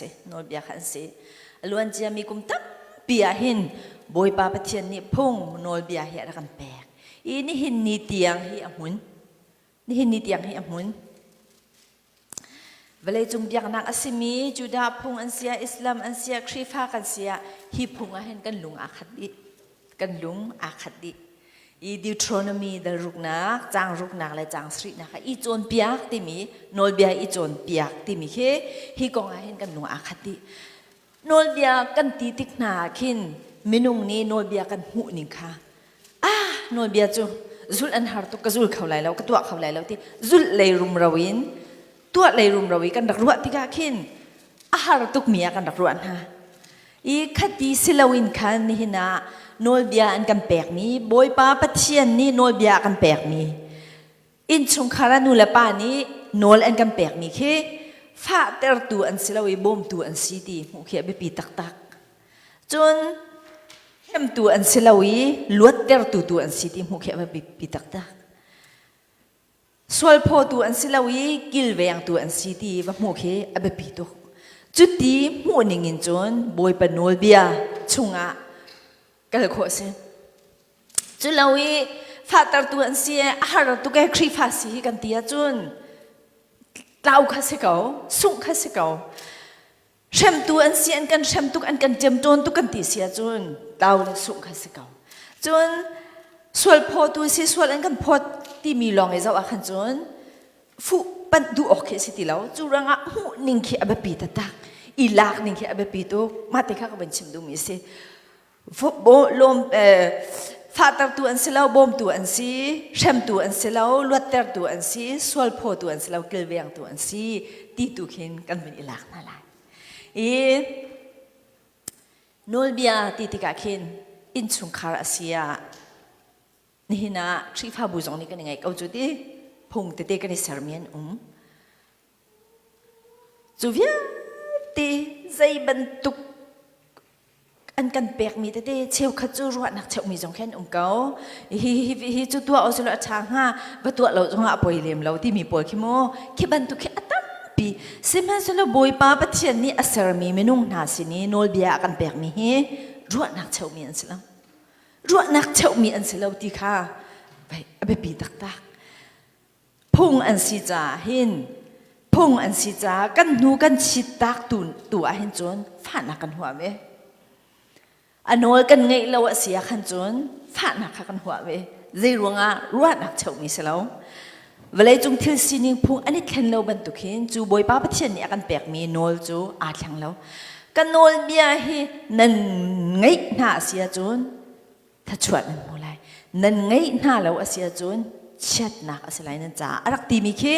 si, nawlbia kha an si. A luanciami kum tampi ah hin Bawipa Pathian nih phung nawlbia hi a rak kan pek. I nihin ni tiang hi a hmun. Nihin ni tiang hi a hmun. Vawleicung biaknak a simi Judah phung an sia, Islam an sia, Khrihfa kan sia, hi phung ah hin kan lung aa khat dih. Kan lung aa khat dih. I Deuteronomy dal ruknak, caang ruknak le caang sarihnak ah i cawnpiak timi nawlbia i cawnpiak timi khi hi kong ah hin kan lung aa khat dih. Nawlbia kan ti tik hna ah khin minung nih nawlbia kan hmuh ning kha ah nawlbia cu zulh an har tuk ka zul kho lai lo ka tuah kho lai lo ti zulh lei rumro in tuah lei rumro i kan rak ruah tikah khin a har tukmi ah kan rak ruah hna. I khati si loin khan nihin ah nawlbia an kan pekmi Bawipa Pathian nih nawlbia a kan pekmi innchungkhar ah nu le pa nih nawl an kan pekmi khi fahtertu an si lo i bawmtu an si ti hmuh khi a biapi taktak. Cun hremtu an si lo i luattertu tu an si ti hmuh khi a biapi taktak. Sualphawtu an si lo i kilvengtu an si ti va hmuh khi a biapi tuk. Cuti hmuh ning in cun Bawipa nawlbia chungah kal khawh a si. Cu lo i fahtertu an si i a har tuk e Khrihfa si hi kan ti ahcun tlau kha si ko, sungh kha si ko. Hremtu an si, an kan hrem tuk, an kan ṭemṭawn tuk kan ti si ahcun tlau le sungh kha si ko. Cun sual phawtu si, sual an kan phawt timi lawng i zoh ah khan cun fuh panh duh awk khi a si ti lo. Cu ruangah hmuh ning khi a biapi taktak. I lak ning khi a biapi tuk. Mah te kha ka van chim duhmi a si. Fahtertu an si lo, bawmtu an si, hremtu an si lo, luattertu an si, sualphawtu an si lo, kilvengtu an si ti tu khin kan vun i lak hna lai. I nawlbia ti tikah khin innchungkhar a si ah nihin ah Khrihfabu zong nih kan i ngaih ko cu ti phung tete kan i sermi an um. Cu vialte zei bantuk an kan pekmi tete cheukhat cu ruahnak cheuhmi zong khin um ko. Hi hi hi cu tuah usulaw a ṭha hnga, va tuah lo zongah a poi lem lo timi pawl khi mu khi bantuk khi a tampi. Sihmanhsehlaw Bawipa Pathian nih a sermi minung hna sin i nawlbia a kan pekmi hi ruahnak cheuhmi an si lo. Ruahnak cheuhmi an si lo ti kha a biapi taktak. Phung an si caah hin phung an si caah kan hnu kan chit tak tu tu ah hin cun fahnak kan huah ve. A nawl kan ngeih lo a si ah khan cun fahnak kha kan huah ve. Zei ruangah ruahnak cheuhmi si lo. Vawleicung thil sining phung an i thlen lo bantuk hin cu Bawipa Pathian nih a kan pekmi nawl cu aa thleng lo. Ka nawlbia hi nan ngeih hna a si ahcun thluachuah nan hmu lai. Nan ngeih hna lo a si ahcun chiatnak a si lai nan caah a rak timi khi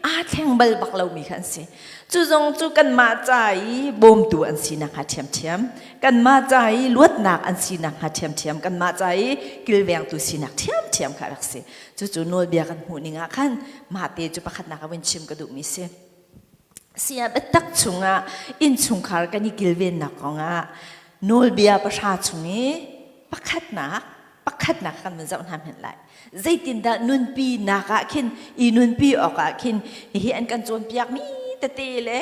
aa thleng bal bak lomi kha an si. Cu zong cu kanmah ca i bawmtu an sinak hnga ṭhiamṭhiam, kanmah ca i luatnak an sinak hnga ṭhiamṭhiam, kanmah ca i kilvengtu sinak ṭhiamṭhiam kha a rak si. Cucu nawlbia kan hmuh ning ah khan mahte cu pakhatnak a vun chim ka duhmi si. Sia biatak chungah innchungkhar kan i kilvennak kongah nawlbia pahra chung i pakhatnak pakhatnak kan vun zoh hna hmenh lai. Zeitindah nunpi nak ah khin i nunpi awk ah khin hihi an kan cawnpiakmi tete le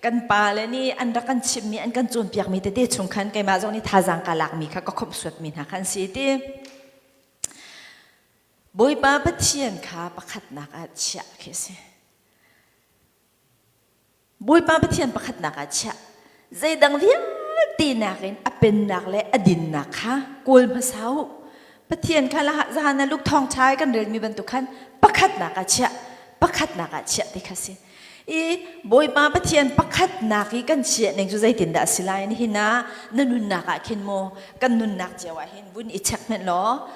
kan pa le nih an rak kan chimmi an kan cawnpiakmi tete chung khan keimah zong nih thazaang ka lakmi kha ka khomhsuatmi hna kha an si ti. Bawipa Pathian kha pakhatnak ah chiah khi a si. Bawipa Pathian pakhatnak ah chiah. Zeidang vialte nakin a pennak le a dinnak kha kawl hmasa u. Pathian kha zahan na luk thawng ṭha i kan relmi bantuk khan pakhatnak ah chiah, pakhatnak ah chiah ti kha si. I Bawipa Pathian pakhatnak i kan chiah ning cu zeitindah a si lai? Nihin ah na nunnak ah khin maw kan nunnak cio ah hin vun i check hmenh law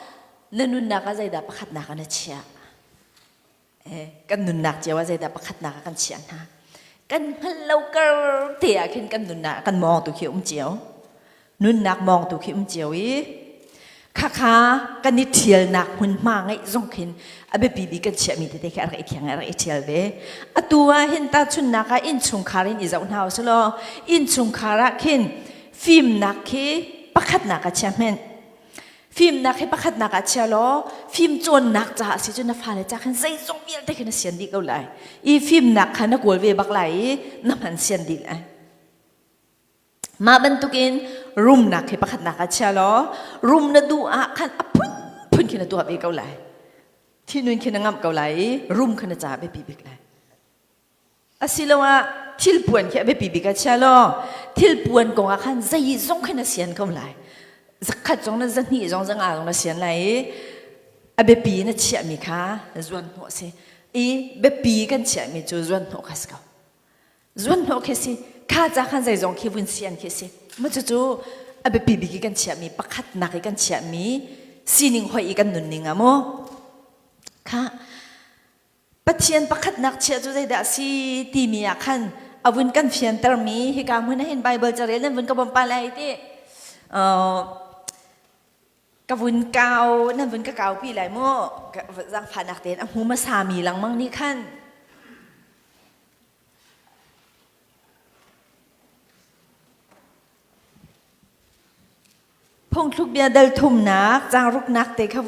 na nunnak ah zeidah pakhatnak ah na chiah? Kan nunnak cio ah zeidah pakhatnak ah kan chiah hna? Kan hngalh lo kar te ah khin kan nunnak kan mawngtu khi um cio. Nunnak mawngtu khi um cio i khakha kan i ṭhialnak hmunhma ngeih zong khin a biapi bik kan chiahmi tete khi a rak i thiang a rak i ṭhial ve. Atu ah hin tahchunhnak ah innchungkhar in i zoh hna usulaw innchungkhar ah khin fimnak khi pakhatnak ah chia hmenh. Fimnak hi pakhatnak ah chia law fim cawnnak caah si cu na fale ca khan zeizong vialte khi na sian dih ko lai. I fimnak kha na kawl ve bak lai i na hman sian dih lai. Mah bantukin rumnak hi pakhatnak ah chia law rum na duh ah khan a phunphun khi na tuah ve ko lai. Thinun khi na ngamh ko lai i rum kha na ca biapi bik lai. Asiloah thilpuan khi a biapi bik ah chia law thilpuan kong ah khan zeizong khi na sian ko lai. Zakhat zong na zahnih zong zanga zong na sian lai i a biapi na chiahmi kha zuan hnawh si. I biapi kan chiahmi cu zuan hnawh kha si ko. Zuan hnawh khi si. Kha ca khan zeizong khi vun sian khi si. Mu cucu a biapi bik i kan chiahmi pakhatnak i kan chiahmi sining hoi i kan nunning ah mu. Kha Pathian pakhatnak chiah cu zeidah a si timi ah khan a vun kan fiantermi hika hmun ah hin Bible carel nan vun ka bawmh pa lai ti. Ka vun kau nan vun ka kaupi lai mu. Zaangfahnak tein a hmu hmasa mi lengmang nih khan Phungthluk bia dal thumnak caangruknak te kha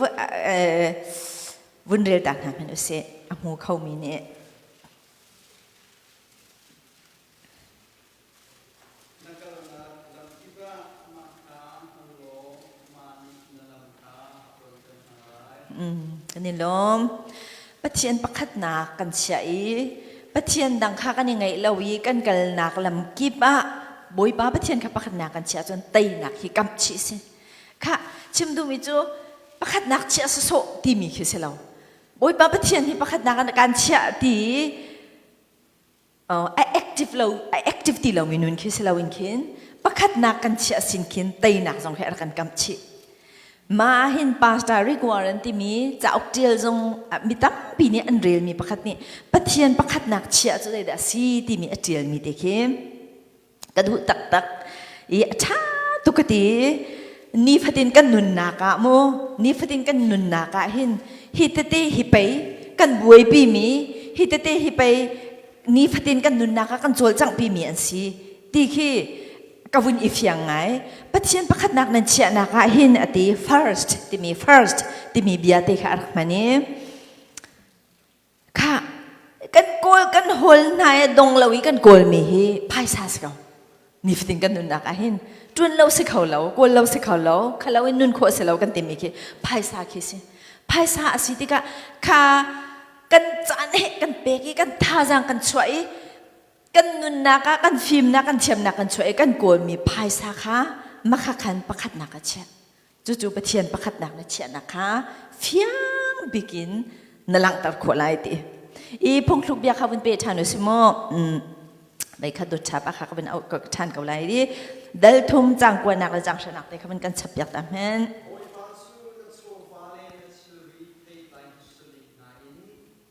vun rel ta hna hmanh usih a hmu khomi nih. Na kalnak lam kip ah amah kha hmu law amah nih na lam kha a ṭawnter hna lai. Kan i lawm. Pathian pakhatnak kan chiah i Pathian dang kha kan i ngaih lo i kan kalnak lam kip ah Bawipa Pathian kha pakhatnak kan chiah cun teinak hi kamh chih si. Kha chim duhmi cu pakhatnak chiah sawsawh timi khi si lo. Bawipa Pathian hi pakhatnak kan chiah ti a active lo a active ti lomi nun khi si loin khin pakhatnak kan chiah sin khin teinak zong khi a rak kan kamh chih mah hin pastor Rick Warren timi cauk tial zong mi tampi nih an relmi pakhat nih Pathian pakhatnak chiah cu zeidah a si timi a tialmi te khi ka duh taktak i a ṭha tuk ka ti nifatin kan nunnak ah mu nifatin kan nunnak ah hin hi tete hi pei kan buaipi mi hi tete hi pei nifatin kan nunnak ah kan cawlcanghpi mi an si ti khi ka vun i fiang ngai Pathian pakhatnak nan chiahnak ah hin a ti first timi first timi bia te kha a rak hman i Khah, kan kawl kan hawl hna i dong lo i kan kawlmi hi phaisa si ko. Nifatin kan nunnak ah hin ṭuan lo si kho lo, kawl lo si kho lo, khalo in nun khawh si lo kan timi khi phaisa khi si. Phaisa a si tikah kha kan caan he kan pek i kan thazaang kan chuah i kan nunnak ah kan fimnak kan thiamnak kan chuah i kan kawlmi phaisa kha makha khan pakhatnak a chiah. Cucu Pathian pakhatnak na chiahnak kha fiang bik in na langhter khawh lai ti. I phungthluk bia kha vun pe ṭhan u si mu. Mei kha dot chap a kha ka vun auh ka ṭhan ko lai i dal thum cang kuanak le cang hranak te kha vun kan chap piak ta hmen. Bawipa cu na chawva le na thilri theitlai hmasabik hna in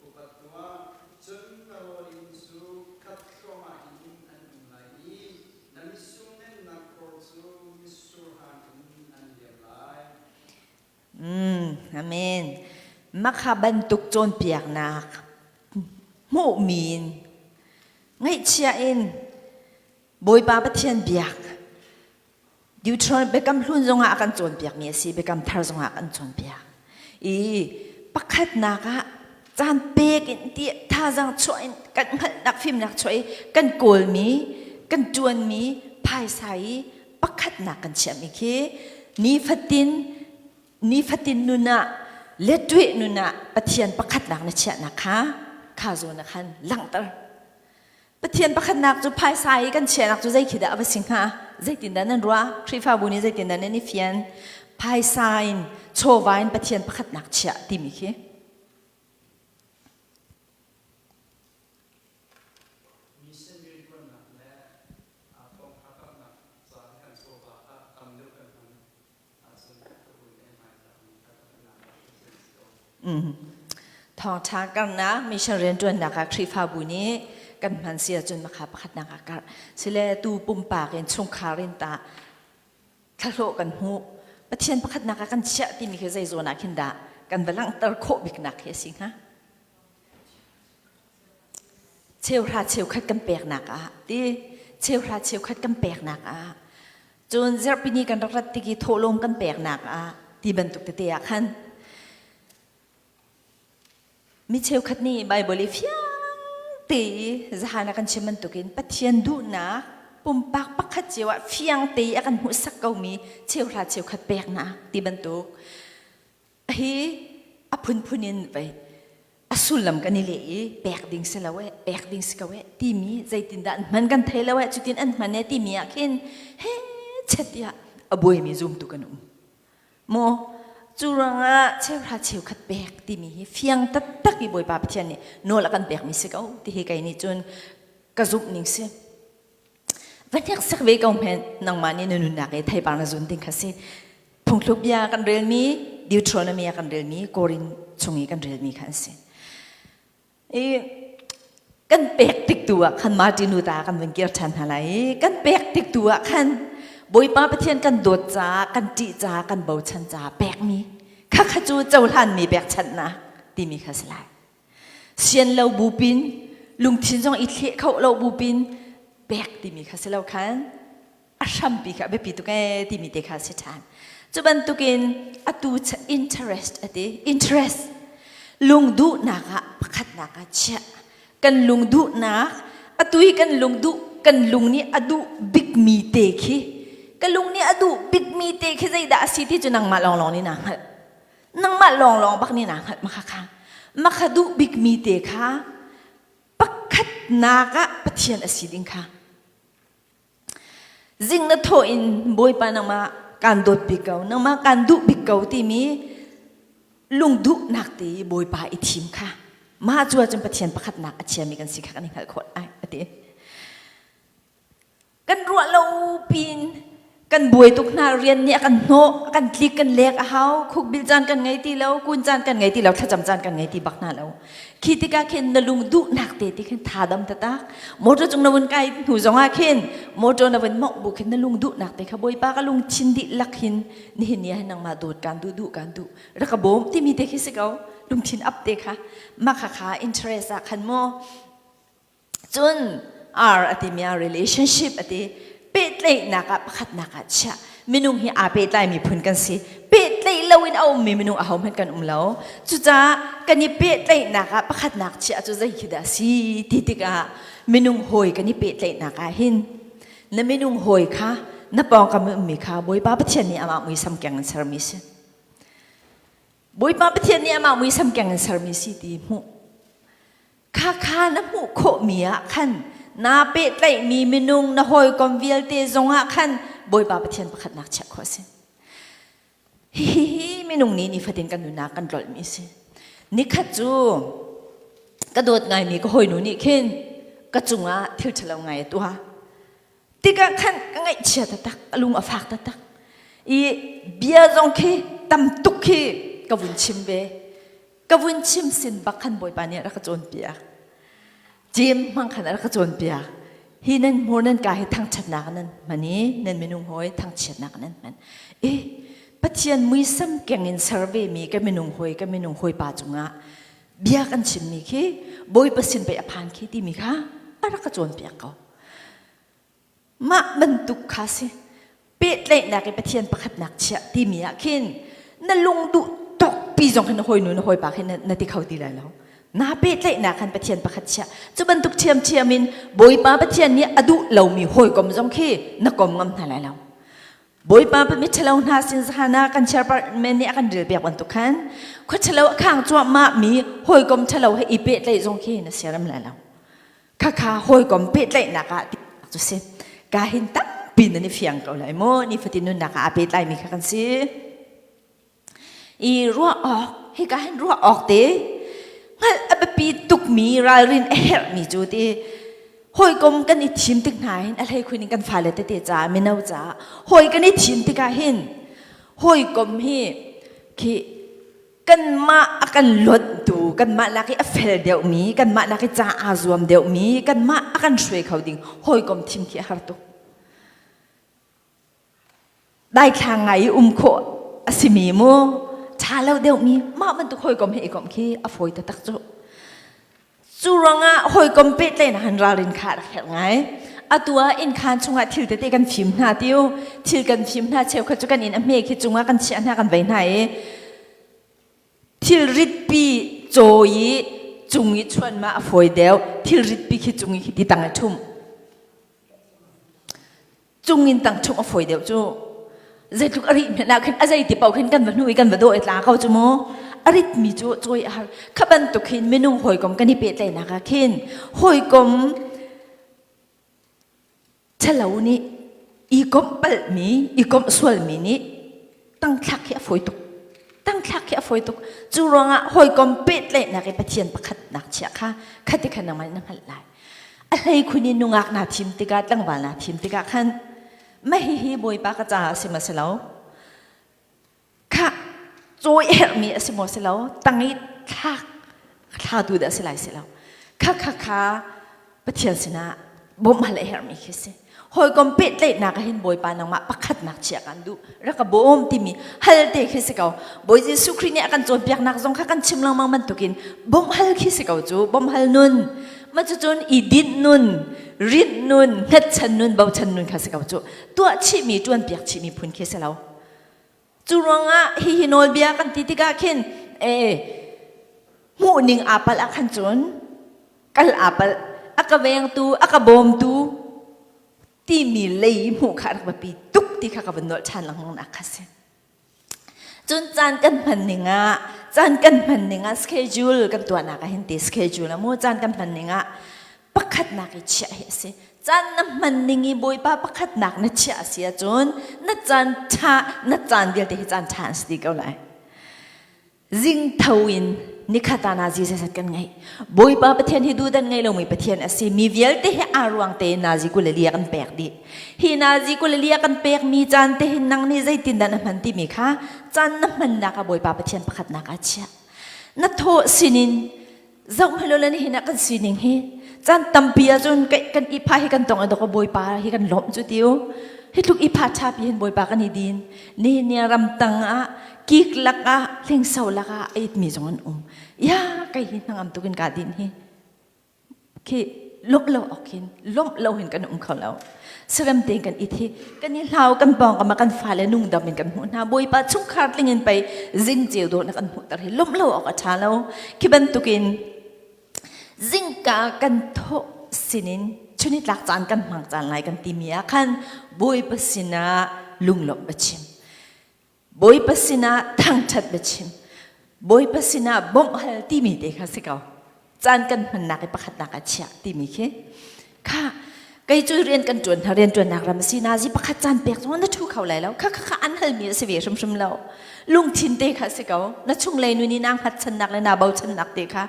upat tuah, cun na rawl inn cu khat thluahmah in an um lai i Na mitsur nennak khor cu mitsur hang in an liam lai. Mm, amen. Makha bantuk cawnpiaknak hmuhmi in ngaihchia in Bawipa Pathian biak Deuteronomy biakam hlun zongah a kan cawnpiakmi a si biakam thar zongah a kan cawnpiak i pakhatnak ah caan pek in ti thazaang chuah in kan hngalhnak fimnak chuah i kan kawlmi kan ṭuanmi phaisa i pakhatnak kan chiahmi khi nifatin nifatin nun ah letweh nun ah Pathian pakhatnak na chiahnak kha kha zawn ah khan langhter Pathian pakhatnak cu phaisa i kan chiahnak cu zei khi dah a va si hnga? Zeitindah nan ruah? Khrihfabu nih zeitindah nan i fian? Phaisa in chawva in Pathian pakhatnak chiah timi khi. Mission rianṭuannak le thawngṭha karhnak ca kan chawva kha tam deuh kan hman Thawngṭha karhnak mission rianṭuannak ah Khrihfabu nih kan hman si ahcun makha pakhatnak ah karh. Sile tu pumpak in chungkhar in tah thlahlawh kan hmuh. Pathian pakhatnak ah kan chiah timi khi zei zawn ah khin dah kan va langhter khawh biknak hi a si hnga? Cheuhra cheukhat kan peknak ah ti cheuhra cheukhat kan peknak ah Cun zarhpini kan rak rat tik i thawhlawm kan peknak ah ti bantuk tete ah khan mi cheukhat nih Baibal i fiang te i zahan a kan chim bantukin Pathian duhnak. Pumpak pakhat cio ah fiang te a kan hmuhsak komi cheuhra cheukhat peknak ti bantuk hi a phunphun in vei a sullam kan i leh i pek ding si lo eh pek ding si ko eh timi zeitindah an hman kan thei lo eh cutin an hman eh timi ah khin he chet tiah a buaimi zumtu kan um Maw cu ruangah cheuhra cheukhat pek timi hi fiang taktak i Bawipa Pathian nih nawl a kan pekmi si ko ti hi kei nih cun ka zumh ning si. Va hneksak ve ko hmenh nangmah nih na nunnak i theipar na zun ding kha si. Phungthluk bia kan relmi Deuteronomy ah kan relmi Korin chung i kan relmi kha an si. I kan pek tik tu ah khan Martin Luther kan vun kir ṭhan hna lai i kan pek tik tu ah khan Bawipa Pathian kan dawt caah kan ṭih caah kan bochan caah pekmi kha kha cu cohlanmi pekchanhnak timi kha si lai. Sian lo bupin lungthin zong i thleh kho lo bupin pek timi kha si lo khan a hrampi kha a biapi tuk ee timi te kha si ṭhan. Cu bantukin atu interest a ti interest lungduhnak ah pakhatnak ah chiah kan lungduhnak atu hi kan lungduh kan lung nih a duh bikmi te khi ka lung nih a duh bikmi te khi zeidah a si ti cu nangmah lawnglawng nih naa hngalh nangmah lawnglawng bak nih naa hngalh makha kha makha duh bikmi te kha pakhatnak ah Pathian a si ding kha Zing na thawh in Bawipa nangmah kaan dawt bik ko, nangmah kaan duh bik ko timi lungduhnak te i Bawipa i thim kha mah cu ahcun Pathian pakhatnak a chiami kan si kha kan i hngalh khawh lai a ti. Kan ruah lo pin kan buai tuk hna rian nih a kan hnawh a kan tlik kan lek a hau khukbil caan kan ngei ti lo kun caan kan ngei ti lo thlacam caan kan ngei ti bak hna lo Khi tikah khin na lung duhnak te ti khin thadam tatak. Motor cung na vun kai hnu zongah khin motor na vun mongh bu khin na lung duhnak te kha Bawipa ka lungthin dihlak hin nihin ni ah hin nangmah dawt kaan duh duh kaan duh rak ka bawm timi te khi si ko lungthin ap te kha mah kha kha interest ah khan maw Cun R a timi ah relationship a ti. Pehtlaihnak ah pakhatnak ah chiah. Minung hi aa pehtlaimi phun kan si. Pehtlaih loin a ummi minung ahohmanh kan um lo. Cucaah kan i pehtlaihnak ah pakhatnak chiah cu zei khi dah si ti tikah minung hawi kan i pehtlaihnak ah hin na minung hawi kha na pawngkam i ummi kha Bawipa Pathian nih amah muisam keng in sermi si. Bawipa Pathian nih amah muisam keng in sermi si ti hmuh. Khakha na hmuh khawhmi ah khan naa pehtlaihmi minung na hawikom vialte zongah khan Bawipa Pathian pakhatnak chiah khawh a si. Hihi minung nih nifatin kan nunnak kan tlolhmi a si. Nikhat cu ka dawt ngaimi ka hawinu nih khin ka cungah thil ṭhalo ngai a tuah. Tikah khan ka ngaihchia taktak, ka lung a fak taktak. I bia zong khi tam tuk khi ka vun chim ve. Ka vun chim sin bak khan Bawipa nih a rak ka cawnpiak. Jem hmang khan a rak ka cawnpiak. Hi nan hmur nan ka hi thangṭhatnak nan hman i nan minung hawi thangchiatnak nan hman. E Pathian muisam keng in ser ve mi ka minung hawi ka minung hawipa cungah bia kan chimmi khi Bawipa sin pei a phan khi timi kha a rak ka cawnpiak ko. Mah bantuk kha si. Pehtlaihnak i Pathian pakhatnak chiah timi ah khin na lung duh tawkpi zong khin na hawinu na hawipa khin na ti kho ti lai lo. Na pehtlaihnak khan Pathian pakhat chiah. Cu bantuk ṭhiamṭhiam in Bawipa Pathian nih a duh lomi hawikom zong khi na kom ngam hna lai lo. Bawipa mi ṭhalo hna sin zahan ah kan chairman nih a kan rel piak bantuk khan khua ṭhalo a khang cuahmah mi hawikom ṭhalo he i pehtlaih zong khi na siaram lai lo. Khakha hawikom pehtlaihnak ah ti cu si. Ka hin tampi nan i fiang ko lai mu. Nifatin nunnak ah aa pehtlaimi kha kan si. I ruah awk, hika hin ruah awk te hngalh a biapi tukmi ralrin a herhmi cu ti hawikom kan i thim tik hna hin a hleikhun in kan fale tete caah mino caah hawi kan i thim tikah hin hawikom hi khi kanmah a kan lonhtu kanmah lak i a fel deuhmi kanmah lak i ca aa zuam deuhmi kanmah a kan hruai kho ding hawikom thim khi a har tuk daithlang ngai i um khawh a simi mu ṭha lo deuhmi mah bantuk hawikom he i komh khi a fawi taktak cu Cu ruangah hawikom pehtlaihnak han ralrin kha a rak herh ngai. Atu ah innkhaan chungah thil tete kan fim hna tiu. Thil kan fim hna cheukhat cu kan inn a hme khi cungah kan chiah hna kan vei hna i thil ritpi cawi i cung i chuan ma a fawi deuh. Thil ritpi khi cung i khi ti tang i ṭhumh. Cung in tang chung a fawi deuh cu. Zeitluk a rih hmanh ah khin a zei ti paoh khin kan va hnu i kan va dawh i tla ko cu mu. A ritmi cu cawi a har. Kha bantuk hin minung hawikom kan i pehtlaihnak ah khin hawikom ṭhalo nih i komh palhmi, i komh sualmi nih tangthlak hi a fawi tuk. Tangthlak hi a fawi tuk. Cu ruangah hawikom pehtlaihnak i Pathian pakhatnak chiah kha khati khan nangmah nih na hngalh lai. A hleikhun in nungak naa thim tikah, tlangval naa thim tikah khan mah hihi Bawipa ka caah a si maw si lo? Khah, cawi herhmi a si maw si lo? Tang i thlak thlatu dah si lai si lo? Kha kha kha Pathian sinah bawmh hal a herhmi khi si. Hawikom pehtlaihnak ah hin Bawipa nangmah pakhatnak chia kan duh. Rak ka bawm timi hal te khi si ko. Bawi Jesuh Khrih nih a kan cawnpiaknak zong kha kan chim lengmang bantukin bawmh hal khi si ko cu. Bawmh hal nun. Mah cucun i dinh nun, rinh nun, hngatchan nun, bochan nun kha si ko cu. Tuah chihmi, ṭuanpiak chihmi phun khi si lo. Cu ruangah hihi nawlbia kan ti tikah khin ee hmuhning aa palh ah khan cun kal aa palh a ka vengtu a ka bawmtu timi lei hmuh kha a rak biapi tuk ti kha ka vun nolh ṭhan lengmang nak kha si. Cun caan kan hman ning ah caan kan hman ning ah schedule kan tuahnak ah hin ti schedule a mu caan kan hman ning ah pakhatnak i chiah hi a si. Caan na hman ning i Bawipa pakhatnak na chiah a si ahcun na caan ṭha na caan vialte hi caan ṭha an si dih ko lai. Zing tho in nikhat ah nazi zeizat kan ngeih. Bawipa Pathian hi duhdan ngei lomi Pathian a si. Mi vialte hi aa ruang tein nazi 22 kan pek dih. Hi nazi 22 kan pekmi caan te hin nang nih zeitindah na hman timi kha caan na hmannak ah Bawipa Pathian pakhatnak ah chiah. Na thawh sinin zoh hmanh le nihin ah kan sining hi caan tampi ahcun kan ipha hi kan tong a dok bawipa hi kan lawmh cu tiu hi tluk ipha ṭha pi hin bawipa kan i din nihin ni ramtang ah kik lak ah hlingso lak ah a itmi zong an um ya kai hi hnangam tukin ka din hi khi lawmh lo awk hin lawmh lo hin kan um kho lo Sarem tein kan it hi kan i hlau kan pawngkam ah kan fale nungdam in kan hmuh hna Bawipa chungkhar tling in pei zingceu dawh na kan hmuhter hi lawmh lo awk a ṭha lo khi bantukin zingka kan thawh sinin chunitlak caan kan hmang caan lai kan timi ah khan Bawipa sinah lunglawmh va chim Bawipa sinah thangṭhat biachim, Bawipa sinah bawmh hal timi te kha si ko. Caan kan hmannak i pakhatnak ah chiah timi khi. Kha kei cu rian kan ṭuan hna rian ṭuannak ram a si nazi pakhat caan pek zong na ṭhu kho lai lo. Kha kha kha an halmi a si ve hrimhrim lo. Lungthin te kha si ko. Na chunglei nun i naa hngatchannak le naa bochannak te kha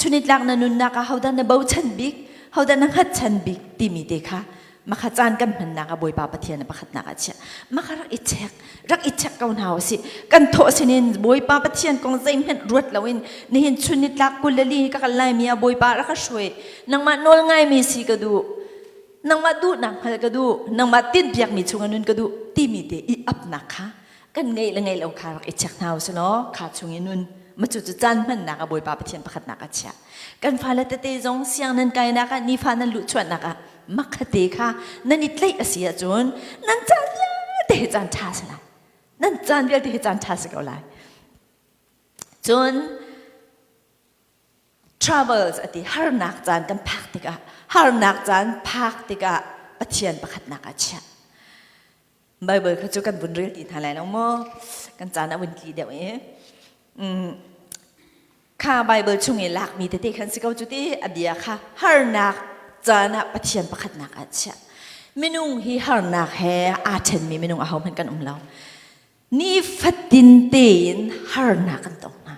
chunitlak na nunnak ah hodah na bochan bik, hodah na hngatchan bik timi te kha Makha caan kan hmannak ah Bawipa Pathian a pakhatnak ah chiah. Makha rak i check, rak i check ko hna usih. Kan thawh sinin Bawipa Pathian kong zeihmanh ruat loin nihin chun nitlak 24 ka kal laimi ah Bawipa rak ka hruai. Nangmah nawl ngaimi si ka duh. Nangmah duhnak hngal ka duh. Nangmah tinhpiakmi chungah nun ka duh timi te i apnak kha kan ngeih le ngeih lo kha rak i check hna usih law kha chung i nun ma cu cu caan hmannak ah Bawipa Pathian pakhatnak ah chiah. Kan fale tete zong siang nan kainak ah nifa nan luhchuahnak ah makhate kha nan i tlaih a si ahcun nan caan vialte hi caan ṭha si lai nan caan vialte hi caan ṭha si ko lai cun travels a ti harnak caan kan phak tikah harnak caan phak tikah Pathian pakhatnak ah chiah Bible kha cu kan vun rel ti hna lai lo maw kan caan a vun tli deuh i Kha Baibal chung i lakmi tete khan si ko cu ti a bia kha harnak caan ah Pathian pakhatnak ah chiah. Minung hi harnak he aa ṭhenmi minung ahohmanh kan um lo. Nifatin tein harnak kan tong hna.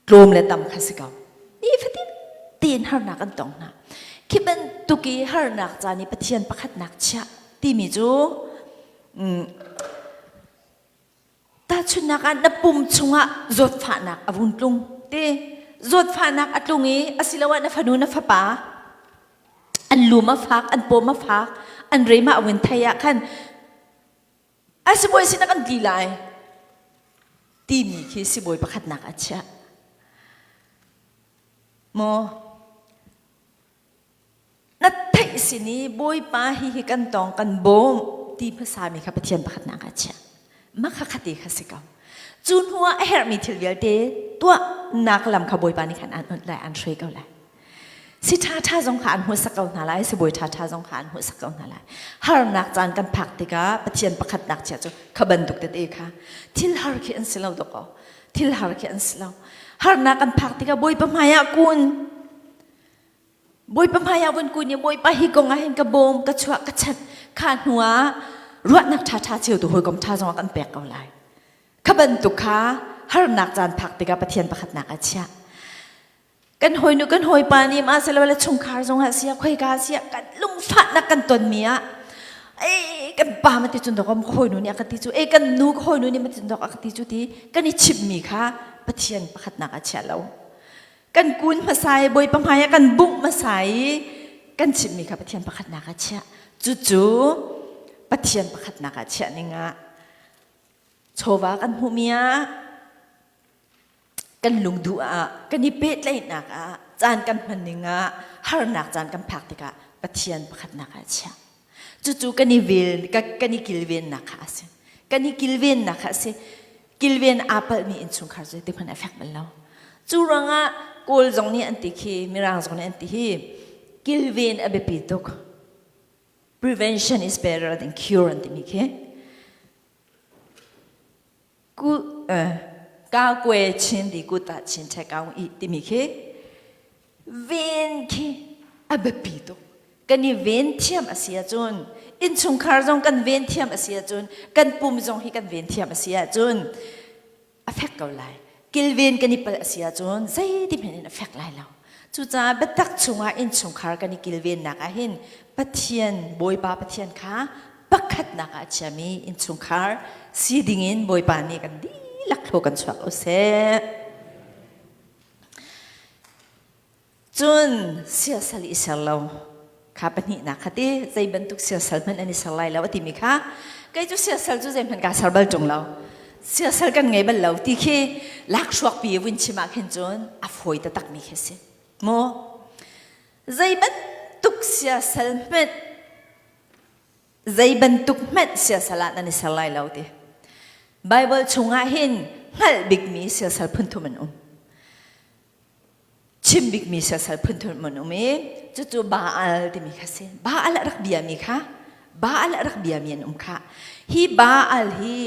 Tlawm le tam kha si ko. Nifatin tein harnak kan tong hna. Khi bantuk i harnak caan i Pathian pakhatnak chiah timi cu Tahchunhnak ah na pum chungah zawtfahnak a vung tlung ti zawtfahnak a tlung i asiloah na fanu na fapa an lum a fak an pawm a fak an rema a vun thei ah khan a sibawi sin ah kan tli lai timi khi sibawi pakhatnak a chiah maw Na theih sin i Bawipa hi hi kan tawng kan bawm ti hmasami kha Pathian pakhatnak ah chiah. Mah kha khati kha si ko. Cu hnu ah a herhmi thil vialte tuahnak lam kha Bawipa nih khan an onh lai, an hruai ko lai. Si ṭhaṭha zong kha an hmuhsak ko hna lai, sibawi ṭhaṭha zong kha an hmuhsak ko hna lai. Harnak caan kan phak tikah Pathian pakhatnak chia cu kha bantuk tete kha thil har khi an si lo dawkaw. Thil har khi an si lo. Harnak kan phak tikah Bawipa hmai ah kun. Bawipa hmai ah vun kun i Bawipa hi kong ah hin ka bawm, ka chuah, ka chat. Kha hnu ah ruahnak ṭhaṭha cheutu hawikom ṭha zong ah kan pek ko lai. Kha bantuk kha harnak caan phak tikah Pathian pakhatnak ah chiah. Kan hawinu kan hawipa nih ma silo le chungkhar zong ah sia khoika sia kan lungfahnak kan tonmi ah ei kan pa ma ti cun dok ka hawinu nih a ka ti cu ei kan nu ka hawinu nih ma ti cun dok a ka ti cu ti kan i chimmi kha Pathian pakhatnak ah chia lo. Kan kun hmasa i Bawipa hmai ah kan bungh hmasa i kan chimmi kha Pathian pakhatnak ah chiah. Cucu Pathian pakhatnak ah chiah ning ah chawva kan hmuhmi ah kan lungduh ah kan i pehtlaihnak ah caan kan hman ning ah harnak caan kan phak tikah Pathian pakhatnak ah chiah. Cucu kan i vel kan i kilvennak kha a si. Kan i kilvennak kha a si. Kilven aa palhmi innchungkhar cu ti hmanh a fek bal lo. Cu ruangah Kawl zong nih an ti khi, Mirang zong nih an ti hi, kilven a biapi tuk. Prevention is better than cure an timi khi. Ku ka kwe chin di ku ta chin ṭhe kaung i timi khi ven khi a biapi tuk. Kan i ven thiam a si ahcun innchungkhar zong kan ven thiam a si ahcun kan pum zong hi kan ven thiam a si ahcun a fek ko lai. Kilven kan i palh a si ahcun zeiti hmanh in a fek lai lo. Cucaah biatak chungah innchungkhar kan i kilvennak ah hin Pathian, Bawipa Pathian kha pakhatnak ah a chiami innchungkhar si dingin Bawipa nih kan dihlak thlaw kan chuak u seh. Cun siasal i ser lo kha pahnihnak kha ti zei bantuk siasal hmanh an i ser lai lo a timi kha kei cu siasal cu zeihmanh kaa ser bal ṭung lo siasal kan ngei bal lo ti khi lakhruakpi vun chim ah khin cun a fawi taktakmi khi a si mu zei bantuk siasal hmanh zei bantuk hmanh siasal ah nan i ser lai lo ti. Bible chungah hin hngalh bikmi siasal phunthum an um. Chim bikmi siasal phunthum an um i cucu Baal timi kha si. Baal a rak biami kha Baal a rak biami an um kha. Hi Baal hi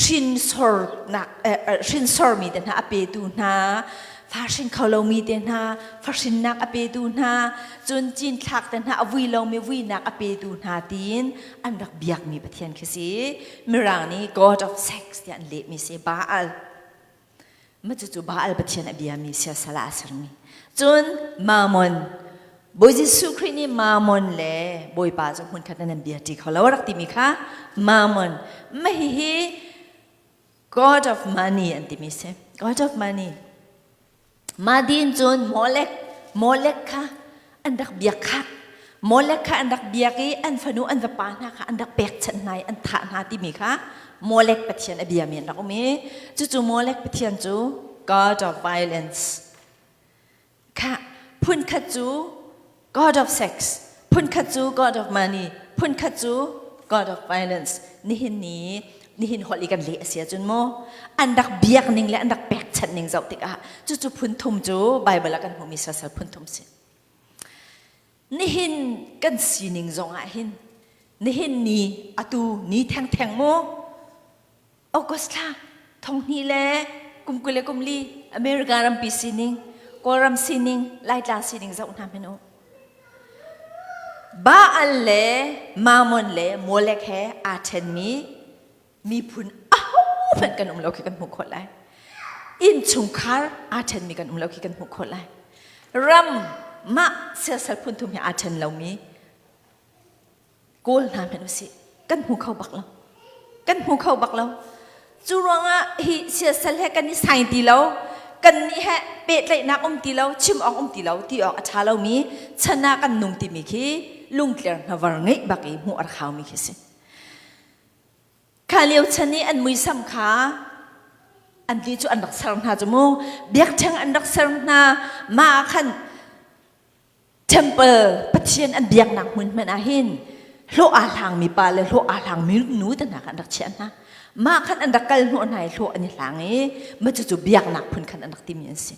hrinsornak hrinsormi te hna a petu hna fa hrin kho lomi te hna fahrinnak a petu hna cun cinthlak te hna a vui lomi vuinak a petu hna tiin an rak biakmi pathian khi si mirang nih god of sex tiah an lehmi si Baal Ma cucu Baal pathian a biami siasal ah a sermi. Cun Mammon, Bawi Jesuh Khrih nih Mammon le Bawipa cu hmunkhat in an bia ṭi kho lo a rak timi kha Mammon. Mah hihi God of money an timi si. God of money. Madin cun Molek, Molek kha an rak biak kha. Molek kha an rak biak i an fanu an vapa hna kha an rak pekchanh hna i an thah hna timi kha Molek pathian a biami an rak um i cucu Molek pathian cu God of violence kha phunkhat cu God of sex phunkhat cu God of money phunkhat cu God of violence nihin ni nihin holh i kan leh a si ahcun mu an rak biak ning le an rak pekchanh ning zoh tikah cucu phun thum cu Bible ah kan hmuhmi siasal phun thum si. Nihin kan sining zong ah hin nihin ni atu ni thengtheng mu August thla thonghnih le kum 20 le kum li America rampi sining Kawlram sining Laitlang sining zoh hna hmanh u Baal le Mammon le Molek he aa ṭhenmi miphun ahohmanh kan um lo khi kan hmuh khawh lai. Innchungkhar aa ṭhenmi kan um lo khi kan hmuh khawh lai. Ram mah siasal phun thum he aa ṭhen lomi Kawl hna hmanh usih kan hmu kho bak lo. Kan hmu kho bak lo. Cu ruangah hi siasal he kan i sai ti lo, kan nih he pehtlaihnak um ti lo, chim awk um ti lo, ti awk a ṭha lomi chan ah kan nung timi khi lungtler hnavar ngeih bak i hmuh a rak haumi khi si. Kha lio chan i an muisam kha an ti cu an rak ser hna cu mu. Biakṭheng an rak ser hna. Mah ah khan temple Pathian an biaknak hmun hmanh ah hin hlawh aa hlangmi pa le hlawh aa hlangmi nu te hna kha an rak chiah hna. Mah khan an rak kal hnawh hna i hlawh an i hlang i mah cucu biaknak phun khan an rak timi an si.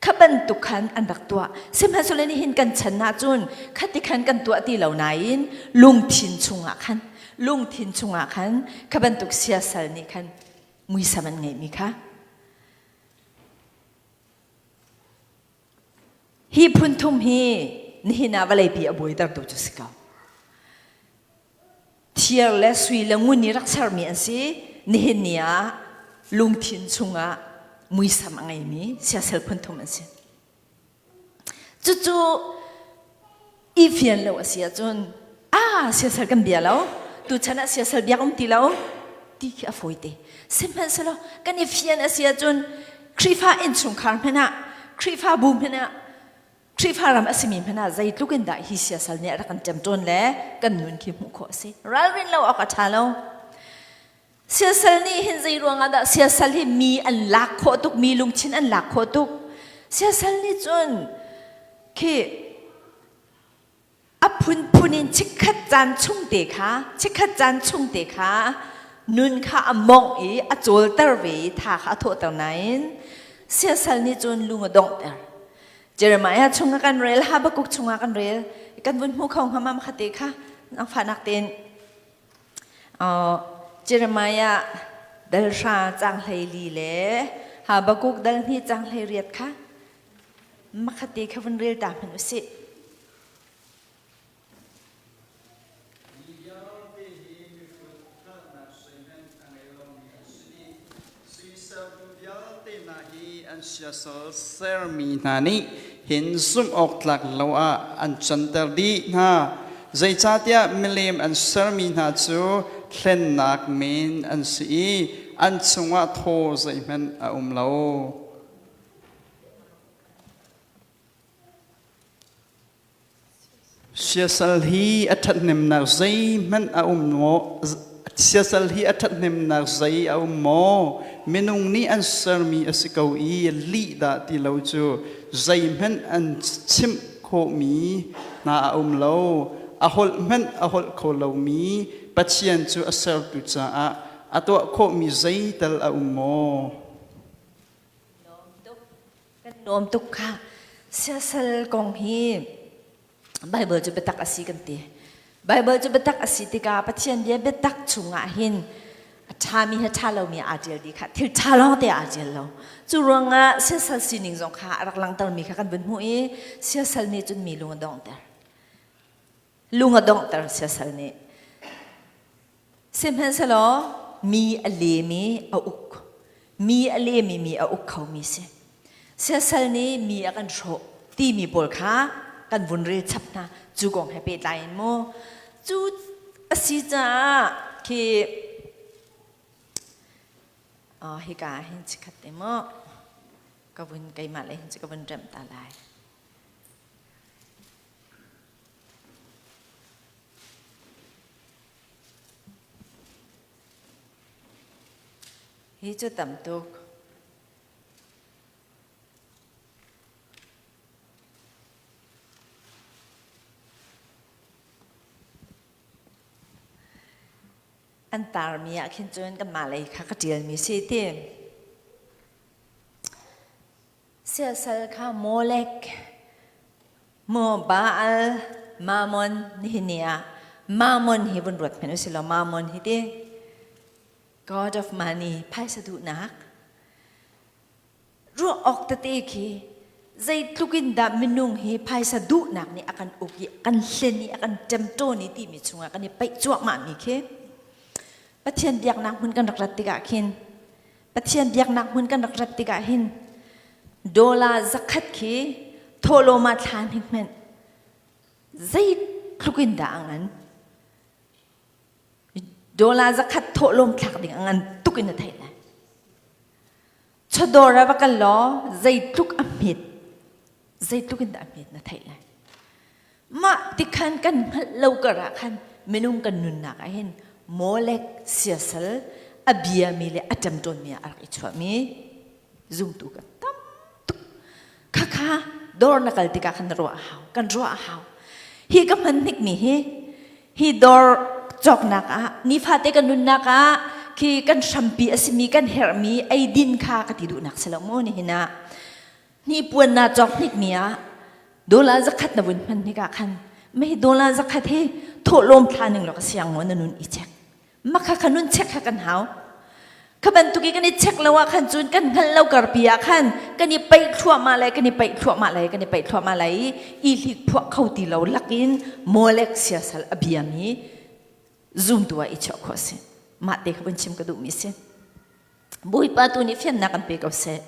Kha bantuk khan an rak tuah. Sihmanhsehlaw nihin kan chan ahcun khati khan kan tuah ti lo nain lungthin chungah khan lungthin chungah khan kha bantuk siasal nih khan muisam an ngeihmi kha hi phun thum hi nihin ah vawleipi a buaitertu cu si ko. Thir le sui le ngun i rak sermi an si. Nihin ni ah lungthin chungah muisam a ngeimi siasal phun thum an si. Cucu i fian lo a si ahcun ah siasal kan bia lo tuchan ah siasal biak um ti lo ti khi a fawi te. Sihmanhsehlaw kan i fian a si ahcun Khrihfa innchungkhar hmanh ah Khrihfabu hmanh ah Khrihfa ram a simi hmanh ah zeitluk in dah hi siasal nih a rak kan ṭemṭawn le kan nun khi hmuh khawh a si. Ralrin lo awk a ṭha lo. Siasal nih hin zei ruangah dah siasal hi mi an lak khawh tuk, mi lungthin an lak khawh tuk. Siasal nih cun khi a phunphun in chikkhat caan chung te kha chikkhat caan chung te kha nun kha a mawngh i a cawlter ve i tha kha a thawhter nain siasal nih cun lung a donghter. Jeremiah chungah kan rel, Habakkuk chungah kan rel, kan vun hmu kho hnga ma khate kha nangfahnak tein Jeremiah dal hra cang hlei li le Habakkuk dal hnih cang hlei riat kha makhate kha vun rel ta hmanh usih. Mi vialte hi mihrut hngalhnak zeihmanh a ngei lomi an si dih. Sui sertu vialte hna hi an siasal sermi hna nih hin zumh awk tlak lo ah an canter dih hna. Zeicahtiah milem an sermi hna cu hlennak men an si i an chungah thaw zeihmanh a um lo. Siasal hi a ṭhathnemnak zeihmanh a um maw? Siasal hi a ṭhathnemnak zei a um maw? Minung nih an sermi a si ko i lih dah ti lo cu zeihmanh an chimh khawhmi hna a um lo. A holh hmanh a holh kho lomi Pathian cu a sertu caah a tuah khawhmi zeital a um maw? Kan nuam tuk kha. Siasal kong hi Bible cu biatak a si kan ti. Bible cu biatak a si tikah Pathian bia biatak chungah hin a ṭhami he ṭha lomi aa ṭial dih kha thil ṭha lawng te aa ṭial lo. Cu ruangah siasal sining zong kha a rak langhtermi kha kan vun hmuh i siasal nih cun mi lung a donghter. Lung a donghter siasal nih. Sihmanhsehlaw mi a lem i a uk. Mi a lem i mi a uk khomi si. Siasal nih mi a kan hrawh timi pawl kha kan vun rel chap hna. Cu kong he pehtlai in mu. Cu a si caah khi hika ah hin chikhat te mu ka vun keimah le hin cu ka vun remh ta lai. Hi cu tam tuk. An tarmi ah khin cun kanmah lei kha ka ṭialmi si ti. Siasal kha Molek, maw Baal, Mammon nihin ni ah Mammon hi vun ruat hmanh usih law Mammon hi ti God of money phaisa duhnak ruah awk tete khi zeitluk in dah minung hi phaisa duhnak nih a kan uk i a kan hlen i a kan ṭemṭawn i timi chungah kan i paih cuahmah mi khi Pathian biaknak hmun kan rak rat tikah khin Pathian biaknak hmun kan rak rat tikah hin dollar zakhat khi thawhlawm ah thla hnik hmenh zeitluk in dah a ngan dollar zakhat thawhlawm thlak ding a ngan tuk in na theih lai chawdawr ah va kal law zeitluk a hmet zeitluk in dah a hmet na theih lai Mah tikhan kan hngalh lo kar ah khan minung kan nunnak ah hin Molek siasal a biami le a ṭemṭawnmi ah a rak i chuahmi zumtu kan tam tuk. Khakha dawr na kal tikah khan na ruah a hau. Kan ruah a hau. Hi ka hman hnikmi hi hi dawr cawknak ah nifate kan nunnak ah khi kan hrampi a simi kan herhmi eidin kha ka ti duhnak si lo mu nihin ah. Hnipuan naa cawk hnikmi ah dollar zakhat na vun hman hnik ah khan mei dollar zakhat hi thawhlawm thla ning law ka siang maw na nun i check. Makha kha nun check kha kan hau. Kha bantuk i kan i check lo ah khan cun kan hngalh lo karpi ah khan kan i paih thluahmah lai kan i paih thluahmah lai kan i paih thluahmah lai i i hlik phuah kho ti lo lakin Molek siasal a biami zumtu ah i chuah khawh a si. Mah te kha vun chim ka duhmi si. Bawipa tu nih fiannak kan pe ko seh.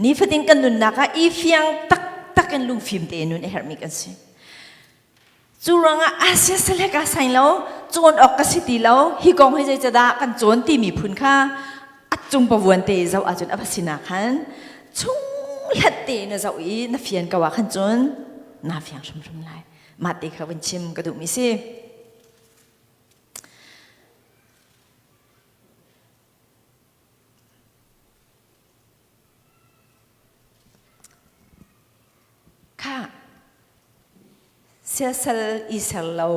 Nifatin kan nunnak ah i fiang taktak in lungfim tein nun a herhmi kan si. Cu ruangah Asia salek ah sain lo, cawn awk ka si ti lo, hi kong hi zeicadah kan cawn timi phun kha a cung pavuan te zoh ahcun a va sinah khan chung hlat te na zoh i na fian ko ah khan cun naa fiang hrimhrim lai. Mah te kha vun chim ka duhmi si. Khah, siasal i ser lo,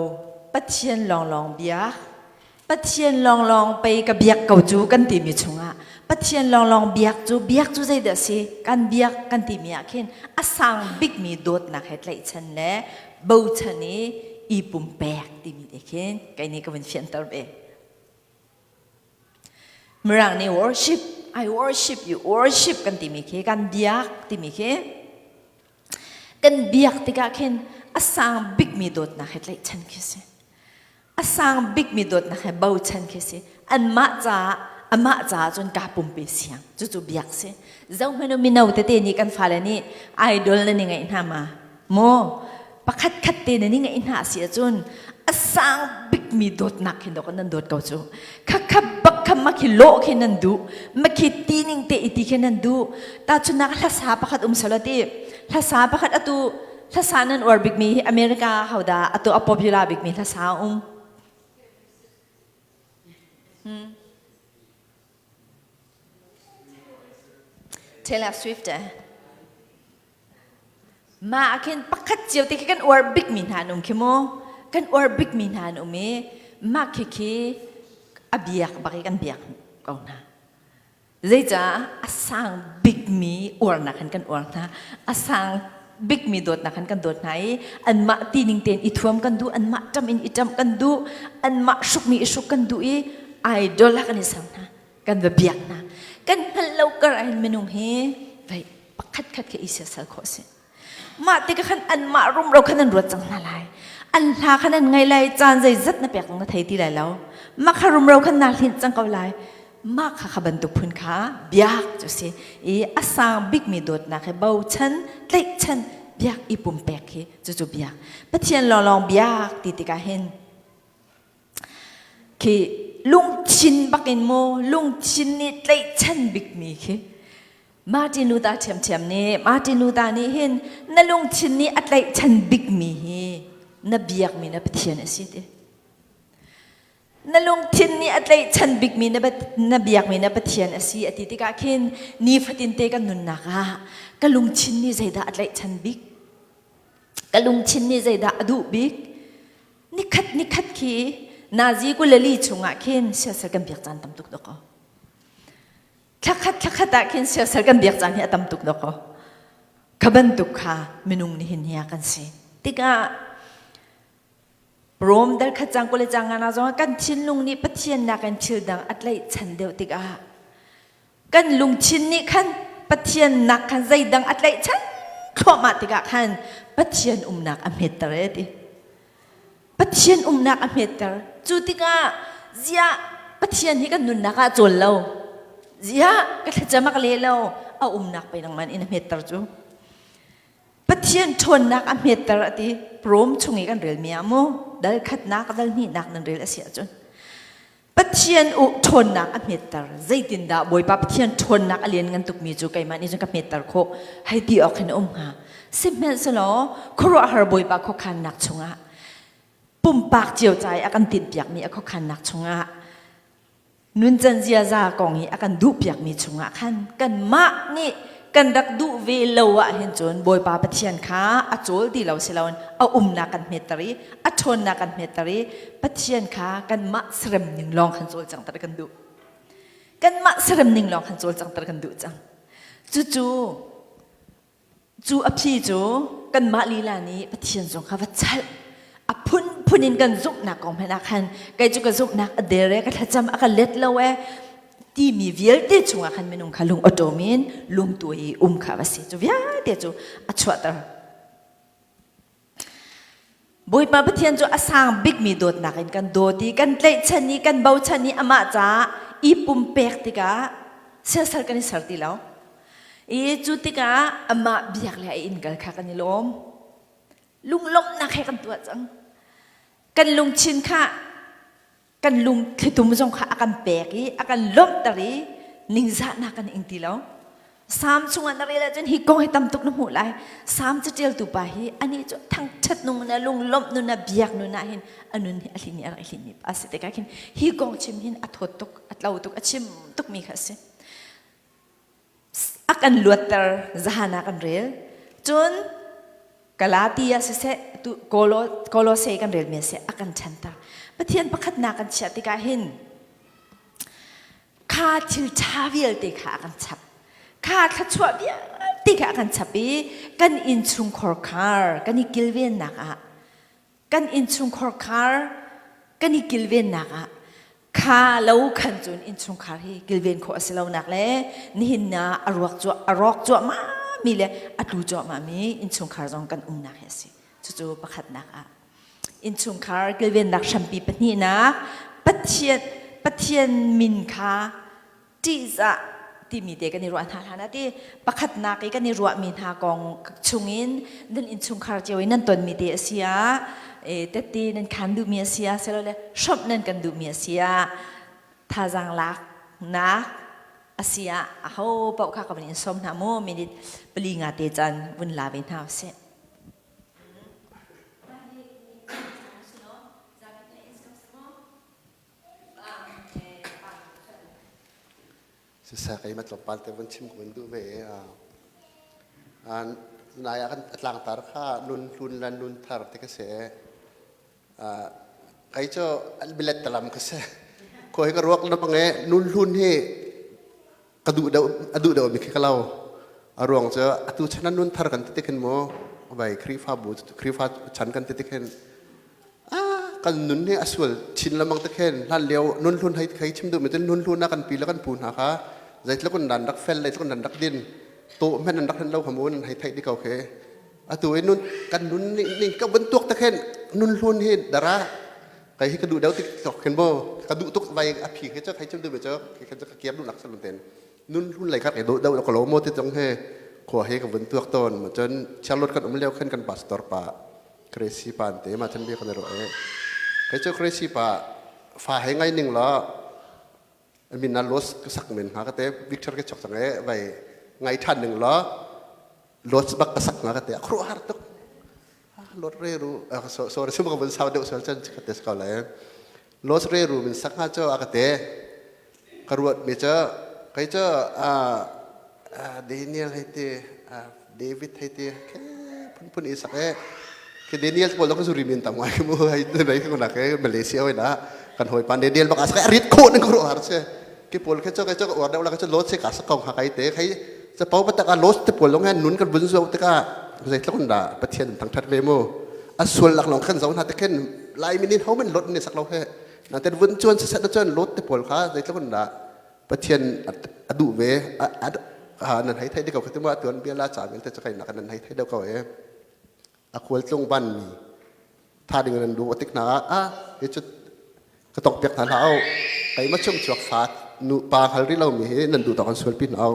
Pathian lawnglawng biak, Pathian lawnglawng pei ka biak ko cu kan timi chungah Pathian lawnglawng biak cu biak cu zeidah si? Kan biak kan timi ah khin a sang bikmi dawtnak he tlaihchan le bochan i i pumpek timi te khin kei nih ka vun fianter ve. Mirang nih worship, I worship you, worship kan timi khi kan biak timi khi kan biak tikah khin a sang bikmi dawtnak he tlaihchan khi si. A sang bikmi dawtnak he bochan khi si. Anmah caah amah caah cun kaa pumpe siang. Cucu biak si. Zohhmanh u mino tete nih kan fale nih idol nan i ngeih hna ma? Maw pakhat khat te nan i ngeih hna si ahcun a sang bikmi dawtnak khin dawk nan dawt ko cu khakha bak kha makhi lawh khi nan duh makhi tining te iti khi nan duh tahchunnak hlasa pakhat um selo ti hlasa pakhat atu hlasa nan uar bikmi hi America hoda atu a popular bikmi hlasa um hmm. Taylor Swift eh Mah ah khin pakhat cio te khi kan uar bikmi hna an um khi mu. Kan uar bikmi hna an um i mah khikhi a biak bak i kan biak ko hna. Zeicah a sang bikmi uarnak khan kan uar hna. A sang bikmi dawtnak khan kan dawt hna i anmah tining tein i thuam kan duh, anmah ṭam in i ṭamh kan duh, anmah hrukmi i hruk kan duh i idol ah kan i ser hna. Kan va biak hna. Kan hngalh lo kar ahhin minung hi vei pakhat khat khi i siasal khawh si. Mah tikah khan anmah rumro khan an ruat cang hna lai. An hla khan an ngai lai, caan zeizat na pek na thei ti lai lo. Mah kha rumro khan naa hlinh cang ko lai. Mah kha kha bantuk phun kha biak cu si. I a sang bikmi dawtnak he bochan, tlaihchan, biak i pumpek hi cucu biak. Pathian lawnglawng biak ti tikah hin Khi lungthin bakin mu lungthin nih tlaihchan bikmi khi Martin Luther ṭhiamṭhiam nih Martin Luther nih hin na lungthin nih a tlaihchan bikmi hi na biakmi na Pathian a si ti. Na lungthin nih a tlaihchan bikmi na biakmi na Pathian a si a ti tikah khin nifatin te kan nunnak ah ka lungthin nih zeidah a tlaihchan bik? Ka lungthin nih zeidah a duh bik? Nikhat nikhat khi nazi kulali chungah khin siasal kan biak caan tam tuk dawk. Thlakhat thlakhat ah khin siasal kan biak caan hi a tam tuk dawk. Kha bantuk kha minung nihin hi kan si. Tikah Rom dal khat cang kule cang ngana zong kan thinlung nih Pathian nakin thil dang a tlaihchan deuh tikah kan lungthin nih khan Pathian nak khan zeidang a tlaihchan thluahmah tikah khan Pathian umnak a hmetter e ti. Pathian umnak a hmetter. Cu tikah ziah Pathian hi kan nunnak ah cawl lo. Ziah ka thlacam a ka le lo. A umnak pei nangman in a hmetter cu. Pathian ṭhawnnak a hmetter a ti. Rom chung i kan relmi ah mu dal khatnak dal hnihnak nan rel a si ahcun Pathian u ṭhawnnak a hmetter. Zeitindah Bawipa Pathian ṭhawnnak a lian ngan tukmi cu keimah nih cun ka hmetter khawh hei ti awk hin a um hnga. Sihmanhsehlaw khuaruahhar Bawipa khuakhannak chungah pumpak cio ca i a kan tinhpiakmi a khuakhannak chungah nuncan ziaza kong i a kan duhpiakmi chungah khan kanmah nih kan rak duh ve lo ah hin cun Bawipa Pathian kha a cawl ti lo si loin a umnak kan hmetter i a ṭhawnnak kan hmetter i Pathian kha kanmah serem ning lawng khan cawlcanghter kan duh. Kanmah serem ning lawng khan cawlcanghter kan duh cang. Cucu. Cu a phi cu kanmah lila nih Pathian zong kha va chalh. A phunphun in kan zumhnak kong hmanh ah khan kei cu ka zumhnak a der e, ka thlacam a ka let lo e timi vialte chungah khan minung kha lung awṭawm in lungtuai i um kha va si. Cu vialte cu a chuahter. Bawipa Pathian cu a sang bikmi dawtnak in kan dawt i kan tlaihchan i kan bochan i amah caah i pumpek tikah siasal kan i ser ti lo. I cu tikah amah biak le a inn kal kha kan i lawm. Lunglawmhnak he kan tuah cang. Kan lungthin kha kan lung thlitum zong kha a kan pek i a kan lawmhter i ningzahnak kan ing ti lo. Salm chungah na rel ahcun hi kong hi tam tuk na hmuh lai. Salm caṭialtu pa hi anih cu thangṭhat nung na lunglawmh nun na biak nun ah hin a nun hi a hlin i a rak hlin mi a si tikah khin hi kong chim hin a thawt tuk, a tlo tuk, a chim tuk mi kha a si. A kan luatter zahan ah kan rel. Cun Galatia siseh tu Kolose kan relmi a si a kan ṭhanter. Pathian pakhatnak kan chiah tikah hin kha thil ṭha vialte kha a kan chap. Kha thluachuah vialte kha a kan chap i kan innchungkhar khar kan i kilvennak ah kan innchungkhar khar kan i kilvennak ah kha lo khan cun innchungkhar hi kilven khawh a si lonak le nihin na a ruak cu a rawk cuahmah mi le a tlu cuahmah mi innchungkhar zong kan umnak hi a si. Cucu pakhatnak ah innchungkhar kilvennak hrampi pahnihnak Pathian Pathian min kha ṭihzah timi te kan i ruah hna hlan ah ti pakhatnak i kan i ruahmi hna kong chungin nan innchungkhar cio i nan tonmi te a si ah tette nan khan duhmi a si ah silole hrawmh nan kan duhmi a si ah thazaang laknak a si ah aho paoh kha ka van in sawm hna mu minute pali nga te caan vun la ve hna usih. Siseh keimah tlawmpal te vun chim ka vun duh ve. Nai ah kan tlangtar kha nun hlun le nun thar ti ka si. Kei cu bilet talam ka si. Khuai ka ruak na bang e nun hlun hi ka duh deuh a duh deuh mi khi ka lo. A ruang cu atu chan ah nun thar kan ti tik hin mu vai Khrihfabu Khrihfa chan kan ti tik hin kan nun hi a sual chin lengmang te khin hlan lio nun hlun hei khei chim duh mi cun nun hlun ah kan pi le kan pu hna kha zeitluk in dan rak fel zeitluk in dan rak din to men an rak hen lo kha mu nan hei theih di ko khi atu i nun kan nun ning ka ban tuak te khin nun hlun hi dara kai hi ka duh deuh tik tok khin bo ka duh tuk vai a phi khi cha khei chim duh mi cha khi khan cha ka kiam duh nak salun ten nun hlun lei kha ke do deuh ko lo mo ti jong he khua he ka vun tuak ton ma cun Charlotte kan um leo khan kan pastor pa Crazy pa an te ma chan bia kan ro e kai chu crazy pa fa he ngai ning la min na los ka sak men ha ka te Victor ke chok chang e vai ngai than ning la los bak ka sak nga ka te khru har tuk lot re ru sorry sum ka bun sau deuh sal chan ka te ska la los re ru min sak nga cho a ka te ka ruat mi cha kai cha a Daniel hei te David hei te ke phun phun i sak e ke Daniel pawl ka zuri min tam ngai mu hei te nei ka nak e Malaysia hoi na kan hoi pan Daniel bak sak rit kho ning ru har che ke pawl ke cho ke cho ka order la ka cho lot se ka sak kong ha kai te khai cha pau patak a lot te pawl long nun kan bun zo te ka zai tlon da pathian thang that ve mu a sual lak long khan zo na te khen lai minin ho men lot ni sak lo he na ten vun chuan se na chuan lot te pawl kha zeitluk in dah pathian a duh ve nan hei thei de ko khatim wa tuan bia la cha vialte chakai nak nan hei thei de ko e a khual tlung ban mi tha ding nan du tik na a hi chu ka tok piak hna hlau kai ma chung chuak fa nu pa hal ri lo mi hi nan du to kan sual pin au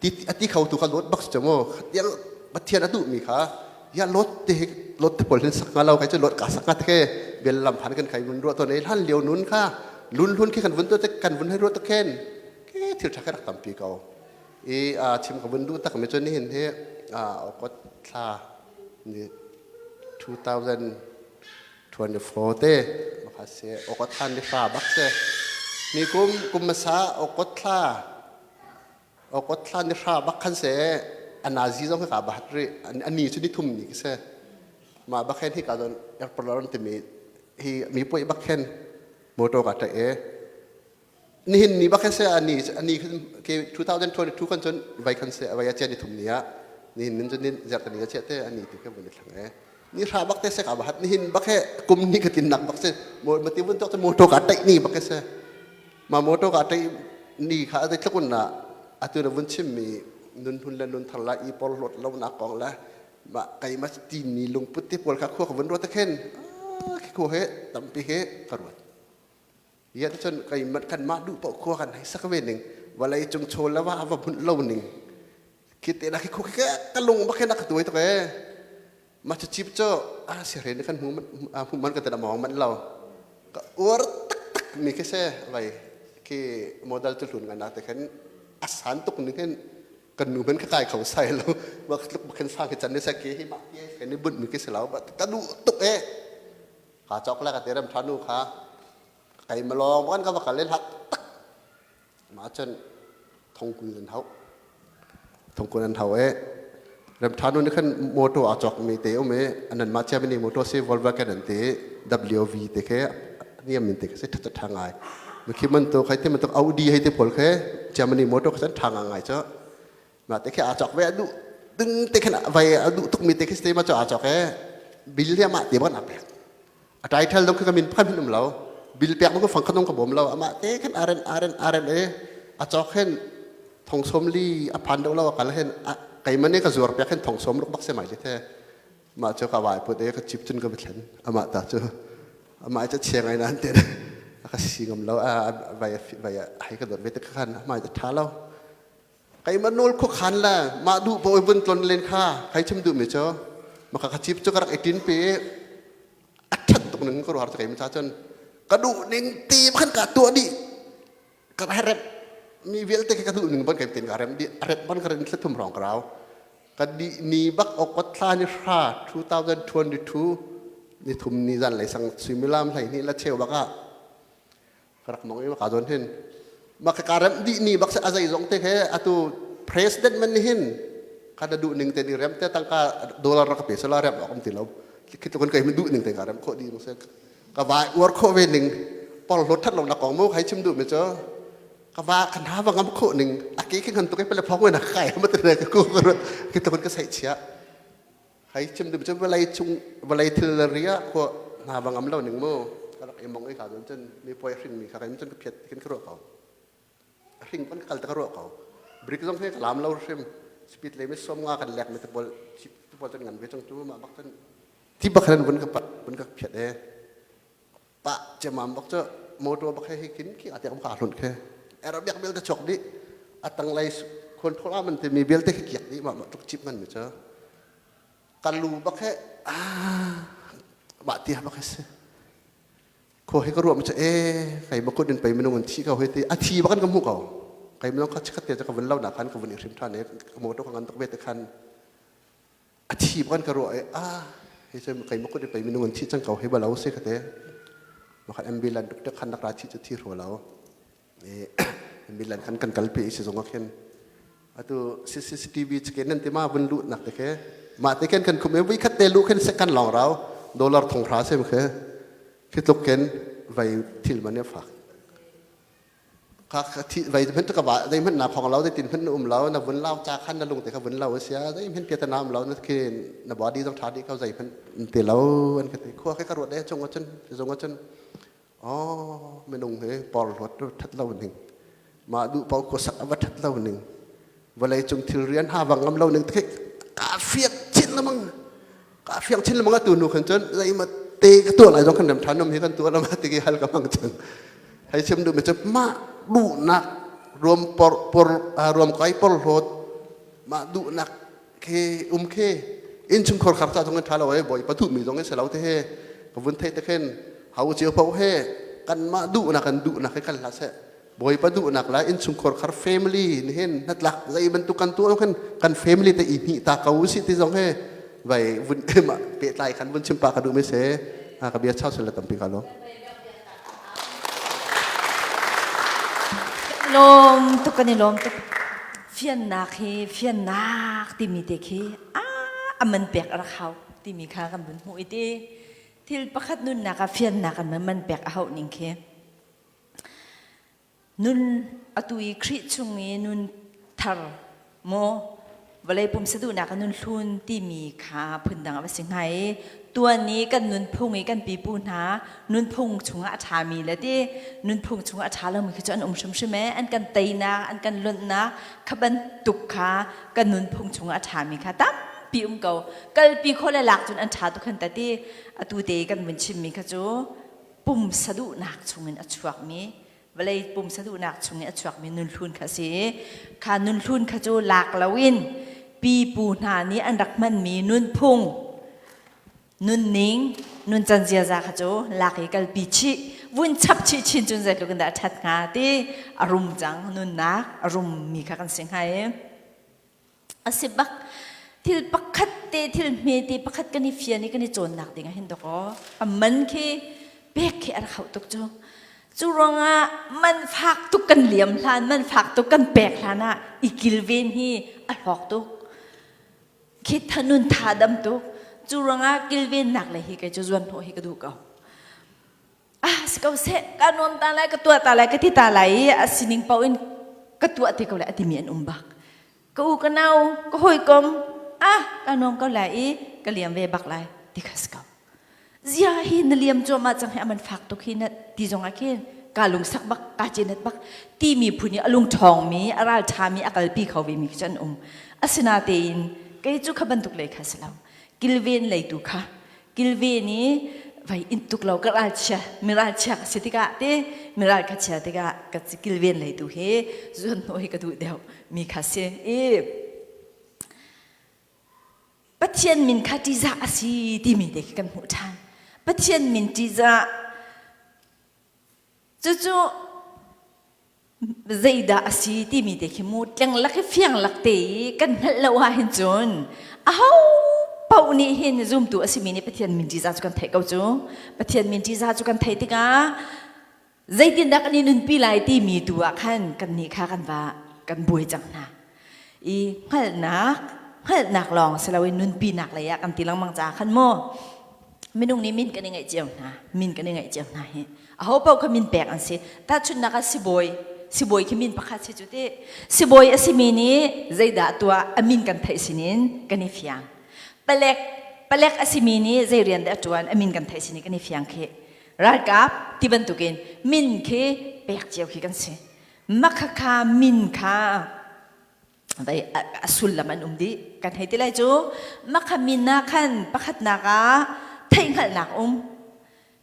ti ati khau tu kha lot bak chamo khatiang pathian a duh mi kha ya lot te lot te pol hin sak nga lo kai chu lot ka sak nga te ke bel lam phan kan khai mun ro to nei hlan liu nun kha lun hlun khi kan vun to te kan vun hai ro to khen ke thil tha rak tampi ko i a chim ka vun du tak me chu ni hin he a okot thla ni 2024 te makha se okot than ni fa bak se ni kum kum masa okot thla Okot thla ni hra bak khan se a nazi zong ka bahat ri ani chu ni thum ni se ma bak hen hi ka don airport ron timi hi mi poi bak hen motor ka ta e nihin ni bak hen se ani ani ke 2022 kan chon vai khan se vai a chen ni thum ni a. Ni nin cu nin zerta ni chia te ani tu ke vun thlang e. Ni hra bak te se ka bahat ni hin bak he kum ni ka tin nak bak se mo mati vun tok te motor ka tai ni bak se. Ma motor ka tai ni kha te tlukun na atu na vun chim mi nun hun le nun thar la i por lot lo na kong la ma kai ma ti ni lungput te pawl kha khua ka vun ruat khen khi khu he tampi he ka ruat ya te chon kai mat kan ma du po khua kan hei sak ve ning walai chung chol la wa va bun lo ning khi te na khi khu ke ka lung ba khen ka tuai to ke ma chu chip cho a si re ni kan mu mu man ka te na mong man lo ka ur tak tak mi ke se vai khi model chu hlun ngan na te khen asan tuk ning khen kan nu men ka kai kho sai lo bak tluk khen sang ke chan ne sa ke hi ma ke ke ni bun mi ke selo ba ka du tuk e ka chok la ka te ram thanu kha kai ma long ban ka ba ka le hak tak ma chen thong kun an hau thong kun an hau e ram thanu ni khan moto a chok mi te um e anan ma cha mi moto se Volkswagen an te WV te ke niam min te ke se tha tha ngai mi khi man to khai te man to Audi hei te pol khe Germany motor kha chan tha ngai cho ma te khe a chok ve du ding te khen vai a du tuk mi te khe ste ma cho a chok e bil le ma te ban a pek a title dong kha min phan um lo bil pek mo ko fang khanong ka bom lo ama te khen aren aren aren e a chok hen thong som li a phan do lo kal hen kai mane ka zuar pek hen thong som ruk bak se mai le the mah cu ka vai put e ka chip cun ka va thlen amah ta cu amah cu chia ngai nan te ka si ngam lo a vai vai hai ka dot ve te khan amah cu tha lo kai ma nol khu khan la ma du bo vun tlon len kha kai chim du mi cho ma ka chip chu ka rak etin pe a that tuk ning ka ruar kai ma cha chon ka du ning ti khan ka tua di ka rep mi vialte ka duh ning ban kai tin ka rem di rep ban ka ren thum rong krau ka di ni bak okot thla ni hra 2022 ni thum ni zan lei sang suimilam hlei ni la cheu baka rak mong i ka don hin ma ka ka rem di ni bak se azai zong te he atu president man ni hin ka da du ning te ni rem te tangka dollar ka pe sola rem ok ti lo khit kon kai mi du ning te ka rem kho di mo se ka vai uar kho ve ning pol hlot that lo na kong mo khai chim du me cho ka va kan ha wa ngam kho ning a ke khin han tu ke pele phong na kai ma te ka ku ki to ka sai chia khai chim du cho valai chung valai thil ria ko na wa ngam lo ning mo ka rak emong ei ka don chen mi poi hring mi kha kai chen ka phiat kin ka ro ko hring pan kal ta ka ro ko brick zong he lam lo hrim speed le mi som nga kan lek mi te bol chip te bol chen ngan ve chang tu ma bak chen Ti bak khan vun ka pat vun ka phiat e pa chemam bak cha motor bak he kin ki ate ka hlun khe era biak bel ta chok di atang lai control aman te mi bel te kiak di ma ma tuk chip ngan mi cha kalu bak he a ba ti bak he se ko he ka ruam cha e kai ma kut din pai minung an thi ka he ti a thi bakan ka mu ko kai minung kha chikhat te cha ka vun lau na khan ka vun i hrim than e motor ka ngan tok ve te khan a thi ban ka ruah i ah hi cu keimah kut i pei minung an thi cang ko hi balo si ka te makhat ambulance tuk tek khan nak ra thi cu thi hro lo ambulance kan kan kalpi si zong ah khin atu CCTV chike nan ti ma vun lu nak te ke ma te ken kan khum e vi khat te lu khen second long rau dollar thong hra sem khe khi tluk ken vai thil man ya fak Kha thi vai hmanh ka va zei hmanh na khong lo zei tin hmanh na um lo na vun lau cha khan na lung te kha vun lo sia zei hmanh pia ta na um lo na khi na body zong tha di ko zei hmanh te lo an ka ti khua ke ka ruat de chung cun zong cun oh minung he por hlot that lo ning ma du pau ko sak ava that lo ning vawlei cung thil rian ha wang ngam lo ning te ka fiak chin lamang ka fiang chin lamang atu nu khan cun zei ma te ka tuah lai zong kan ram than nom hi kan tuah lama ti ki hal ka mang cun hei chim du mi cu mah duhnak ruam por por ruam kai por hlawt mah duhnak ke um ke inn chung khor khar cha zong tha lo e boi pathu mi zong se lo te he ka vun thei te khen hau chiu pho he kan mah duhnak kan duhnak he kan hla se Bawipa duhnak la innchungkhar khar family nihin hnatlak zei bantuk kan tuah khan kan family te i hnih ta ko si ti zong he vai vun ma pehtlai khan vun chim pa ka duh me se ka bia chau sel tampi ka lo Lom tuk kan i lom tuk fiannak hi fiannak timi te khi a aman pek a rak hau timi kha kan vun hmuh i ti thil pakhat nunnak ah fiannak an man pek a hauh ning khi Nun atu i Khrih chung i nun thar maw? Vawlei pumsa duhnak a nun hlun timi kha phundang a va si hnga i tuan i kan nunphung i kan pipu hna nunphung chungah a ṭhami le ti nunphung chungah a ṭha lomi khi cu an um hrimhrim ee. An kan teinak, an kan lonhnak kha bantuk kha kan nunphung chungah a ṭhami kha tampi um ko. Kalpi khawh le lak cun an ṭha tuk han ta ti. Atu te kan vun chimmi kha cu pumsa duhnak chungin a chuakmi vawlei pumsa duhnak chung i a chuakmi nunhlun kha a si i kha nunhlun kha cu lak loin pipu hna nih an rak hmanmi nunphung nunning nuncan ziaza kha cu lak i kalpi chih vun chap chih chin cun zeitluk in dah a ṭhat hnga ti a rum cang nunnak a rummi kha kan si hnga i A si bak. Thil pakhat te, thil hmete pakhat kan i fian i kan i cawnnak ding ah hin dawkaw a man khi pek khi a rak hauh tuk cu. Cu ruangah man fak tuk kan liam hlan, man fak tuk kan pek hlan ah i kilven hi a hlawk tuk. Khi thanun tha dam tuk. Cu ruangah kilvennak le hi kei cu zuan hnawh hi ka duh ko. Ah si ko seh, ka nuam ta lai, ka tuah ta lai, ka ti ta lai i a sining paoh in ka tuah te ko lai a timi an um bak. Ka u ka nau, ka hawikom, ah ka nuam ko lai i ka liam ve bak lai ti kha si ko. Zia hi na liam cuahmah cang hi a man fak tuk hi na ti zong ah khin ka lungsak bak, ka cenat bak timi phun i a lung ṭhawngmi, a ralṭhami, a kalpi kho vemi khi cu an um. Asinatein kei cu kha bantuk lei kha si lo. Kilven lei tu kha kilven i vai in tuk lo ka ralchia miralchia ka si tikah te miral ka chia tikah ka kilven lei tu hi zuan hnawh hi ka duh deuh mi kha si i Pathian min kha ṭihzah a si timi te khi kan hmuh ṭhan Pathian min ṭihzah cucu zeidah a si timi te khi mu tleng lak hi fiang lak te i kan hngalh lo ah hin cun aho paoh nih hin zumtu a simi nih Pathian min ṭihzah cu kan theih ko cu Pathian min ṭihzah cu kan theih tikah zeitindah kan i nunpi lai timi tu ah khan kannih kha kan va kan buai cang hna i hngalhnak hngalhnak lawng si loin nunpinak lei ah kan ti lengmang caah khan maw minung nih min kan i ngeih cio hna min kan i ngeih cio hna hi aho paoh kha min pek an si tahchunhnak ah sibawi sibawi khi min pakhat si cu ti sibawi a simi nih zeidah tuah a min kan theih sinin kan i fiang palek palek a simi nih zei rian dah a ṭuan a min kan theih sinin kan i fiang khi ralkap ti bantukin min khi pek cio khi kan si makhakha min kha vai a sullam an um dih kan hei ti lai cu makha min ah khan pakhatnak ah theihhngalhnak um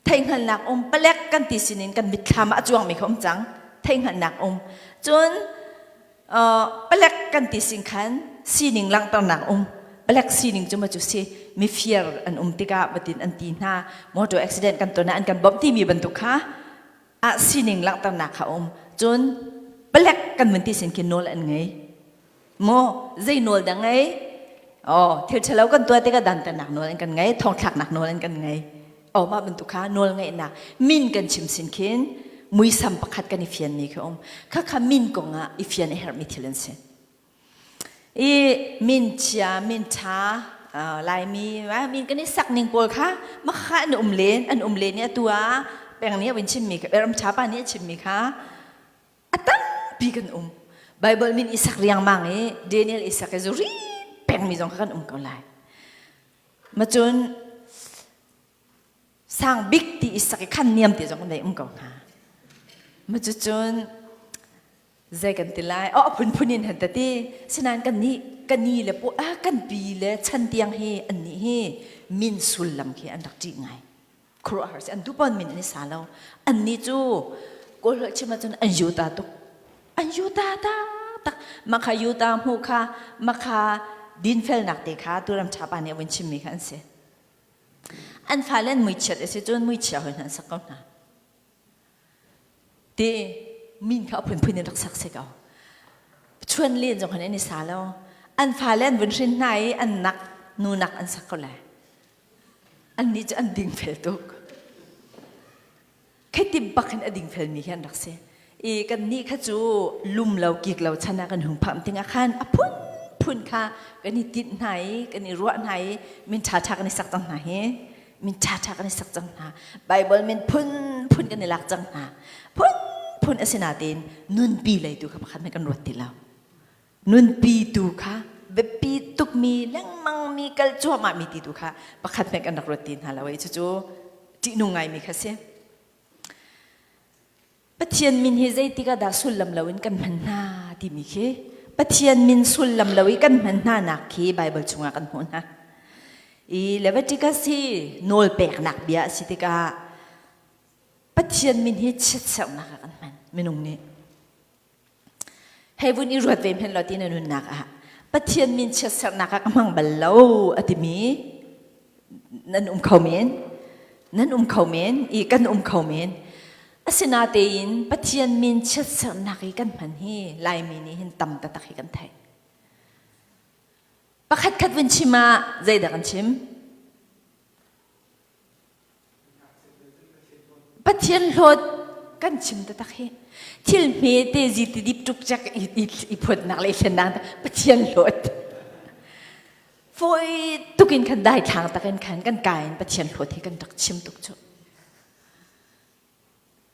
theihhngalhnak um palek kan ti sinin kan mitthlam ah a cuangmi kha um cang theihhngalhnak um cun palek kan ti sin khan sining langhternak um palek sining cu ma cu si mifir an um tikah batin an ti hna motor accident kan ton ah an kan bawmh timi bantuk kha ah sining langhternak kha um cun palek kan mun ti sin khi nawl an ngei maw zei nawl dah ngei oh thil ṭhalo kan tuah tikah dantatnak nawl an kan ngei thongthlaknak nawl an kan ngei oh mah bantuk kha nawl ngeihnak min kan chim sin khin muisam pakhat kan i fianmi khi um kha kha min kong ah i fian a herhmi thil an si I min chia min ṭha Laimi min kan i sak ning pawl kha makha an um len an um len i atu ah peng nih a vun chimmi kha ram ṭha pa nih a chimmi kha a tampi kan um Bible min i sak riangmang i Daniel i sak i zuri pengmi zong kha kan um ko lai macun sang bik ti i sak i khan niam ti zong kan nei um ko hna macucun zei kan ti lai oh phunphun in han tati sinain kan nih kan ni le pu ah kan pi le chan tiang hi an nih hi min sullam khi an rak ṭih ngai khuaruahhar si an tu pon min an i sa lo an nih cu kawl holh chim ahcun an yuta tuk an yuta ta tak makha yuta hmu kha makha dinfelnak te kha turam ṭha pa nih a vun chimmi kha an si an fale an muichiat a si cun muichia hoi hna an sak ko hna Te min kha a phunphun in rak sak si ko. Chuan len zong khan an i sa lo. An fale an vun hrin hna i an nak nu nak an sak ko lai. Annih cu an dingfel tuk. Khiti bak in a dingfel mi khi an rak si. I kan nih kha cu lum lo kik lo chan ah kan hung pham ting ah khan a phunphun kha kan i tinh hna i kan i ruah hna i min ṭhaṭha kan i sak cang hna hi. Min ṭhaṭha kan i sak cang hna. Bible min phunphun kan i lak cang hna. Phunphun a si nain nunpi lei tu kha pakhat hmanh kan ruat ti lo. Nunpi tu kha biapi tukmi lengmang mi kal cuahmah mi ti tu kha pakhat hmanh kan rak ruat ti hna lo i cucu ṭihnung ngaimi kha si. Pathian min hi zeitik ah dah sullam loin kan hman hna timi khi Pathian min sullam lo i kan hman hna nak khi Bible chungah kan hmuh hna. I Leviticus hi nawl peknak bia a si tikah Pathian min hi chiatserhnak ah kan hman minung nih. Hei vun i ruat ve hmenh law ti na nunnak ah Pathian min chiatserhnak ah ka hmang bal lo a timi nan um kho men nan um kho men i kan um kho men asinatein Pathian min chiatserhnak i kan hman hi Laimi nih hin tam taktak hi kan theih pakhat khat vun chim ah zeidah kan chim Pathian hlawt kan chim taktak hi thil hme te zi ti dip tuk cek i phutnak le i thlennak Pathian hlawt fawi tukin khan dai thlang takin khan kan kai in Pathian hlawt hi kan rak chim tuk cu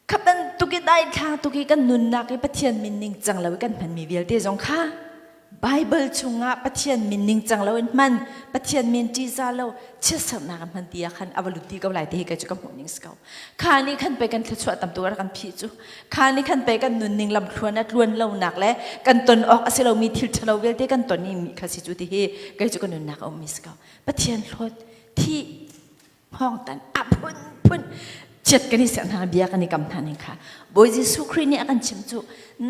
Kha bantuk i daithlang tuk i kan nunnak i Pathian min ningcang lo i kan hmanmi vialte zong kha Baibal chungah Pathian min ningcang lo in hman, Pathian min ṭihzah lo, chiatserhnak in hman ti ah khan a va lut dih ko lai ti hi kei cu ka hmuh ning si ko. Kha nih khan pei kan thluachuah tam tuk a rak kan phih cu. Kha nih khan pei kan nunning lamthluan a tluan lonak le kan ton awk a si lomi thil ṭhalo vialte kan ton i mi kha si cu ti hi kei cu ka nunnak a ummi si ko. Pathian hlawt, thih, hngawngtan a phunphun chiat kan i serh hna bia kan i kam hna ning kha Bawi Jesuh Khrih nih a kan chim cu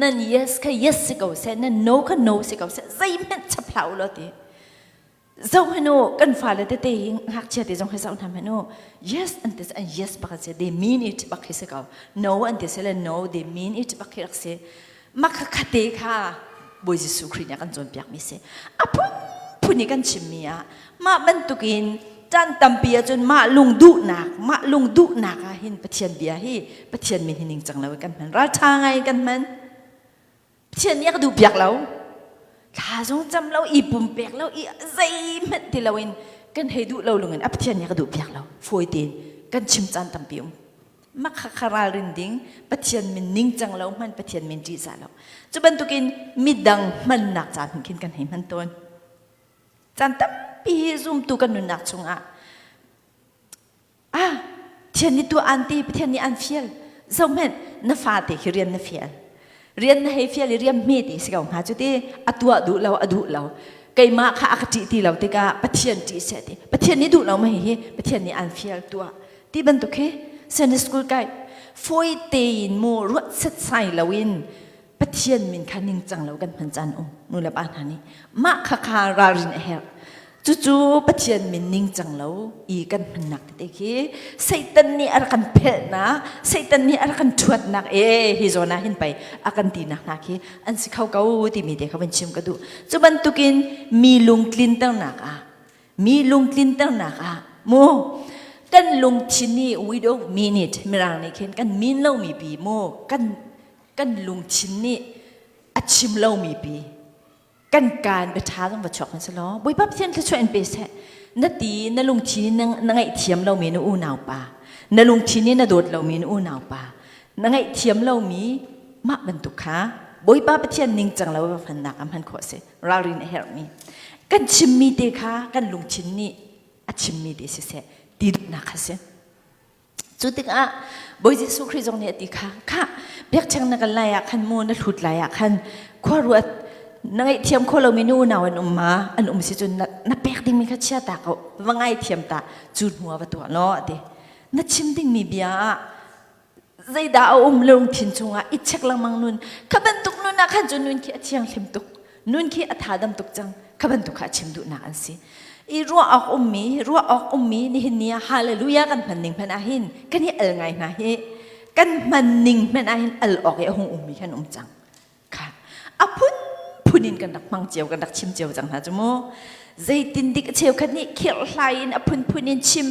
nan yes kha yes si ko seh nan no kha no si ko seh zeihmanh chap hlah u law ti zoh hmanh u kan fale tete hi ngakchia te zong hi zoh hna hmanh u yes an ti an yes bak si they mean it bak hi si ko no an ti sile no they mean it bak hi rak si mah kha khate kha Bawi Jesuh Khrih nih a kan cawnpiakmi si a phunphun i kan chimmi ah mah bantukin caan tampi ahcun mah lungduhnak mah lungduhnak ah hin Pathian bia hi Pathian min hi ningcang lo in kan hman ralṭha ngai in kan hman Pathian nih a ka duhpiak lo thla zong cam lo i pumpek lo i zeihmanh ti loin kan hei duh lo lungin a Pathian nih a ka duhpiak lo fawi tein kan chim caan tampi um mah kha kha ralrin ding Pathian min ningcang lo hman Pathian min ṭihzah lo cu bantukin midang hmannak caan hin khin kan hei hman tawn Caan tampi hi zumtu kan nunnak chungah ah Pathian nih tuah an ti Pathian nih an fial zohhmanh na fate khi rian na fial rian na hei fial i rian hme ti si ko hnga cu ti a tuah duh lo a duh lo keimah kha a ka ṭih ti lo tikah Pathian ṭih seh ti Pathian nih duh lo ma hihi Pathian nih an fial tuah ti bantuk hi Sunday school kai fawi tein mu ruat setsai loin Pathian min kha ningcang lo kan hman caan um nu le pa hna nih mah kha kha ralrin a herh cucu Pathian min ningcang lo i kan hmannak tete khi Satan nih a rak kan phelhnak Satan nih a rak kan ṭhuatnak e hi zawn ah hin pei a kan tinak hna khi an si kho ko timi te kha van chim ka duh cu bantukin mi lungtlinternak ah mi lungtlinternak ah mu kan lungthin nih we don't mean it mirang nih khin kan mean lomi pi mu kan kan lungthin nih a chim lomi pi kan kaan biaṭha zong va chuak hmanh law Bawipa Pathian thluachuah in pe seh na ti na lungthin in na ngaihthiam lomi na unau pa na lungthin in na dawt lomi na unau pa na ngaihthiam lomi mah bantuk kha Bawipa Pathian ningcang lo va hmannak ah hman khawh si ralrin a herhmi kan chimmi te kha kan lungthin nih a chimmi te siseh ti duhnak kha si Cu tikah Bawi Jesuh Khrih zong nih a ti kha, khah biakṭheng na kal lai ah khan mu na hlut lai ah khan khua ruat na ngaihthiam kho lomi nu unau an um ma an um si cun na, na pek dingmi kha chia ta ko va ngaithiam ta cu hnu ah va tuah law a ti na chim dingmi bia ah zeidah a um lungthin chungah i check lengmang nun kha bantuk nun ah khan cun nun khi a thianghlim tuk nun khi a tha dam tuk cang kha bantuk kha a chim duhnak an si i ruah awk ummi ruah awk ummi nihin ni ah hallelujah kan hman ning hmanh ah hin kan i al ngai hna hi kan hman ning hmanh ah hin al awk i a hung ummi kan um cang kha a phun phun in kan rak hmang cio kan rak chim cio cang hna cu mu zeitin dik cheukhat nih khirhlai in a phunphun in chim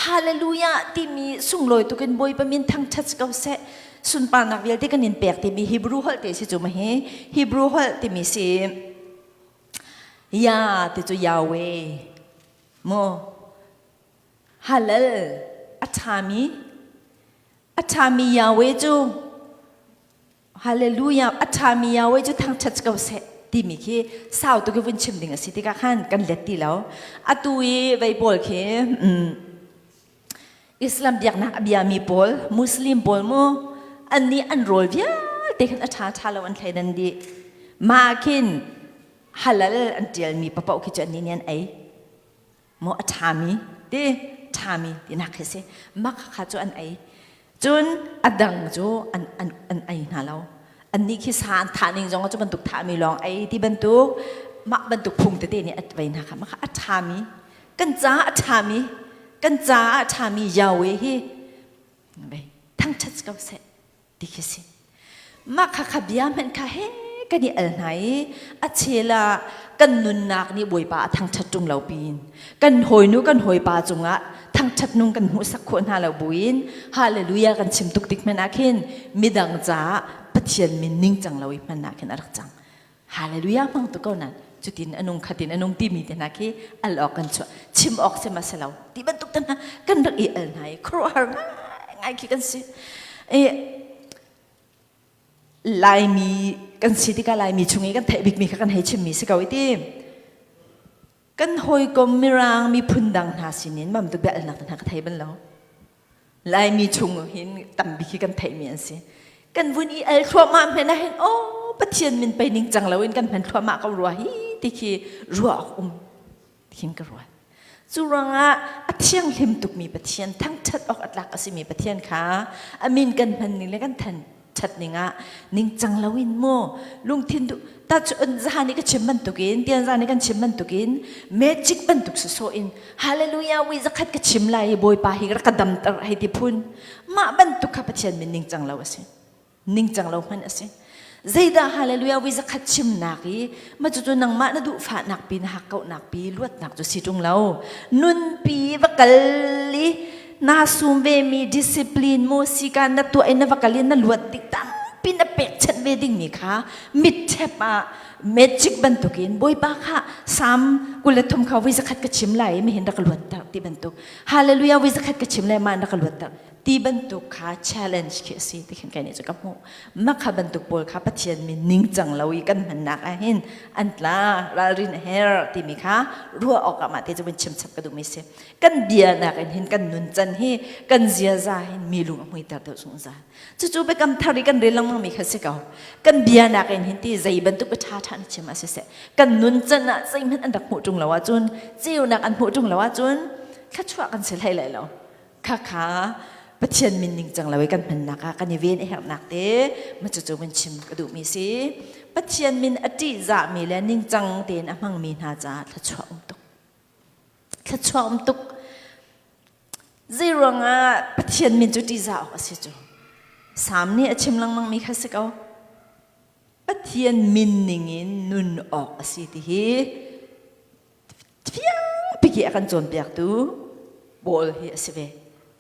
Hallelujah timi sunglawi tukin Bawipa min thangṭhat ko seh. Sunparnak vialte kan in pek timi Hebrew holh te si cu ma hi Hebrew holh timi si Ya ti cu Yahweh mu Halal a ṭhami a ṭhami Yahweh cu Hallelujah a ṭhami Yahweh cu thangṭhat ko seh. timi khi sau tuk i vun chim ding a si tikah khan kan let ti lo. Atu i vei pawl khi Islam biaknak a biami pawl, Muslim pawl mu an nih an rawl vialte khan a ṭha ṭha lo an thleidan dih. Mah khin halal an ṭialmi papaoh khi cu annih nih an ei. Maw a ṭhami ti ṭhami tinak khi si. Mah kha cu an ei. Cun a dang cu an, an, an ei hna lo. Annih khi sa an thah ning zong cu bantuk thahmi lawng ei ti bantuk mah bantuk phung tete nih a vei hna kha mah kha a ṭhami kan caah a ṭhami kan caah a ṭhami Yahweh hi thangṭhat ko seh ti khi si. Mah kha kha bia hmanh kha he kan i al hna i a chel ah kan nunnak nih Bawipa a thangṭhat ṭung lo pin kan hawinu kan hawipa cungah thangṭhat nung kan hmuhsak khawh hna lo buin hallelujah kan chim tuk tik hmanh ah khin midang caah Pathian min ningcang lo i hman ah khin a rak cang. Hallelujah hmang tu ko nan cutin anung khatin anung timi te hna khi al awk kan chuah chim awk si ma si lo ti bantuk te hna kan rak i al hna i khuaruahhar ngai khi kan si. E, Laimi kan si tikah Laimi chung i kan theih bikmi kha kan hei chimmi si ko i ti. Kan hawikom Mirang miphun dang hna sinin mam tu biahalnak hna ka thei bal lo. Laimi chung hin tambik hi kan theihmi an si. Kan vun i al thluahmah hmenh ah hin oh Pathian min pei ning cang loin kan hman thluahmah ko rua hi ti khi ruah awk um khin ka ruat. Cu ruangah a thianghlim tukmi Pathian thangṭhat awk a tlak a simi Pathian kha a min kan hman ning le kan than ṭhat ning ah ningcang loin mu lungthin duh ta cu zan i ka chim bantukin tian zan i kan chim bantukin magic bantuk sawsawh in hallelujah wi zakhat ka chim lai i bawipa hi rak ka damter hei ti phun mah bantuk kha Pathian min ningcang lo a si ningcang lo hman a si zeidah hallelujah wi zakhat chimnak i ma cucu nangmah na duh fahnak pi na hakkauhnak pi luatnak cu si ṭung lo nunpi va kal i naa sum ve mi discipline mu sika na tuah in na va kal in na luat tik tampi na pekchanh ve dingmi kha mitṭhep ah magic bantukin bawipa kha Psalm 23 kha voi zakhat ka chim lai i mihin rak ka luatter ti bantuk hallelujah voi zakhat ka chim lai ma rak ka luatter ti bantuk kha challenge khi a si ti khin kai nih cu ka hmuh makha bantuk pawl kha Pathian min ningcang lo i kan hmannak ah hin an tla ralrin a her timi kha ruah awk ah mah te cu vun chim chap ka duhmi si kan bia nak in hin kan nun can hi kan ziaza hin mi lung a hmuiter deuh zungzal cucu biakam thar i kan rel lengmang mi kha si ko kan bia nak in hin ti zei bantuk bia ṭha ṭha na chim ah siseh kan nun can ah zeihmanh an rak hmuh ṭung lo ahcun ceunak an hmuh ṭung lo ahcun thluachuah kan si hlei lai lo khakha Pathian min ningcang lo i kan hmannak ah kan i ven a herhnak te ma cucu vun chim ka duhmi si Pathian min a ṭihzahmi le ningcang tein a hmangmi hna caah thluachuah um tuk thluachuah um tuk zei ruangah Pathian min cu ṭihzah awk a si cu Salm nih a chim lengmangmi kha si ko Pathian min ningin nun awk a si ti hi fiangpi khi a kan cawnpiaktu Paul hi a si ve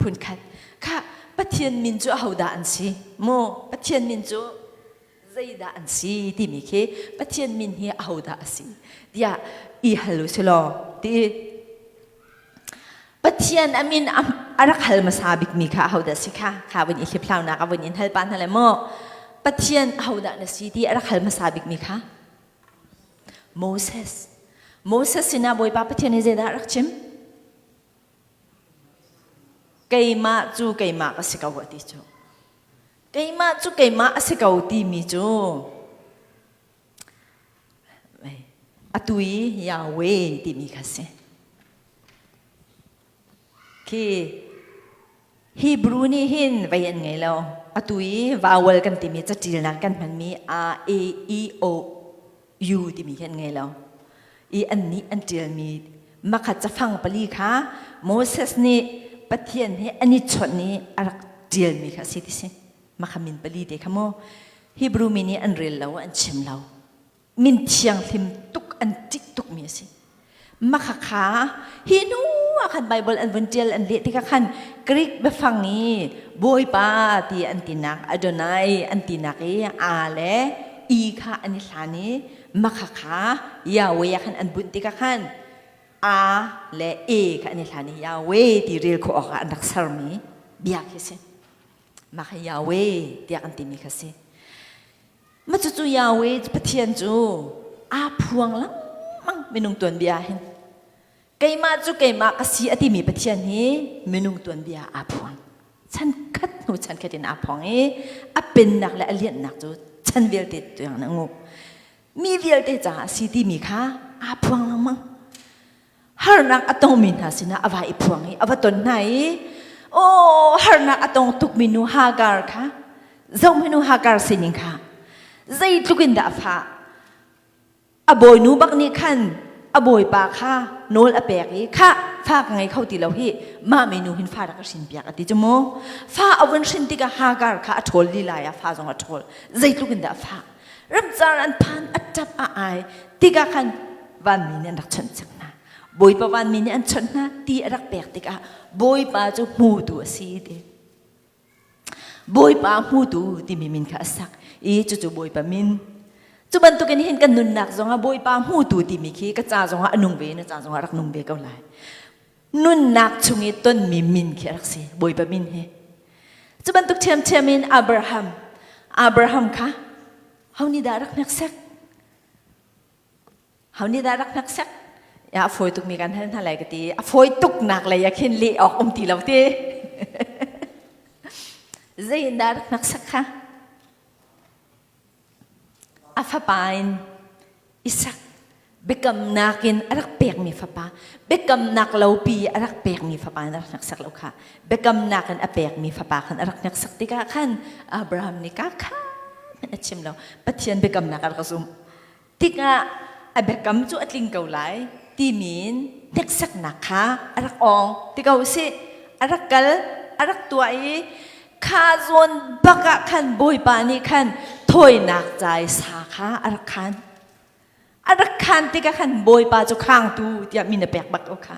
phunkhat kha Pathian min cu ahodah an si mu Pathian min cu zeidah an si timi khi Pathian min hi ahodah a si tiah i hal u si law ti Pathian a min a rak hal hmasa bikmi kha ahodah si kha kha vun i hliphlaunak a vun in hal pa hna le mu Pathian ahodah na si ti a rak hal hmasa bikmi kha Moses. Moses sinah Bawipa Pathian nih zeidah a rak chim? Keimah cu keimah ka si ko a ti cu. Keimah cu keimah a si ko timi cu atu i Yahweh timi kha si. Khi Hebrew nih hin vei an ngei lo. Atu i vowel kan timi caṭilnak kan hmanmi a, e, i, o, u timi hi an ngei lo. I annih an ṭialmi makhat cafang pali kha Moses nih Pathian he an i chawnh i a rak ṭialmi kha a si ti si. Makha min pali te kha mu. Hebrew mi nih an rel lo, an chim lo. Min thianghlim tuk an ṭih tukmi a si. Makhakha hi hnu ah khan Bible an vun ṭial an leh tikah khan Greek biafang i Bawipa ti an tinak Adonai an tinak i a le i kha an i hlan i makhakha Yahweh ah khan an bunh tikah khan a le e kha an i hlan i Yahweh ti rel khawh awkah an rak sermi bia khi si. Mah kha Yahweh tiah an timi kha si. Mah cucu Yahweh Pathian cu Aa phuang lengmang minung tuanbia hin. Keimah cu keimah ka si a timi Pathian hi minung tuanbia aa phuang. Chan khat hnu chan khat in aa phuang i a pennak le a lianhnak cu chan vialte tiang a nguh. Mi vialte caah a si timi kha aa phuang lengmang. Harnak a tongmi hna sinah a va i phuang i a va ton hna i aw harnak a tong tukmi nu Hagar kha zohmi nu Hagar sining kha zeitluk in dah a fah A bawinu bak nih khan a bawipa kha nawl a pek i khah fa ka ngei kho ti lo hi mah minu hin fa rak ka hrin piak a ti cu mu. Fa a vun hrin tikah Hagar kha a ṭhawl lila ah fa zong a ṭhawl. Zeitluk in dah a fah. Ramcar an phan a ṭap a ai tikah khan vanmi nih an rak chawnh cang hna. Bawipa vanmi nih an chawnh hna ti a rak pek tikah Bawipa cu hmutu a si ti. Bawipa hmutu timi min kha a sak i cucu Bawipa min. Cu bantukin hin kan nunnak zongah Bawipa hmutu timi khi ka ca zongah a nung ve na ca zongah rak nung ve ko lai. Nunnak chung i tonmi min khi a rak si Bawipa min hi. Cu bantuk ṭhiamṭhiam in Abraham Abraham kha ho nih dah rak hneksak? Ho nih dah rak hneksak? Ya a fawi tukmi kan hal hna lai ka ti. A fawi tuknak lei ah khin leh awk um ti lo ti. Zei in dah rak hneksak kha? A fapa in Isak biakamnak in a rak pekmi fapa biakamnak lopi a rak pekmi fapa in a rak hneksak lo kha biakamnak in a pekmi fapa khan a rak hneksak tikah khan Abraham nih ka kha a chim lo Pathian biakamnak a rak zumh tikah a biakam cu a tling ko lai timi in hneksaknak kha a rak awng ti ko sih a rak kal a rak tuah i kha zawn bak ah khan bawipa nih khan thawinak ca i sa kha a rak khan a rak khan tikah khan bawipa cu khangtu tiah min a pek bak ko kha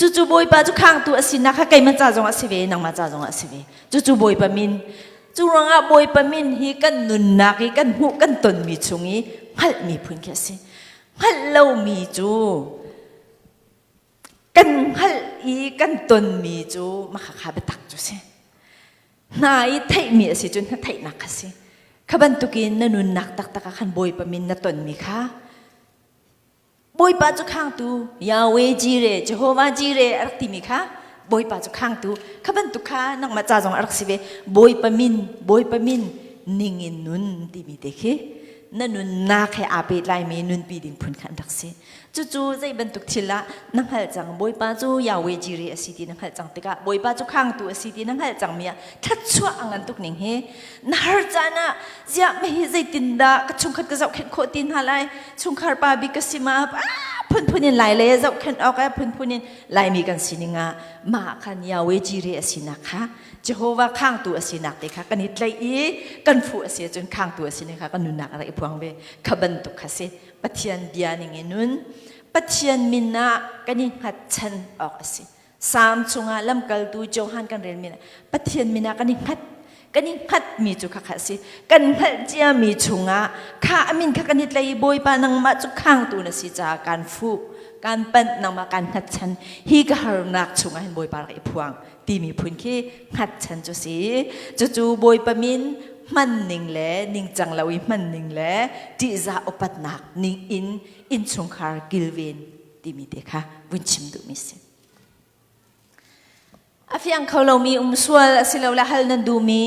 Cucu Bawipa cu khangtu a sinak kha keimah ca zong a si ve, nangmah ca zong a si ve. Cucu Bawipa min. Cu ruangah Bawipa min hi kan nunnak i kan hmuh kan tonmi chung i hngalhmi phun khi a si. Hngalh lomi cu kan hngalh i kan tonmi cu makhakha biatak cu si. Hna i theihmi a si cun hna theihnak kha si. Kha bantukin na nunnak taktak ah khan Bawipa min na tonmi kha Bawipa cu khangtu Yahweh Jireh Jehovah Jireh a rak timi kha Bawipa cu khangtu kha bantuk kha nangmah ca zong a rak si ve Bawipa min Bawipa min ning in nun timi te khi na nunnak he aa pehtlaimi nunpi ding phun kha an rak si cucu zei bantuk thil ah na hngalh cang Bawipa cu Yahweh Jireh a si ti na hngalh cang tikah Bawipa cu khangtu a si ti na hngalh cangmi ah thluachuah a ngan tuk ning hi na har caan ah ziah hi zeitindah ka chungkhat ka zohkhenh khawh ti hna lai chungkhar pa bik ka si ma phunphun in lai le zohkhenh awk eh phunphun in laimi kan sining ah mah khan Yahweh Jireh a sinak kha Jehovah khangtu a sinak te kha kan i tlaih i kan fuh a si ahcun khangtu a sining kha kan nunnak a rak i phuang ve kha bantuk kha si Pathian bia ning in nun Pathian min ah kan i hngatchan awk a si Salm chungah lamkaltu Johan kan relmi Pathian min ah kan i hngat kan i hngatmi cu khakha a si kan hngalh ciami chungah kha a min kha kan i tlai i Bawipa nangmah cu khangtu na si caah kan fuh kan panh nangmah kan hngatchan hi ka harnak chungah hin Bawipa rak i phuang timi phun khi hngatchan cu si cucu Bawipa min hman ning le ningcang lo i hman ning le ṭihzah upatnak ning in innchungkhar kilven timi te kha vun chim duhmi si. A fiang kho lomi um sual asilole hal nan duhmi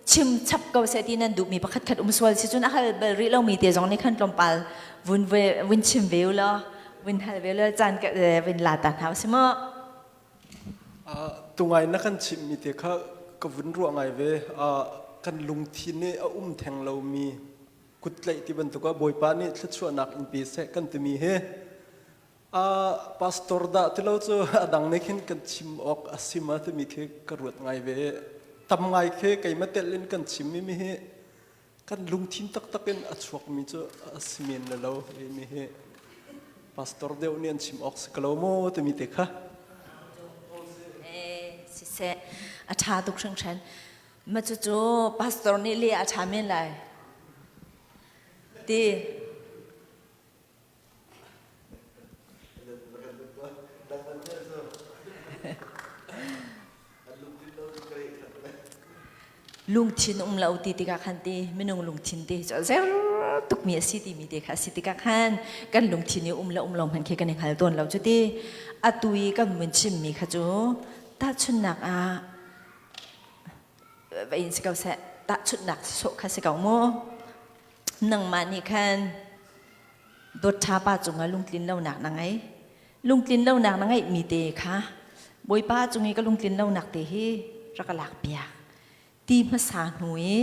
chim chap ko seh ti nan duhmi pakhat khat um sual si cun a hal bal rih lomi te zong nih khan tlawmpal vun ve vun chim ve u law vun hal ve law caan vun la ta hna si maw Tungai na kan chimmi te kha ka vun ruah ngai ve kan lungthin nih a um theng lomi kutlaih ti bantuk ah Bawipa nih thluachuahnak in pe seh kan timi hi pastor dah tilo cu a dang nih khin kan chim awk a si ma timi khi ka ruat ngai ve tam ngai khi keimah telh in kan chim mi hi kan lungthin taktak in a chuakmi cu a si men le lo mi hi pastor deuh nih an chim awk si ko lo maw timi te kha siseh a ṭha tuk hringhran Ma cucu pastor nih le a ṭha men lai. Ti. Lungthin um lo ti tikah khan ti minung lungthin ti cu zer tukmi a si timi te kha a si tikah khan kan lungthin i um le um lo hmanh khi kan i hngal tawn lo cu ti. Atu i kan vun chimmi kha cu tahchunhnak ah va in si ko seh, tahchunhnak sawh kha si ko mu. Nangmah nih khan dawt ṭha pa cungah lungtlin lonak na ngei. Lungtlin lonak na ngeihmi te kha Bawipa cung i ka lungtlin lonak te hi rak ka lak piak ti hmasa hnu i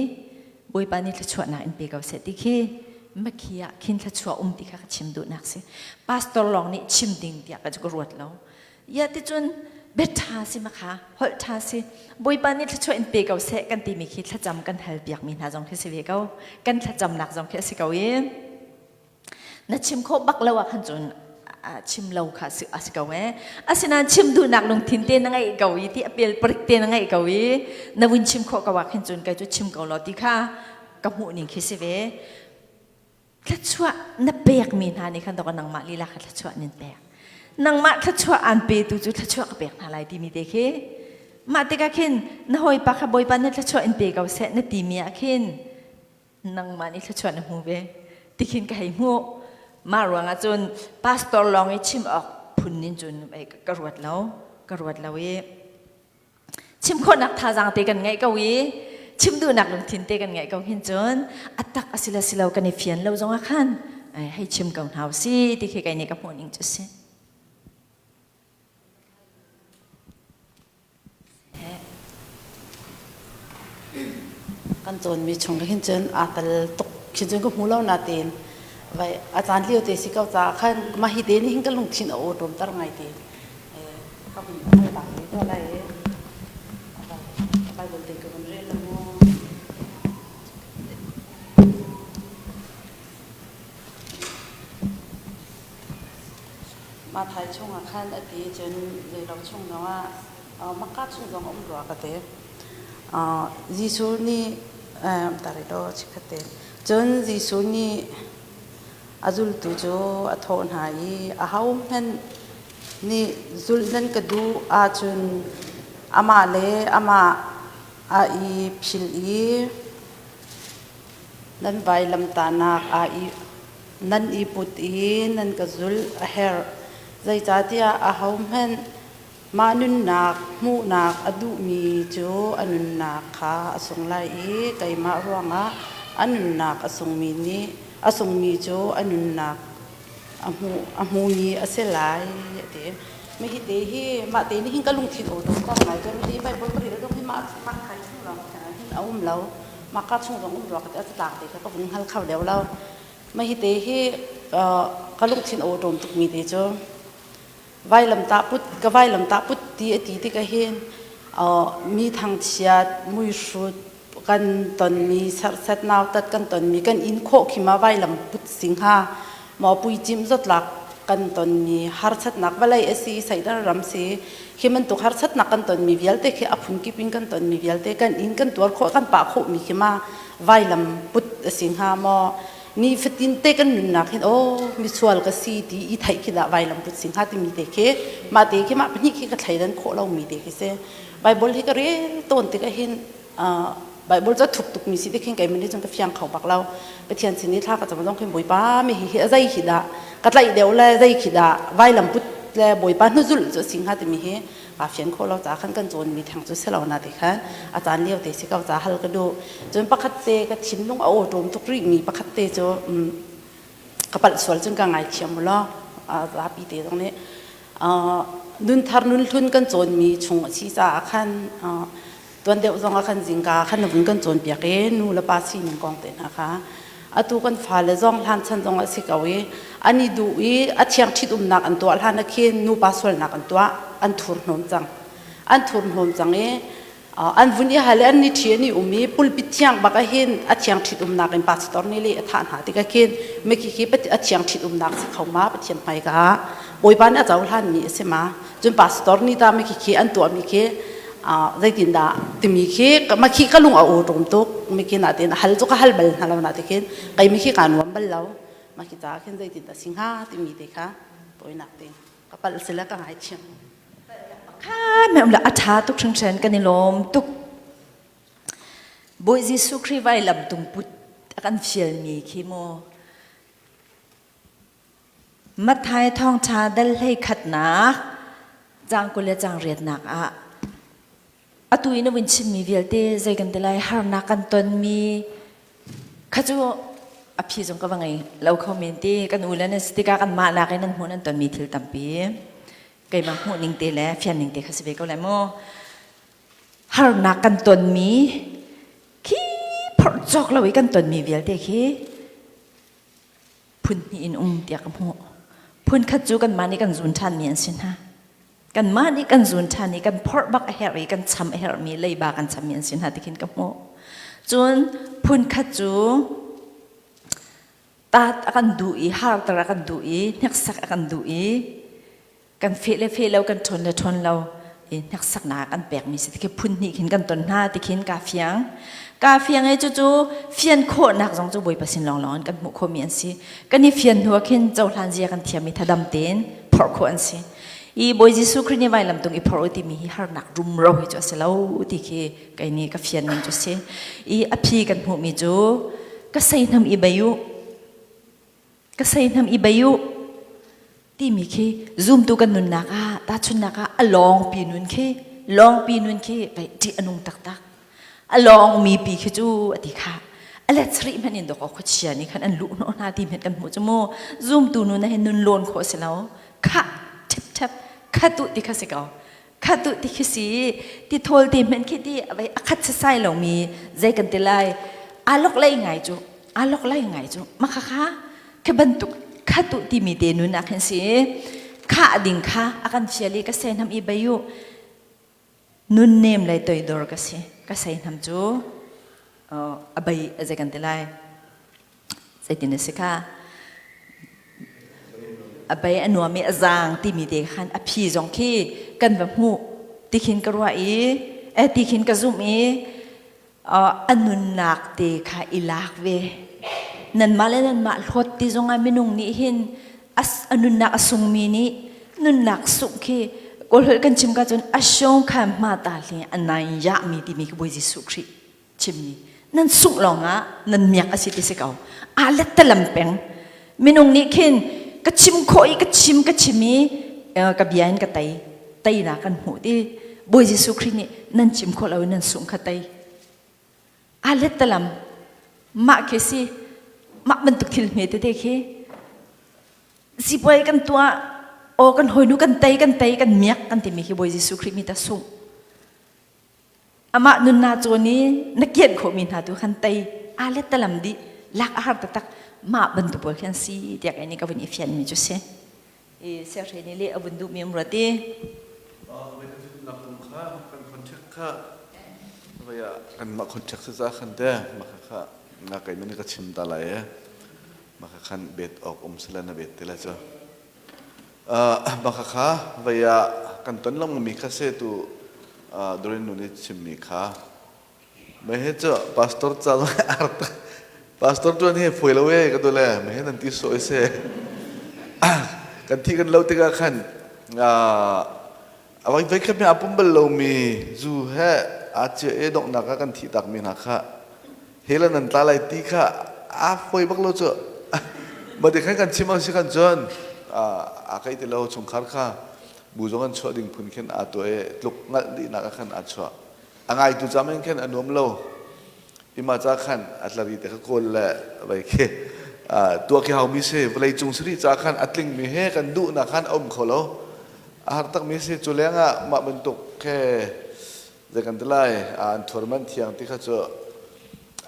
Bawipa nih thluachuahnak in pe ko seh ti khi makhi ah khin thluachuah um ti kha ka chim duhnak si. Pastor lawng nih chim ding tiah ka cu ka ruat lo. Ya ticun bia ṭha si makha holh ṭha si Bawipa nih thluachuah in pe ko seh kan timi khi thlacam kan hal piakmi hna zong khi si ve ko. Kan thlacamnak zong khi a si ko i na chim khawh bak lo ah khan cun chim lo kha a si ko ee. Asinain chim duhnak lungthin te na ngeih ko i ti a pel parik te na ngeih ko i na vun chim khawh ko ah khin cun kei cu chim ko law ti kha ka hmuh ning khi si ve. Thluachuah na pekmi hna nih khan dawk nangmah lila kha thluachuah nin pek. Nangmah thluachuah aan petu cu thluachuah ka pek hna lai timi te khi mah tikah khin na hawipa kha Bawipa nih thluachuah in pe ko seh na timi ah khin nangmah nih thluachuah na hmu ve tikhin ka hei hmuh. Mah ruangah cun pastor lawng i chim awk phun nin cun ka ruat lo ka ruat lo i chim khawhnak thazaang te kan ngeih ko i chim duhnak lungthin te kan ngeih ko hin cun a tak a si le si lo kan i fian lo zongah khan hei chim ko hna si ti khi kei nih ka hmuh ning cu si. Kan cawnmi chung hin cun aa tel tuk khin cun ka hmu lo natein vai a caan lio te si ko caah khan mah hi te nih hin ka lungthin a awṭawm ter ngai te. Ka vun hal tak ve tuah lai i Bible te ka vun rel la mu. Mathai chungah khan a ti cun zeilo chung zongah Makka chung zong a um rua ka ti. Jesuh nih tari law chikkhat te. Cun Jesuh nih a zultu cu a thawh hna i ahohmanh nih zulh nan ka duh ahcun amah le amah a i philh i nan vailamtahnak aa i nan i put i nan ka zulh a herh. Zeicahtiah ahohmanh mah nunnak hmuhnak a duhmi cu a nunnak kha a sung lai i keimah ruangah a nunnak a sungmi nih a sungmi cu a nunnak a hmu a hmumi a si lai a ti. Mi hi te hi mah te nih hin ka lungthin aw tuk ko ngai cun ti Bible ka rel zong hi mah mah kai chung lawng hin a um lo. Mah ka chung zong um rua ka ti a tlak te kha ka vung hngal kho deuh lo. Mah hi te hi ka lungthin aw ṭawm tukmi te cu vailamtah put ka vailamtah put ti a ti tikah hin mi thangchiat muihrut kan tonmi serhsat nautat kan tonmi kan in khawh khi ma vailam put sing ha maw puicim zawtlak kan tonmi harsatnak vawlei a si seidan ram si khi bantuk harsatnak kan tonmi vialte khi a phunkip in kan tonmi vialte kan in kan tuar khawh kan pah khawhmi khi ma vailam put a si hnga maw nifatin te kan nunnak hin aw misual ka si ti i theih khi dah vailam put si hnga timi te khi mah te khi mah pahnih khi ka thleidan khawh lomi te khi si Bible hi ka rel tawn tikah hin Bible cu a thuk tukmi si tikhin keimah nih cun ka fiang kho bak lo Pathian sin i thla ka cam zong khin Bawipa mi hi hi a zei khi dah ka tlaih deuh le zei khi dah vailam put le Bawipa hnuzulh cu a si hnga timi hi kaa fian khawh lo caah khan kan cawnmi theng cu si lo na ti khan a caan lio te si ko ca hal ka duh cun pakhat te ka thinlung a awṭawm tuk rihmi pakhat te cu ka palh sual cun ka ngaithiam u law zapi te zong nih nunthar nunhlun kan cawnmi chung a si caah khan tuan deuh zong ah khan zingka khan na vun kan cawnpiak i nu le pa sining kong te hna kha atu kan fale zong hlan chan zong a si ko i an i duh i a thiang ṭhit umnak an tuah hlan ah khin nupa sualnak an tuah an thurhnawm cang an thurhnawm cang i an vun i hal i an ni ṭhi an i um i pulpit thiang bak ah hin a thiang ṭhit umnak in pastor nih le a thah hna tikah khin mikhi a thiang ṭhit umnak si kho ma Pathian hmaika Bawipa nih a cohlan mi a si ma cun pastor nih ta mikhi khi an tuah mi khi zeitindah timi khi makhi ka lung a awṭawm tuk mikhi natin hal cu ka hal bal hna lo na ti khin kei mikhi kaa nuam bal lo makhi ca khin zeitindah si hnga timi te kha tawinak te ka palh sila ka ngaithiam Kha me um la a ṭha tuk hringhran kan i lawm tuk. Bawi Jesuh Khrih vailam tung put a kan fialmi khi mu. Matthai thawngṭha dal hlei khatnak caang 20 le caang riatnak ah atu i na vun chimmi vialte zei kan ti lai harnak kan tonmi kha cu a phi zong ka va ngei lo kho men ti kan u le nan si tikah kanmah nakin nan hmuh nan tonmi thil tampi keimah hmuh ning te le fian ning te kha si ve ko lai mu harnak kan tonmi khi phorh cawk lo i kan tonmi vialte khi phun hnih in um tiah ka hmuh. Phun khat cu kanmah nih kan zun ṭhanmi an si hna. Kanmah nih kan zun ṭhan i kan phorh bak a herh i kan cham a herhmi leiba kan chammi an si hna ti khin ka hmuh. Cun phun khat cu taat a kan duh i harter a kan duh i hneksak a kan duh i kan feh le feh lo kan ṭhawn le ṭhawn lo i hneksaknak an pekmi si tikhi phun hnih khin kan ton hna ti khin kaa fiang kaa fiang i cucu fian khawhnak zong cu Bawipa sin lawnglawng in kan hmuh khawhmi an si kan i fian hnu ah khin cohlan zia kan thiam i thadam tein phorh khawh an si i Bawi Jesuh Khrih nih vailam tung i phorh u timi hi harnak rumro hi cu a si lo ti khi kei nih ka fian ning cu si i a phi kan hmuhmi cu ka seihnam i bei u ka seihnam i bei u timi khi zumtu kan nunnak ah tahchunnak ah a lawngpi nun khi lawngpi nun khi vei ṭih a nung taktak a lawngmi pi khi cu a ti kha a let sarih hmanh in dawk khuachia nih khan an luh hnawh hna ti hmanh kan hmuh cu mu zumtu nun ah hin nun lawn khawh si lo khah ṭhep ṭhep kha tu ti kha si ko kha tu ti khi si ti thawl te hmanh khi ti vei a khat sasai lomi zei kan ti lai alok lei ngai cu alok lei ngai cu ma kha kha khi bantuk kha tu timi te nun ah khin si kha ding kha a kan fial i ka seinam i bei u nun nem lei toidor ka si ka seinam cu a bei a zei kan ti lai zeitin a si kha a bei a nuam i a zaang timi te khan a phi zong khi kan va hmuh ti khin ka ruah i eh ti khin ka zumh i a nunnak te kha i lak ve nanmah le nanmah hlawt ti zongah minung nih hin a nunnak a sungmi nih nunnak sungh khi kawlholh kan chim ka cun a shong kha ma ta hli a nai ya mi timi khi Bawi Jesuh Khrih chimmi nan sungh lawngah nan miak a si ti si ko aa lettalam peng minung nih khin ka chim khawh i ka chim ka chim i ka bia in ka tei teinak kan hmuh ti Bawi Jesuh Khrih nih nan chim khawh lo in nan sungh kha tei aa lettalam mah khi si mah bantuk thil hme tete khi sipuai kan tuah aw kan hawinu kan tei kan tei kan miak kan timi khi Bawi Jesuh Khrih mi ta sungh Amah nunnak cawn i na kianh khawhmi hna tu khan tei aa lettalam dih lak a har taktak mah bantuk pawl khi an si tiah kei nih ka vun i fianmi cu si. I siahre nih leh a vun duhmi um ruat i. Nak kong kha kan contract kha vai ah kanmah contract si ca khan te maka kha nga kai man ka chim ta lai e maka khan bet ok um sila na bet te la chu Maka kha vei ah kan ton lengmangmi kha se tu Dorin nu nih chimmi kha. Mei he cu pastor ca zong art pastor tuan hi fawi lo e ka tu le mei he nan ti sawh se. Kan thi kan lo tikah khan a vai vai khat mi a pum bal lomi zu he aa cia e donghnak ah kan thih takmi hna kha hell nan tla lai ti kha a fawi bak lo cu ma ti khan kan chim ang si khan cun a kai ti lo chungkhar kha bu zong an chuah ding phun khin aa tuah i tluk ngalh dihnak ah khan aa chuah a ngaitu ca men khan a nuam lo ima ca khan a tlari te kha kawl le vai khi tuah khi haumi si vawlei cung sari ca khan a tlingmi he kan duhnak khan a um kho lo a har takmi si cu lengah mah bantuk khe zei kan ti lai an thuar man thiang ti kha cu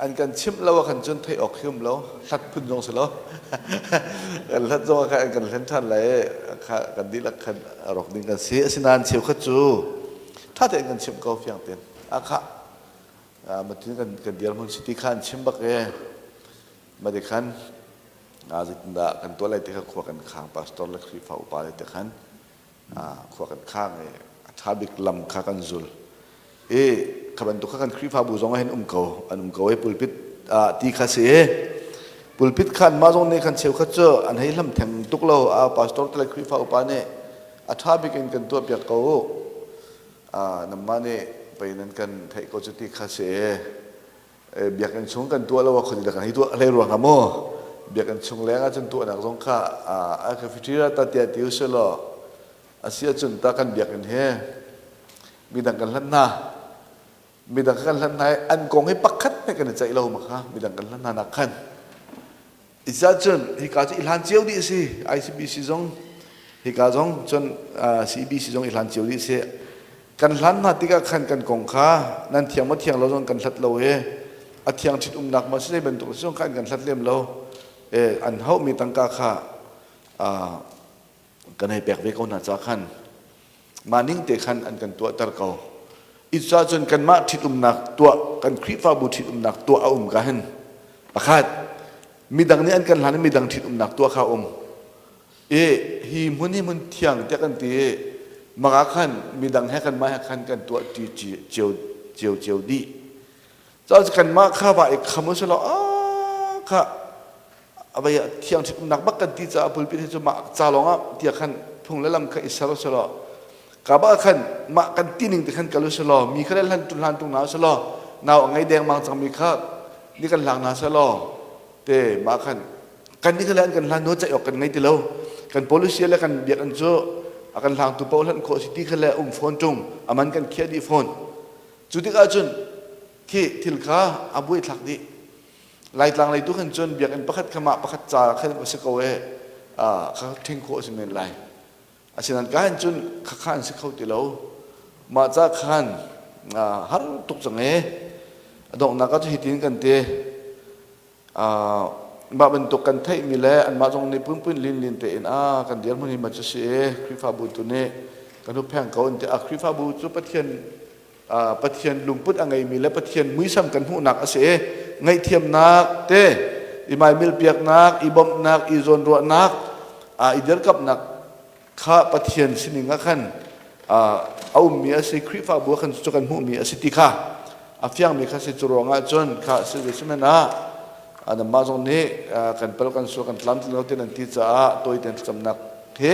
an kan chimh lo ah khan cun theih awk hi um lo hlat phun zong si lo kan hlat zong ah khan an kan hlen ṭhan lai kha kan dihlak khan rawk ding kan si asinain cheukhat cu ṭha tein kan chimh ko fiang tein a kha matin kan kan dirhmun si ti kha an chim bak e mati khan zeitindah kan tuah lai ti kha khua kan khang pastor le Khrihfa upa le te khan khua kan khang i a ṭha bik lam kha kan zul i kha bantuk kha kan Khrihfabu zong ah hin um ko an um ko i pulpit ah ti kha si i pulpit khan mah zong nih khan cheukhat cu an hei hlam theng tuk lo a pastor te le Khrihfa upa nih a ṭha bik in kan tuahpiak ko u nanmah nih pei nan kan theih ko cu ti kha si i biakinn chung kan tuah lo ah khuadih kan hei tuah hlei ruang ah maw? Biakinn chung leng ahcun tuahnak zong kha a cafeteria ta tiah ti usih law a si ahcun ta kan biakinn hi midang kan hlan hna. Midang kan hlan hna i an kong hi pakhat hmeh kan i ceih lo ma kha midang kan hlan hna nak khan. Isa cun hika cu i hlan cio dih a si. ICBC zong hika zong cun CBC zong i hlan cio dih a si. Kan hlan hna tikah khan kan kong kha nan thiang maw thiang lo zong kan hlat lo i a thiang ṭhit umnak maw si zei bantuk zong kha an kan hlat lem lo. E, an hauhmi tangka kha kan hei pek ve ko hna ca khan mah ning te khan an kan tuahter ko. Isa cun kanmah ṭhitumnak tuah kan Khrihfabu ṭhitumnak tuah a um ka hin pakhat midang nih an kan hlan i midang ṭhitumnak tuah kha um i hi hmun hi hmun thiang tiah kan ti i maka khan midang he kanmah he khan kan tuah ṭi cio cio cio dih. Cun kanmah kha va i kham usih law ah kha avei ah thiang ṭhitumnak bak kan ti caah pulpit hi cu mah ca lawngah tiah khan phung le lam kha i ser usih law ka bak khan mah kan ti ning te khan kal usih law mi kha le hlan tu hlan tung hna usih law nau a ngei dengmang cangmi kha ni kan hlang hna seh law te mah khan kan ni kha le an kan hlan hnu ceih awk kan ngei ti lo kan policy le kan biakinn cu a kan hlangtu paoh hlanh khawh si ti kha le um fawn ṭung aman kan khiah dih fawn Cu tikah cun khi thil kha a buaithlak dih. Laitlang lei tu khan cun biakinn pakhat kha mah pakhat ca khan va si ko e kha ṭhing khawh a si men lai. Asinain ka hin cun khakha an si kho ti lo. Mah ca khan har tuk cang e. A donghnak ah cu hitin kan ti. Mah bantuk kan theihmi le anmah zong nih punpun linlin tein a kan dirhmun hi ma cu si i Khrihfabu tu nih kan huppheng ko an ti. A Khrihfabu cu Pathian Pathian lungput a ngeimi le Pathian muisam kan hmuhnak a si i ngaihthiamnak te i maimilpiaknak, i bawmhnak, i zawnruahnak, i dirkamhnak kha Pathian sining ah khan a ummi a si Khrihfabu ah khan cu kan hmuhmi a si ti kha a fiangmi kha si cu ruangah cun kha si ve sihmanh ah anmah zong nih kan pal kan sual kan tlamtling lo ti nan ti caah tawi tein thlacamnak he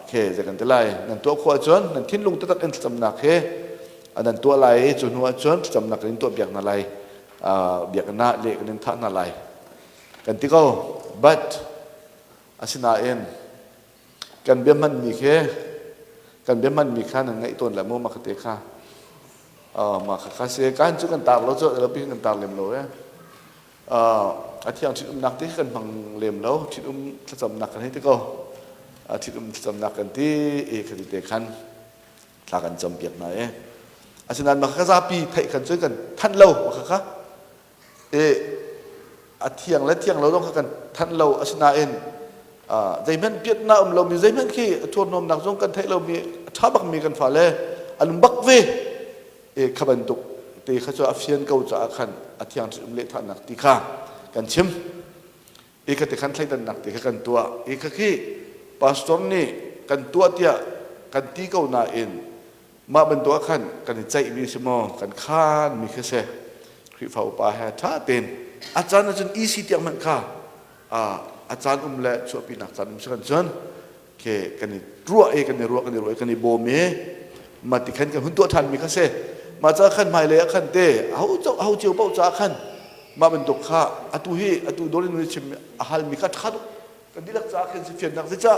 khe zei kan ti lai nan tuah khawh ahcun nan thinlung taktak in thlacamnak he nan tuah lai i cu hnu ahcun thlacamnak kan in tuah piak hna lai biakinn ah leh kan in thah hna lai kan ti ko but Asinain kan bia hmanmi khi kan bia hmanmi kha nan ngaih tawn le mu mah te kha mah kha kha si kan cu kan tar lo cu lo pi kan tar lem lo e a thiang ṭhitumnak te kan hmang lem lo ṭhitum thlacamnak kan hei ti ko ṭhitum thlacamnak kan ti i khati te khan thla kan cam piak hna e asinain mah kha zapi theih khan cun kan thanh lo mah kha kha i a thiang le thiang lo zong kha kan thanh lo asinain zeihmanh piatnak um lomi zeihmanh khi a thurhnawmnak zong kan theih lomi a ṭha bakmi kan fale an bak ve e kha bantuk te kha cu a fian ko caah khan a thiang um lehthahnak ti kha kan chim i kha ti khan thleidannak ti kha kan tuah i kha khi pastor nih kan tuah tiah kan ti ko nain Mah bantuk ah khan kan i ceihmi si maw kan khaanmi khi si Khrihfa upa he ṭha tein a caan ahcun EC tiang hmanh kha a caan um le chuahpinak caan um si kan cun ke kan i ruah i kan i ruah kan i ruah i kan i bawm i mah ti khan kan hun tuah ṭhanmi kha si mah ca khan hmailei ah khan te aho aho cio paoh caah khan mah bantuk kha atu hi atu dawrin chim a halmi kha ṭha tuk Kan dihlak caah khin si fiannak zeicah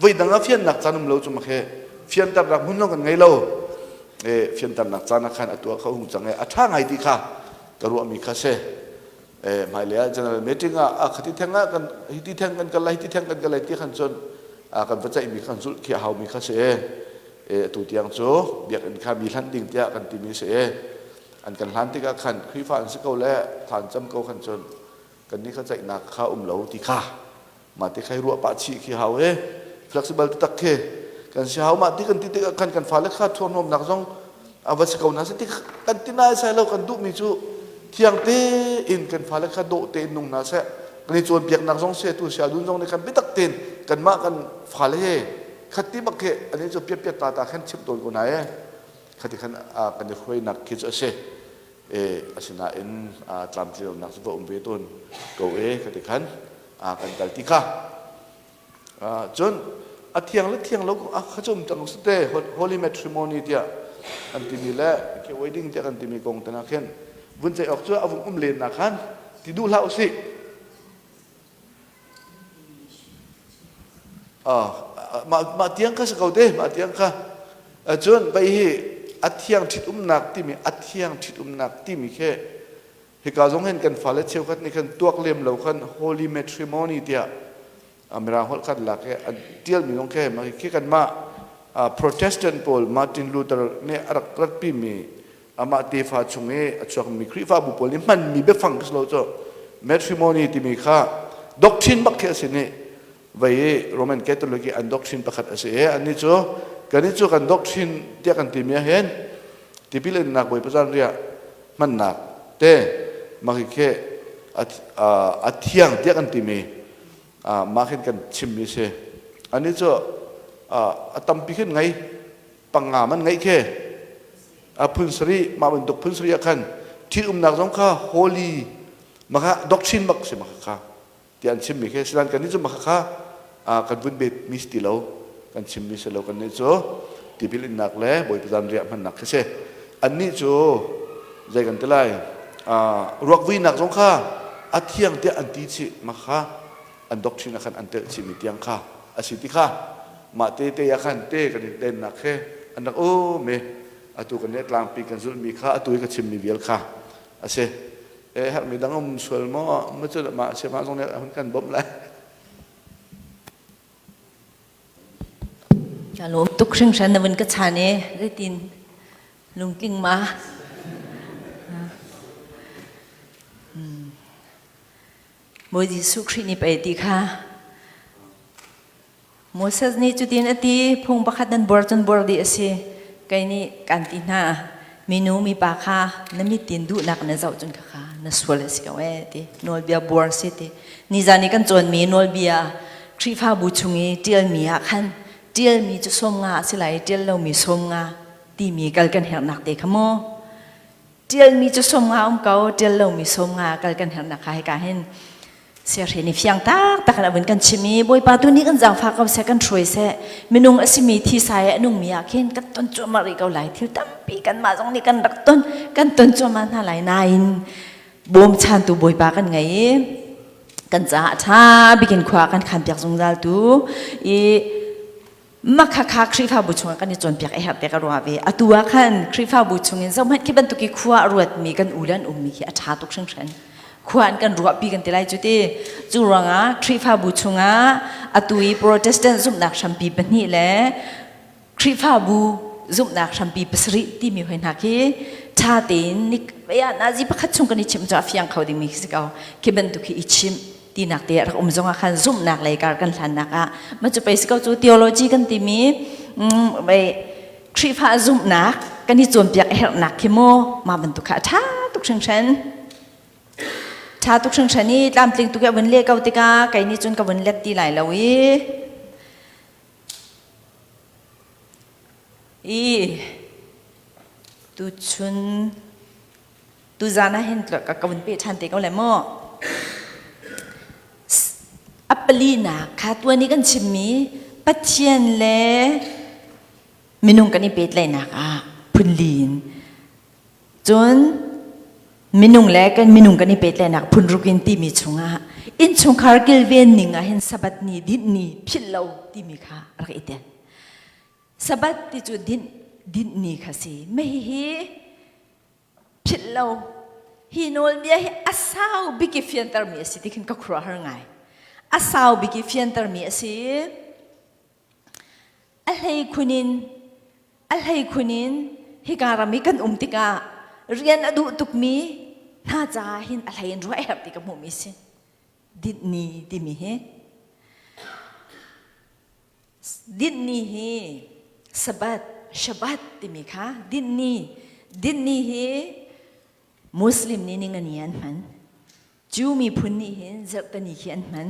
voidang ah fiannak caan um lo cu mak he fianternak hmun zong kan ngei lo e fianternak caan ah khan atu ah kha hung cang e a ṭha ngai ti kha ka ruahmi kha si e hmailei ah general meeting ah a khati theng ah kan hiti theng kan kal lai hiti theng kan kal lai ti khan cun a kan va ceihmi khan zulh khi a haumi kha si e e atu tiang cu biakinn kha mi hlanh ding tiah kan timi si e an kan hlan tikah khan Khrihfa an si ko le thlan cam ko khan cun kannih kha ceihnak kha um lo ti kha mah ti khai ruah pah chih khi hau e flexible taktak khi kan si hau mah ti kan ti tikah khan kan fale kha thurhnawmnak zong a va si ko na si ti kan ti nai sai lo kan duhmi cu thiang tein kan fale kha dawh tein nung hna seh kan i cawnpiaknak zong se tu sia dun zong nih kan biatak tein kanmah kan fale he khat ti bak khi ani cu piat piat ta ta khan chim tawn ko na e khati khan kan i hruainak khi cu a si e asinain tlamtlinlonak cu va um ve tawn ko e ka ti khan kan kal ti kha cun a thiang le thiang lo a kha cum cang te holy matrimony tiah an timi le ke wedding tiah kan timi kong tana khin vun ceih awk cu a vung um len na khan ti duh hlah usih. Mah mah tiang kha si ko te, mah tiang kha. Cun bei hi a thiang ṭhit umnak timi a thiang ṭhit umnak timi khi hika zong hin kan fale cheukhat nih khan tuak lem lo khan holy matrimony tiah Mirang holh kan lak i an ṭialmi zong khi mah khi kanmah Protestant pawl Martin Luther nih a rak ratpimi amah tefa chung i a chuakmi Khrihfabu pawl nih hmanmi biafang si lo cu matrimony timi kha doctrine bak khi a si nih vei i Roman Catholic i an doctrine pakhat a si i annih cu kannih cu kan doctrine tiah kan timi ah hin tipil innak Bawipa zanriah hmannak te mah khi a thiang tiah kan timi mah khin kan chimmi si annih cu a tampi khin ngei panga man ngeih khi a phun sarih mah bantuk phun sarih ah khan ṭhitumnak zong kha holy maka doctrine bak si maka kha ti an chimmi khi sinan kan nih cu maka kha kan vun bet mi si ti lo kan chimmi si lo kan nih cu tipil innak le bawipa zan riah hmannak khi si annih cu zei kan ti lai ruak vuinak zong kha a thiang tiah an ti chih maka kha an doctrine ah khan an telh chihmi tiang kha a si ti kha mah te te ah khan te kan i dennak he an rak um i atu kan i tlangpi kan zulhmi kha atu i ka chimmi vial kha a si e herhmi dang um sual maw ma cu mah si mah zong nih a hun kan bawmh lai Ka lawm tuk hringhran na vun ka chan i zeitin lungtling ma Bawi Jesuh Khrih nih pei ti kha Moses nih cutin a ti phung pakhat nan buar cun buar dih a si kei nih kan ti hna minu mipa kha na mit in duhnak na zoh cun khakha na sual a si ko ee ti nawlbia buar si ti nizan i kan cawnmi nawlbia Khrihfabu chung i ṭialmi ah khan ṭialmi cu sawm nga a si lai i ṭial lomi sawm nga timi kal kan herhnak te kha maw Ṭialmi cu 50 um ko, ṭial lomi 50 kal kan herhnak kha hika hin siahre nih fiang taktak in a vun kan chim i Bawipa tu nih kan zaangfah ko seh, kan hruai seh. Minung a simi thisa i a nungmi ah khin kan ton cuahmah rih ko lai. Thil tampi kanmah zong nih kan rak ton, kan ton cuahmah hna lai nain bawmchantu Bawipa kan ngei i kan caah ṭha bikin khua kan khanpiak zungzal tu i Makhakha Khrihfabu chungah kan i cawnpiak a herh te ka ruah ve. Atu ah khan Khrihfabu chungin zohhmanh khi bantuk i khua a ruatmi kan u le an ummi khi a ṭha tuk hringhran. Khua an kan ruahpi kan ti lai cu ti. Cu ruangah Khrihfabu chungah atu i Protestant zumhnak hrampi pahnih le Khrihfabu zumhnak hrampi pasarih timi hoi hna khi ṭha tein nik nazi pakhat chung kan i chimh cu a fiang kho dingmi khi si ko. Khi bantuk khi i chimh tinak te rak um zongah khan zumhnak lei kar kan hlannak ah ma cu pei si ko cu theology kan timi mei Khrihfa zumhnak kan i cawnpiak a herhnak khi mu mah bantuk kha a ṭha tuk hringhran ṭha tuk hringhran i tlamtling tuk i a vun leh ko tikah kei nih cun ka vun let ti lai lo i i tuchun Tuzaan ah hin ka ka vun pe ṭhan te ko le maw? A palinak kha tuan i kan chimmi Pathian le minung kan i pehtlaihnak ah phunli in cun minung le kan minung kan i pehtlaihnak phunruk in timi chungah innchungkhar kilven ning ah hin Sabbath ni dinh ni philh lo timi kha rak i tel. Sabbath ti cu dinh dinh ni kha si. Mah hihi philh lo hi nawlbia hi a sau bik i fiantermi a si ti khin ka khuaruahhar ngai a sau bik i fiantermi a si a hlei khun in a hlei khun in hika ram i kan um tikah rian a duh tukmi hna caah hin a hlei in ruah a herh ti ka hmuhmi si dinh ni timi hi Dinh ni hi Sabbath, Shabbat timi kha dinh ni. Dinh ni hi Muslim nih ningani an hman. Jew miphun nih hin zarhteni khi an hman.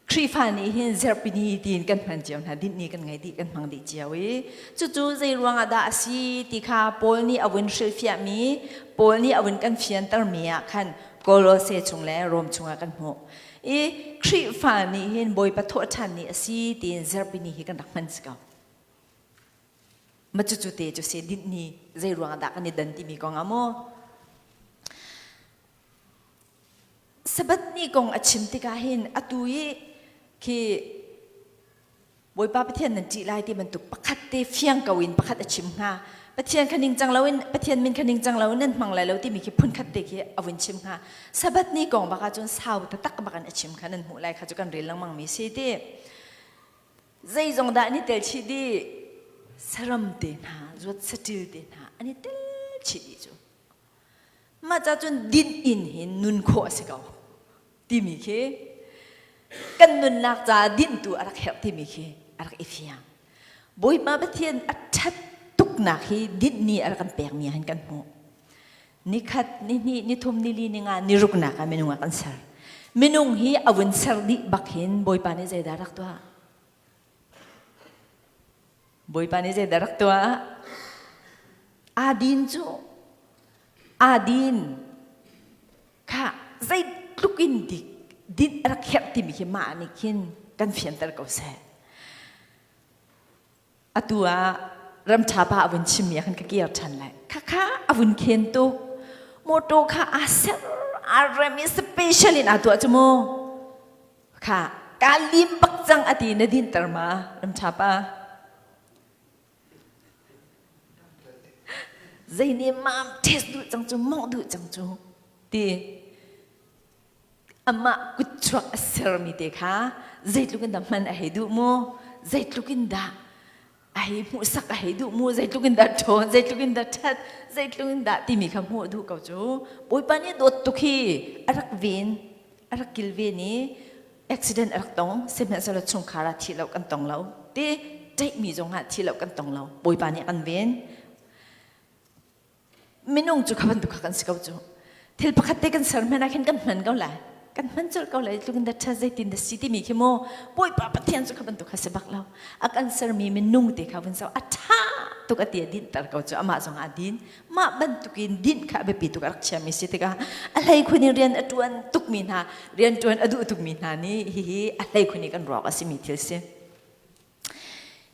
Khrihfa nih hin zarhpini tiin kan hman cio hna. Dinh ni kan ngei dih, kan hmang dih cio i cucu zei ruangah dah a si ti kha Paul nih a vun hrilhfiahmi, Paul nih a vun kan fiantermi ah khan Kolose chung le Rom chungah kan hmuh. I Khrihfa nih hin Bawipa thawhṭhan ni a si tiin zarhpini hi kan rak hman si ko. Ma cucu te cu si dinh ni zei ruang dah kan i dan timi kong ah maw? Sabbath ni kong a chim tikah hin atu i khi Bawipa Pathian nan ṭih lai ti bantuk pakhat te fiang ko in pakhat a chim hnga. Pathian kha ningcang loin Pathian min kha ningcang loin nan hmang lai lo timi khi phunkhat te khi a vun chim hnga. Sabbath ni kong bak ahcun sau taktak bak in a chim kha nan hmuh lai kha cu kan rel lengmang mi si ti. Zeizong dah an i tel chih dih? Saram te hna, zuat saṭil te hna an i tel chih dih cu. Mah ca cun din in hin nun khawh a si ko timi khi kan nunnak caah dintu a rak herh timi khi a rak i fiang. Bawipa Pathian a ṭhat tuknak hi dinh ni a rak kan pekmi ah hin kan hmuh. Nikhat, nihnih, nithum, nili, ninga, niruknak ah minung ah kan ser. Minung hi a vun ser dih bak hin Bawipa nih zeidah rak tuah? Bawipa nih zeidah rak tuah? Aa din cu aa din kha zeitluk in dik din a rak herh timi khi mah nih khin kan fianter ko seh. Atu ah ramṭha pa a vun chimmi ah khan ka kir ṭhan lai. Khakha a vun khen tuk. Motor kha aa ser aa rem i special in aa tuah cu mu. Kha kaa lim bak cang a ti na dinter ma ramṭha pa. Zei nih mam test duh cang cu mawh duh cang cu ti amah kutchuak a sermi te kha zeitluk in dah hman a hei duh mu zeitluk in dah a hei hmuhsak a hei duh mu zeitluk in dah ṭhawn zeitluk in dah ṭhat zeitluk in dah timi kha hmuh duh ko cu Bawipa nih dawt tuk hi a rak ven a rak kilven i accident a rak tong sihmanhsehlaw chungkhar ah thi lo kan tong lo ti ṭaihmi zongah thi lo kan tong lo Bawipa nih a kan ven Minung cu kha bantuk kha kan si ko cu. Thil pakhat te kan ser hmanh ah khin kan hman ko lai. Kan hman colh ko lai. Tluk in dah ṭha zeitin dah si timi khi mu Bawipa Pathian cu kha bantuk kha si bak lo. A kan sermi minung te kha vun zoh a ṭha tuk a ti a dinhter ko cu amah zong aa din. Mah bantukin dinh kha a biapi tuk a rak chiami si tikah a hleikhun in rian a ṭuan tukmi hna rian ṭuan a duh tukmi hna nih hihi a hleikhun i kan ruak a simi thil si.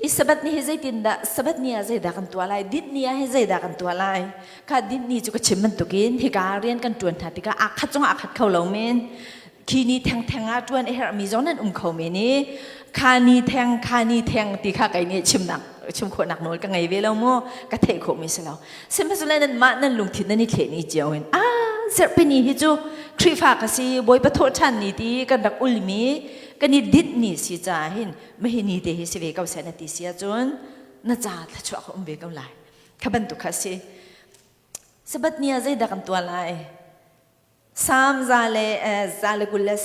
I Sabbath ni hi zeitindah Sabbath ni ah zeidah kan tuah lai? Dinh ni ah hi zeidah kan tuah lai? Kha dinh ni cu ka chim bantukin hika rian kan ṭuan hna tikah aa khat zongah aa khat kho lo men. Khi ni thengtheng ah ṭuan a herhmi zong nan um kho men i kha ni theng kha ni theng ti kha kei nih chimnak chim khawhnak nawl ka ngei ve lo mu ka theih khawhmi si lo. Sihmanhsehlaw nanmah nan lungthin nan i thleh ni cio in ah zarhpi ni hi cu Khrihfa ka si Bawipa thawhṭhan ni ti kan rak ulmi kan i dinh ni si caah hin mahi ni te hi si ve ko seh na ti si ahcun na ca thluachuah kha um ve ko lai kha bantuk kha si Sabbath ni ah zeidah kan tuah lai Salm za le za le 20 le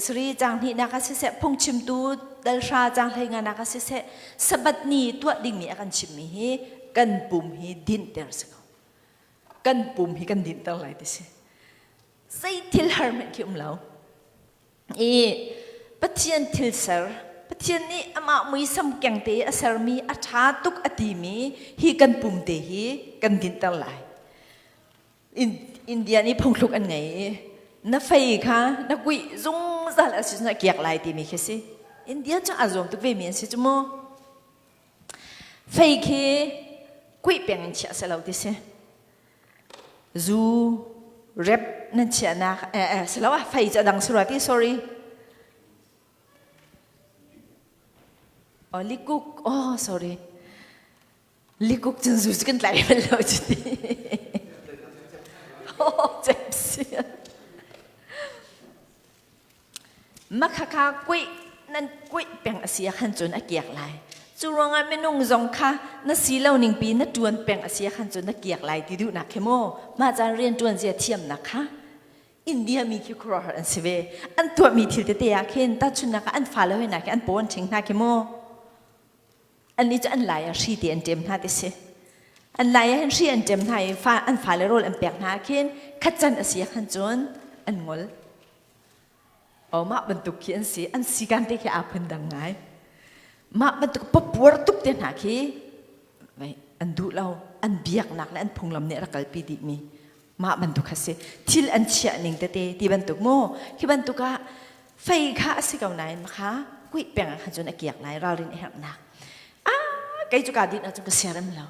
sari caang hnihnak ah siseh phungchimtu dalhra caang hleinganak ah siseh Sabbath ni tuah dingmi a kan chimmi hi kan pum hi dinhter si ko kan pum hi kan dinhter lai ti si zei thil har hmanh khi um lo i Pathian thil ser Pathian nih amah muisam keng te a sermi a ṭha tuk a timi hi kan pum te hi kan dinhter lai India nih phungthluk an ngei i na fei kha na kuih zungzal a si cun a kiak lai timi khi si India cu aa zuam tuk ve mi an si cu mu fei khi kuih peng in chiah si lo ti si zu rep nan chiahnak eh, eh, si lo ah fei cu a dang si rua ti sorry oh likuk oh sorry Likuk cun zu cu kan tlai bal lo cu ti. Oh, James. Makhakha kuih nan kuih peng a si ah khan cun a kiak lai. Cu ruangah minung zong kha na si lo ning pi na tuan peng a si ah khan cun na kiak lai ti duhnak khi mu. Mah caan rian tuan zia thiamnak kha India mi khi khuaruahhar an si ve. An tuahmi thil tete ah khin tahchunhnak ah an fale hoi hna khi an paw an ṭhing hna khi mu. Annih cu an lai ah hri te an ṭem hna ti si. An lai ah hin hri an ṭem hna i fa, an fale rawl an pek hna ah khin khat can a si ah khan cun an ngol. Oh, mah bantuk khi an si. An sikan te khi aa phun dang ngai. Mah bantuk papuar tuk te hna khi an duh lo. An biaknak le an phunglam nih a rak kalpi dihmi. Mah bantuk kha si. Thil an chiah ning tete ti bantuk mu. Khi bantuk ah fei kha a si ko nain kha kuih peng ah khan cun a kiak lai ralrin a herhnak. Ah, kei cu kaa din ahcun ka siarem lo.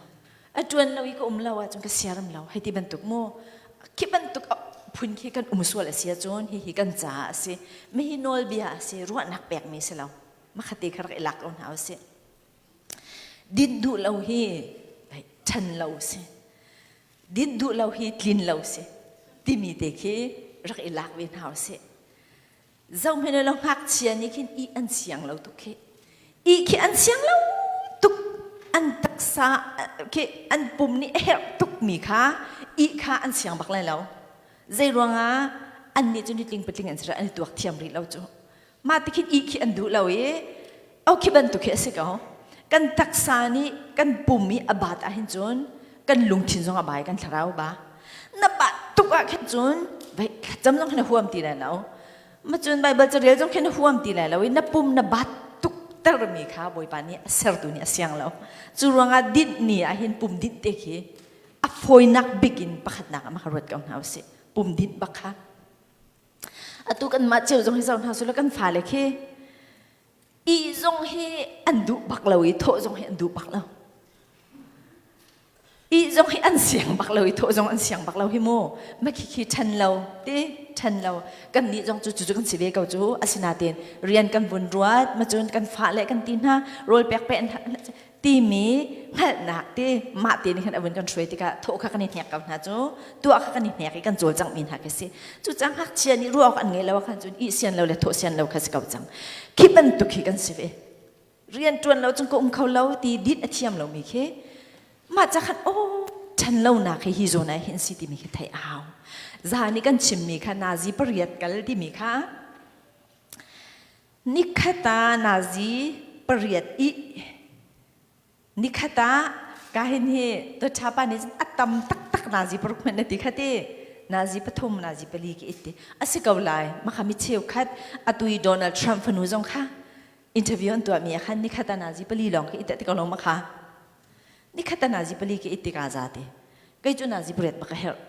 A ṭuan lo i ka um lo ahcun ka siarem lo. Hei ti bantuk mu. Khi bantuk phun khi kan um sual a si ahcun hihi kan caah a si. Mihi nawlbia a si, ruahnak pekmi si lo. Makhate kha rak i lak ko hna usih. Din duh lo hi ṭhan lo si. Din duh lo hi tlin lo si. Timi te khi rak i lak ve hna usih. Zohhmanh lo ngakchia nih khin ih an siang lo tuk khi. Ih khi an siang lo tuk. An taksa khi an pum nih a herh tuk mi kha ih kha an siang bak lai lo. Zei ruangah an nih cu nitling patling an si an i tuak thiam rih lo cu. Mah ti khin ih khi an duh lo i o khi bantuk khi a si ko. Kan taksa nih kan pum i a baat ahhin cun kan lungthin zong a bai kan thlarau ba. Na bat tuk ah khin cun vai thlacam zong khin na huam ti lai lo. Ma cun Bible carel zong khin na huam ti lai lo i na pum na bat tuk termi kha Bawipa nih a sertu nih a siang lo. Cu ruangah dinh ni ah hin pum dinh te khi a fawinak bik in pakhatnak ah maka ruat ko hna usih. Pum dinh bak kha. Atu kanmah cio zong hi zoh hna sula kan fale khi ih zong hi an duh bak lo i thawh zong hi an duh bak lo. Ih zong hi an siang bak lo i thawh zong an siang bak lo hi mu. Ma khi khi ṭhen lo ti ṭhen lo kan nih zong cu cu kan si ve ko cu asinain rian kan vun ruat ma cun kan fa le kan ti hna rawl pek pe timi hngalhnak ti mah te nih khan a vun kan hruai tikah thawh kha kan i hnek ko hna cu tuah kha kan i hnek i kan cawlcangh mi hna khi si cu cang ngakchia nih ruah awk an ngei lo khan cun ih sian lo le thawh sian lo kha si ko cang khi bantuk hi kan si ve rian ṭuan lo cun ka um kho lo ti dit a thiam lo mi khi mah ca khan aw ṭhan lonak hi hi zawn ah hin si timi khi theih a hau za nih kan chimmi kha nazi pariat kal timi kha Nikhat ah nazi pariat i nikhat ah kahin hi Dawtha nih cun a tam taktak nazi paruk hmanh na ti kha ti nazi pathum nazi pali ki it ti a si ko lai makha mi cheukhat atu i Donald Trump fanu zong kha interview an tuahmi ah khan nikhat ah nazi pali lawng khi it ti ko lo makha nikhat ah nazi pali ki it ti ka za ti kei cu nazi pariat bak a herh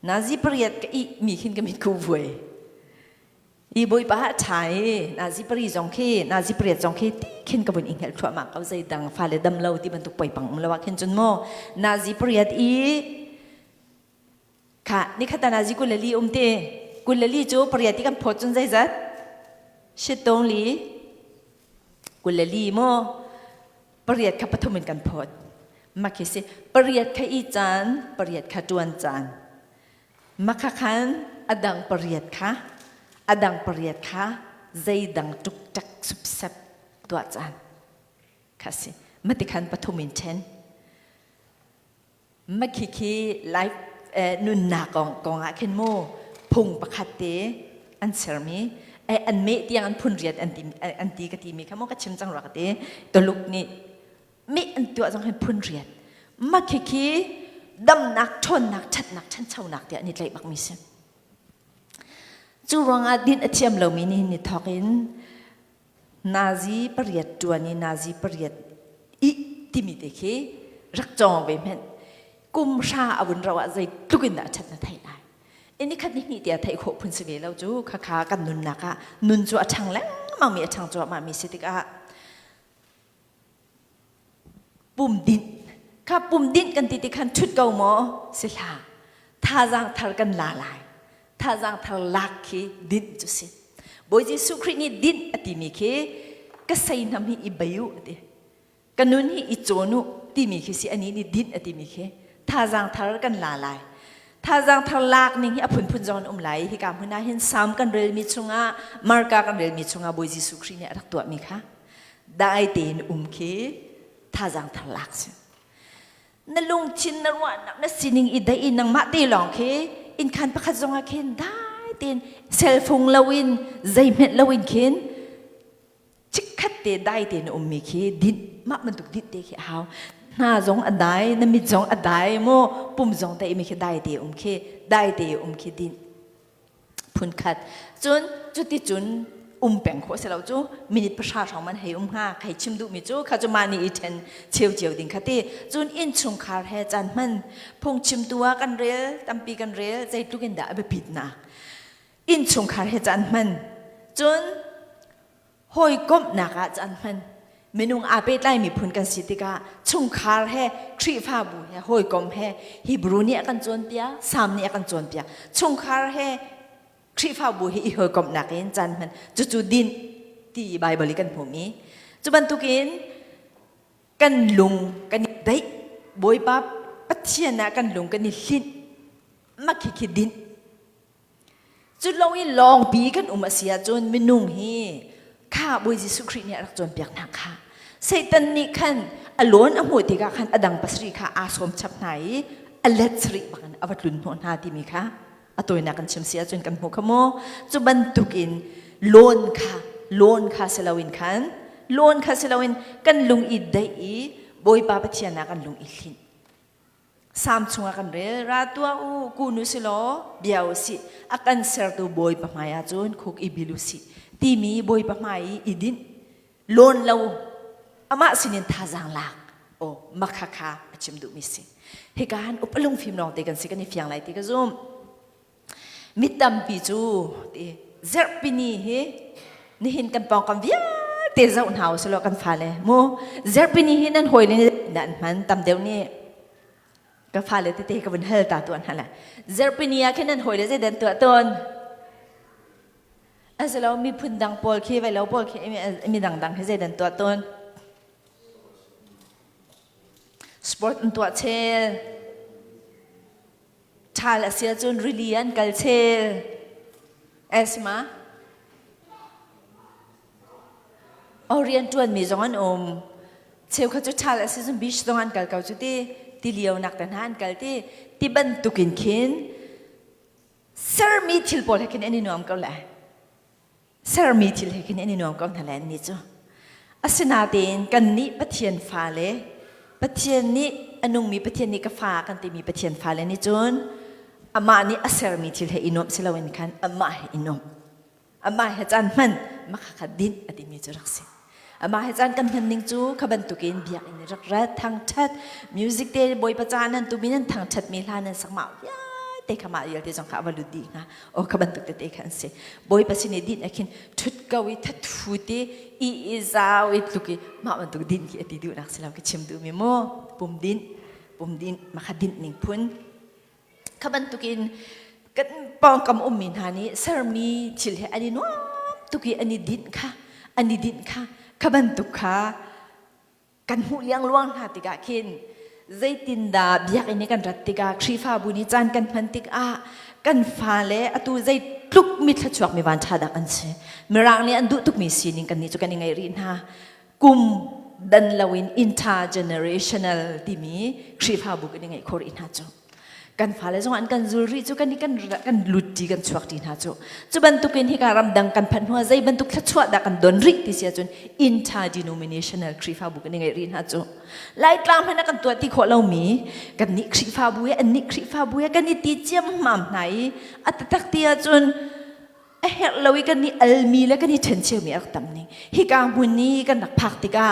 nazi pariat ka i mi khin ka mit ku vuai I Bawipa a ṭha i nazi pari zong khi nazi pariat zong khi ti khin ka vun i hngelh thluahmah ko zeidang fale dam lo ti bantuk poipang um lo ah khin cun maw nazi pariat i kha nikhat ah nazi 22 um te 22 cu pariat i kan phawt cun zeizat shit tong li 22 maw pariat kha pathum in kan phawt makhi si pariat kha i caan pariat kha ṭuan caan Makha khan a dang pariat kha a dang pariat kha zeidang ṭukṭak supsep tuah caan kha si. Mati khan pathum in ṭhen. Makhi khi life eh, nunnak kong kong ah khin mu phung pakhat te an sermi eh, an meh tiang an phun riat an ti an ti ka timi kha mu ka chim cang rua ka ti Tuluk nih meh an tuah zong hin phun riat makhi khi damnak ṭhawnnak ṭhatnak ṭhanchonak tiah an i tlaih bakmi si cu ruangah din a thiam lomi nih ni thawk in nazi pariat ṭuan i nazi pariat i timi te khi rak cawng ve hmenh kum hra a vun ro ah zeitluk in dah ṭhat na theih lai ini khat ni hnih tiah theih khawh phun si ve lo cu khakha kan nunnak ah nun cu a ṭhang lengmang mi a ṭhang cuahmah mi si tikah Pum dinh. Kha pum dinh kan ti ti khan ṭhut ko maw? Si hlah. Thazaang thar kan la lai. Thazaang thar lak khi dinh cu si. Bawi Jesuh Khrih nih dinh a timi khi ka seihnam hi i bei u a ti. Ka nun hi i cawn u timi khi si anih nih dinh a timi khi. Thazaang thar kan la lai. Thazaang thar lak ning hi a phunphun zong an um lai. Hika hmun ah hin Salm kan relmi chungah, Marka kan relmi chungah Bawi Jesuh Khrih nih a rak tuahmi kha dai tein um khi thazaang thar lak si. Na lungthin na ruahnak na sining i daih i nangmah te lawng khi innkhan pakhat zong ah khin dai tein cell phone loin zeihmenh loin khin chikkhat te dai tein na ummi khi dinh mah bantuk dinh te khi a hau. Hna zong a dai, na mit zong a dai maw pum zong daihmi khi dai te um khi dai te um khi dinh. phunkhat cun cuticun um peng khawh si lo cu minute pahra hrawng man hei um hnga hei chim duhmi cu kha cu mah nih i ṭhen cheu cio ding kha ti cun innchungkhar he caan hman phungchimtu ah kan rel tampi kan rel zeitluk in dah a biapitnak innchungkhar he caan hman cun hawikomhnak ah caan hman minung aa pehtlai miphun kan si tikah chungkhar he Khrihfabu he hawikom he Hebrew nih a kan cawnpiak Salm nih a kan cawnpiak chungkhar he Khrihfabu he i hawikomhnak in caan hman cucu din ti Bible i kan hmuhmi cu bantukin. Kan lung kan i daih. Bawipa Pathian ah kan lung kan i hlinh. Mak hi khi dinh. Cu lo i lawngpi kan um a si ahcun minung hi kha Bawi Jesuh Khrih nih a rak cawnpiak hna kha. Satan nih khan a lawn a hmuh tikah khan a dang pasarih kha aa sawm chap hna i a let sarih bangin a va tlun hnawh hna timi kha a tawinak kan chim si ahcun kan hmuh kha mu. Cu bantukin lawn kha lawn kha si loin khan lawn kha si loin kan lung i daih i Bawipa Pathian ah kan lung i hlinh. Sam chungah kan rel ra tuah u kun u si law bia u sih a kan sertu Bawipa hmai ah cun khuk i bil u sih timi Bawipa hmai i i dinh lawn lo amah sinin thazaang lak aw makha kha a chim duhmi si hika han upa lungfim lawng te kan si kan i fiang lai ti ka zum Mi tampi cu ti zerhpini hi nihin kan pawngkam vialte zoh hna u selaw kan fale mu zerhpini hi nan hawile nih nan hman tam deuh nih ka fale tete ka vun hal ta tuan hna la zerhpini ah khin nan hawile zei dan tuah tawn asilo miphun dang pawl khi vai lo pawl khi mi dangdang hi zei dan tuah tawn sport an tuah chel Ṭhal a si ahcun rili an kal chel. Asma. Oh, rian ṭuanmi zong an um. Cheukhat cu ṭhal a si cun beach zong an kal ko cu ti. Ti lio nak te hna an kal ti. Ti bantukin khin sermi thil pawl he khin an i nuam ko lai. Sermi thil he khin an i nuam ko hna lai annih cu. Asinain kannih Pathian fale, Pathian nih a nungmi Pathian nih ka fa kan timi Pathian fale nih cun amah nih a sermi thil he i nuamh si loin khan amah he i nuamh. Amah he caan hman makha kha dinh a timi cu rak si. Amah he caan kan hman ning cu kha bantukin biakinn rak rat thangṭhat music te Bawipa ca nan tumi nan thangṭhatmi hla nan sak mah vialte kha mah vialte zong kha a va lut dih hnga o kha bantuk tete kha an si Bawipa sin i dinh ah khin ṭhut ko i thathu te i i zau i tluk i mah bantuk dinh khi a ti duhnak si lo ka chim duhmi mu pum dinh pum dinh mah kha dinh ning phun Kha bantukin kan pawngkam ummi hna nih sermi thil he an i nuam tuk i an i dinh kha an i dinh kha kha bantuk kha kan hmuh liangluang hna tikah khin zeitindah biakinn i kan rat tikah Khrihfabu nih caan kan hman tikah kan fale atu zeitluk mi thluachuak mi vanṭha dah kan si mirang nih an duh tukmi sining kan nih cu kan i ngeih rih hna kum dan loin intergenerational timi Khrihfabu kan i ngeih khawh rih hna cu kan fale zong an kan zul rih cu kan kan kan lut ti kan chuak ti hna cu cu bantukin hika ramdang kan phanh hnu zei bantuk thluachuah dah kan don rih ti si ahcun interdenominational Khrihfabu kan i ngeih rih hna cu Laitlang hmanh kan tuah ti khawh lomi kan nih Khrihfabu he an nih Khrihfabu he kan i ti ciammam hna i a taktak ti ahcun a herh lo i kan i almi le kan i ṭhencheumi a rak tam ning hika hmun i kan rak phak tikah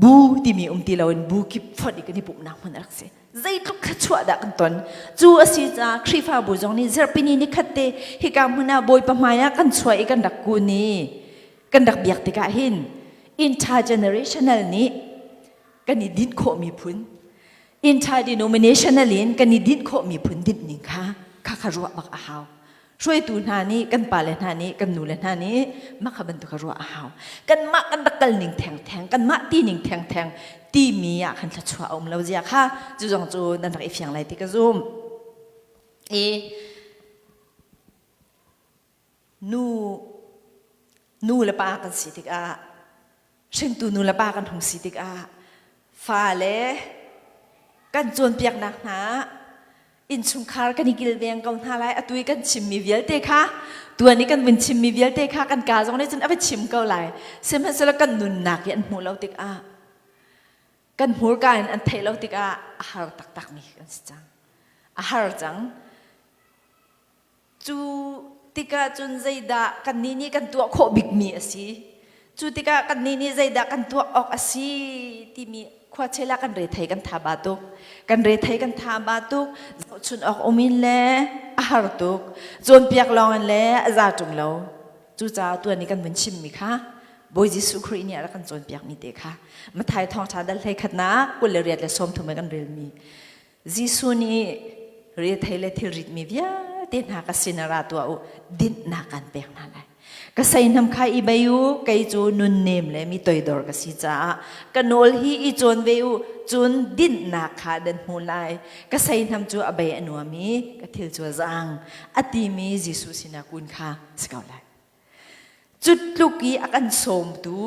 bu timi um ti loin bu kip fonh i kan i pumhnak hmun a rak si zeitluk thluachuah dah kan ton cu a si caah Khrihfabu zong nih zarhpini ni khat te hika hmun ah Bawipa hmai ah kan chuah i kan rak kun i kan rak biak tikah hin intergenerational nih kan i dinh khawh miphun interdenominational in kan i dinh khawh miphun dinh ning kha kha kha ruah bak a hau hruaitu hna nih kan pale hna nih kan nule hna nih mah kha bantuk kha ruah a hau kanmah kan rak kal ning thengtheng kanmah ti ning thengtheng timi ah khan thluachuah a um lo zia kha cu zong cu nan rak i fiang lai ti ka zum i nu nu le pa kan si tikah hringtu nu le pa kan hung si tikah fale kan cawnpiaknak hna innchungkhar kan i kilveng ko hna lai atu i kan chimmi vialte kha tuan i kan vun chimmi vialte kha kan ka zong nih cun a va chim ko lai sihmanhsehlaw kan nunnak i an hmuh lo tikah kan hmurka in an theih lo tikah a har taktakmi kan si cang a har cang Cu tikah cun zeidah kannih nih kan tuah khawh bikmi a si? Cu tikah kannih nih zeidah kan tuah awk a si timi khuachel ah kan rethei kan tha ba tuk. Kan rethei kan tha ba tuk. Zohchun awk um in le a har tuk. Cawnpiak lawng in le a za ṭung lo. Cucaah tuan i kan vun chimmi kha Bawi Jesuh Khrih nih a rak kan cawnpiakmi te kha Matthai thawngṭha dal 21 nak 28 le 30 in kan relmi Jesuh nih rethei le thilritmi vialte hna ka sin ah ra tuah u dinhnak kan pek hna lai. Ka seihnam kha i bei u, kei cu nunnem le mi toidor ka si caah ka nawl hi i cawn ve u, cun dinhnak kha nan hmu lai. Ka seihnam cu a bei a nuam i ka thil cu a zaang, a timi Jesuh sinah kun kha si ko lai. Cu tluk i a kan sawmtu,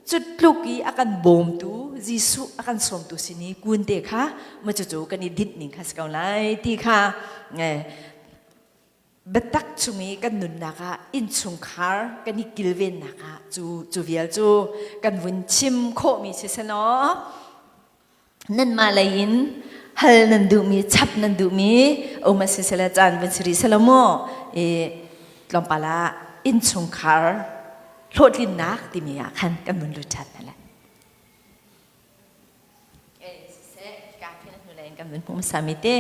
cu tluk i a kan bawmtu Jesuh a kan sawmtu sin i kun te kha ma cucu kan i dinh ning kha si ko lai ti kha biatak chung i kan nunnak ah innchungkhar kan i kilvennak ah cu cu vial cu kan vun chim khawhmi si selaw nanmah lei in hal nan duhmi chap nan duhmi um a si sela caan vun si rih selaw mu i tlawmpal ah innchungkhar hlawhtlinnak timi ah khan kan vun lut ṭhan hna lai. Siseh, ka khin a hnulei in kan vun hmuh hmasa mi te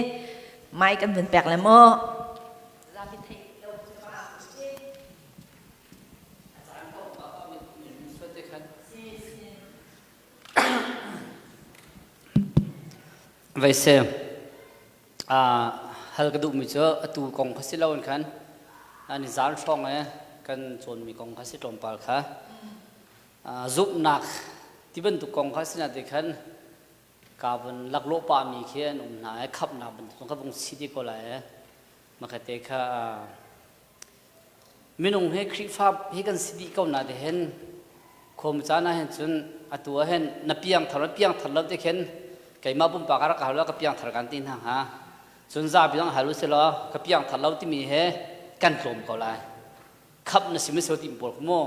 mai kan vun pek le maw zapi theih lo Vai se hal ka duhmi cu atu kong kha si loin khan ni zan hrawng e kan cawnmi kong kha si tlawmpal kha zumhnak ti bantuk kong kha si te khan ka vun laklawh pahmi khi an um hna i khamhnak bantuk kha vung si ti ko lai i makhatte kha minung he Khrihfa hi kan si dih ko na te hin khom caan ah hin cun atu ah hin na piang thar na piang thar lo te khin keimah pumpak ah rak ka hal ka piang thar kan ti hna hnga cun zapi zong hal u si law ka piang thar lo timi he kan tlawm ko lai khamh na si maw ti pawl mu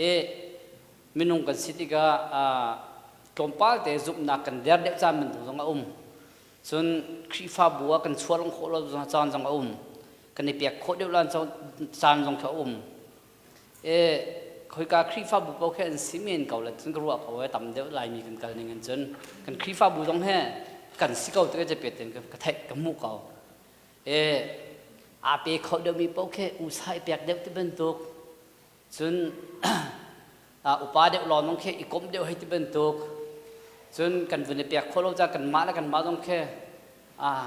i minung kan si tikah tlawmpal te zumhnak kan der deuh caan bantuk zong a um cun Khrihfabu ah kan chuah long khawh lo caan zong a um kan i pek khawh deuh lan caan zong kha a um e khoika Khrihfabu paoh khi an si men ko le cun ka ruah ko e tam deuh laimi kan kal ning in cun kan Khrihfabu zong he kan si ko ti ka pet ten ka theih ka hmuh ko E aa pe kho deuhmi paoh khi usa i pek deuh ti bantuk cun upa deuh lawng zong khi i komh deuh hei ti bantuk cun kan vun i pek khawh lo caah kanmah le kanmah zong khi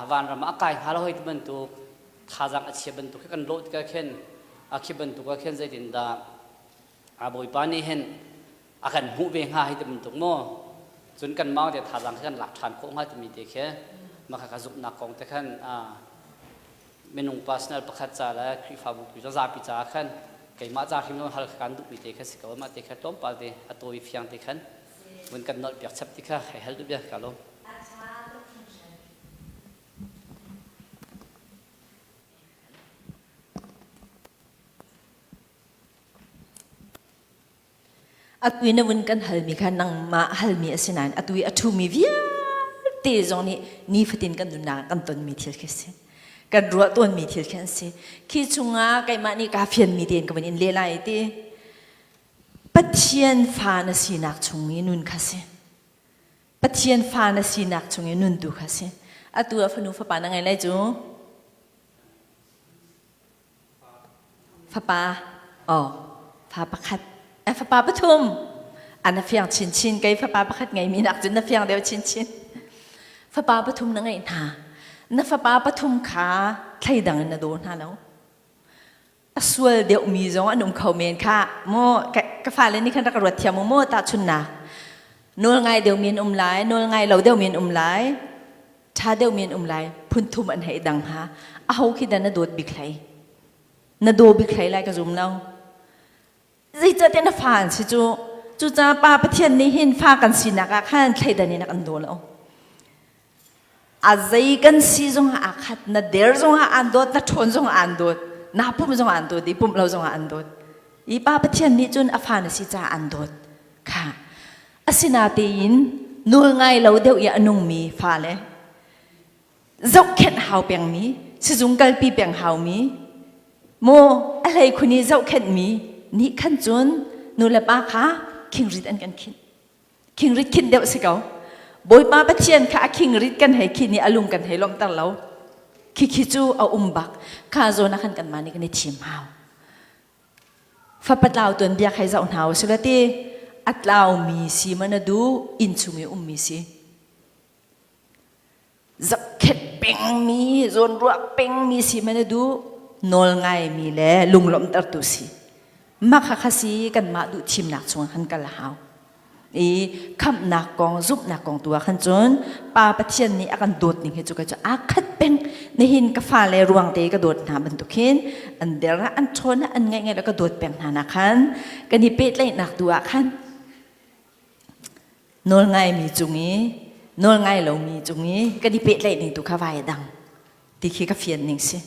vanram ah a kai hnga lo hei ti bantuk thazaang a chia bantuk khi kan lawh tikah khin a khi bantuk ah khin zeitindah a Bawipa nih hin a kan hmuh ve hnga hi ti bantuk maw cun kan mau te thazaang khi kan lak ṭhan khawh hnga timi te khi maka ka zumhnak kong te khan minung personal pakhat ca le Khrihfabu pi zapi ca khan keimah ca hrim hal kan duhmi te kha si ko mah te kha tlawmpal te a tawi fiang te khan vun kan nolh piak chap ti kha hei hal duh bia ka lawm. Atu i na vun kan halmi kha nangmah halmi a si nain atu i a ṭhumi vialte zong nih nifatin kan nunnak ah kan tonmi thil khi a si. Kan ruah tawnmi thil khi an si. Khi chungah keimah nih kaa fianmi tein ka vun in leh lai ti. Pathian fa na sinak chung i nun kha si. Pathian fa na sinak chung i nun tu kha si. Atu ah fanu fapa na ngei lai cu. Fapa, oh, fa pakhat, eh, fapa pathum. A na fiang chinchin, kei fapa pakhat ngeimi nak cun na fiang deuh chinchin. Fapa pathum na ngeih hna. Na fapa pathum kha thleidang in na daw hna lo. A sual deuhmi zong an um kho men kha. Maw, ka fale nih khan rak ruat thiam u maw tahchunnak. Nawl ngai deuhmi an um lai, nawl ngai lo deuhmi an um lai. Ṭha deuhmi an um lai phunthum an hei dang ha aho khi dah na dawt bik hlei na daw bik hlei lai ka zum lo zeicahtiah na fa an si cu cucaah pa Pathian nih hin fa kan sinak ah khan thleidan in a kan daw lo a zei kan si zongah aa khat na der zongah aan dawt na ṭhawn zongah aan dawt na pumh zongah aan dawt i pumh lo zongah aan dawt i pa Pathian nih cun a fa na si caah aan dawt kha Asinatein nawlngai lo deuh i a nungmi fale zohkhenh hau pengmi, sizung kalpi peng haumi, maw a hleikhun i zohkhenhmi nih khan cun nulepa kha khingrit an kan khinh. Khingrit khinh deuh si ko. Bawipa Pathian kha a khingrit kan hei khin i a lung kan hei lawmhter lo. Khikhi cu a um bak. Kha zawn ah khan kanmah nih kan i thim hau. Fapa tlau tuanbia khai zoh hna u sila ti a tlaumi si ma na duh inn chung i ummi si zakhet pengmi zawnruah pengmi si ma na duh nawl ngaimi le lunglawmhtertu si. Mah kha kha si kanmah duh thimnak chung khan kal a hau. I khamhnak kong, zumhnak kong tu ah khan cun Pa Pathian nih a kan dawt ning hi cu ka cu aa khat peng. Nihin ka fale ruang te ka dawt hna bantuk hin an der ah an ṭhawn ah an ngaih ngaih ka dawt peng hna nak khan kan i pehtlaihnak tu ah khan nawlngaimi cung i nawlngai lomi cung i kan i pehtlaih ning tu kha vai dang ti khi ka fian ning si.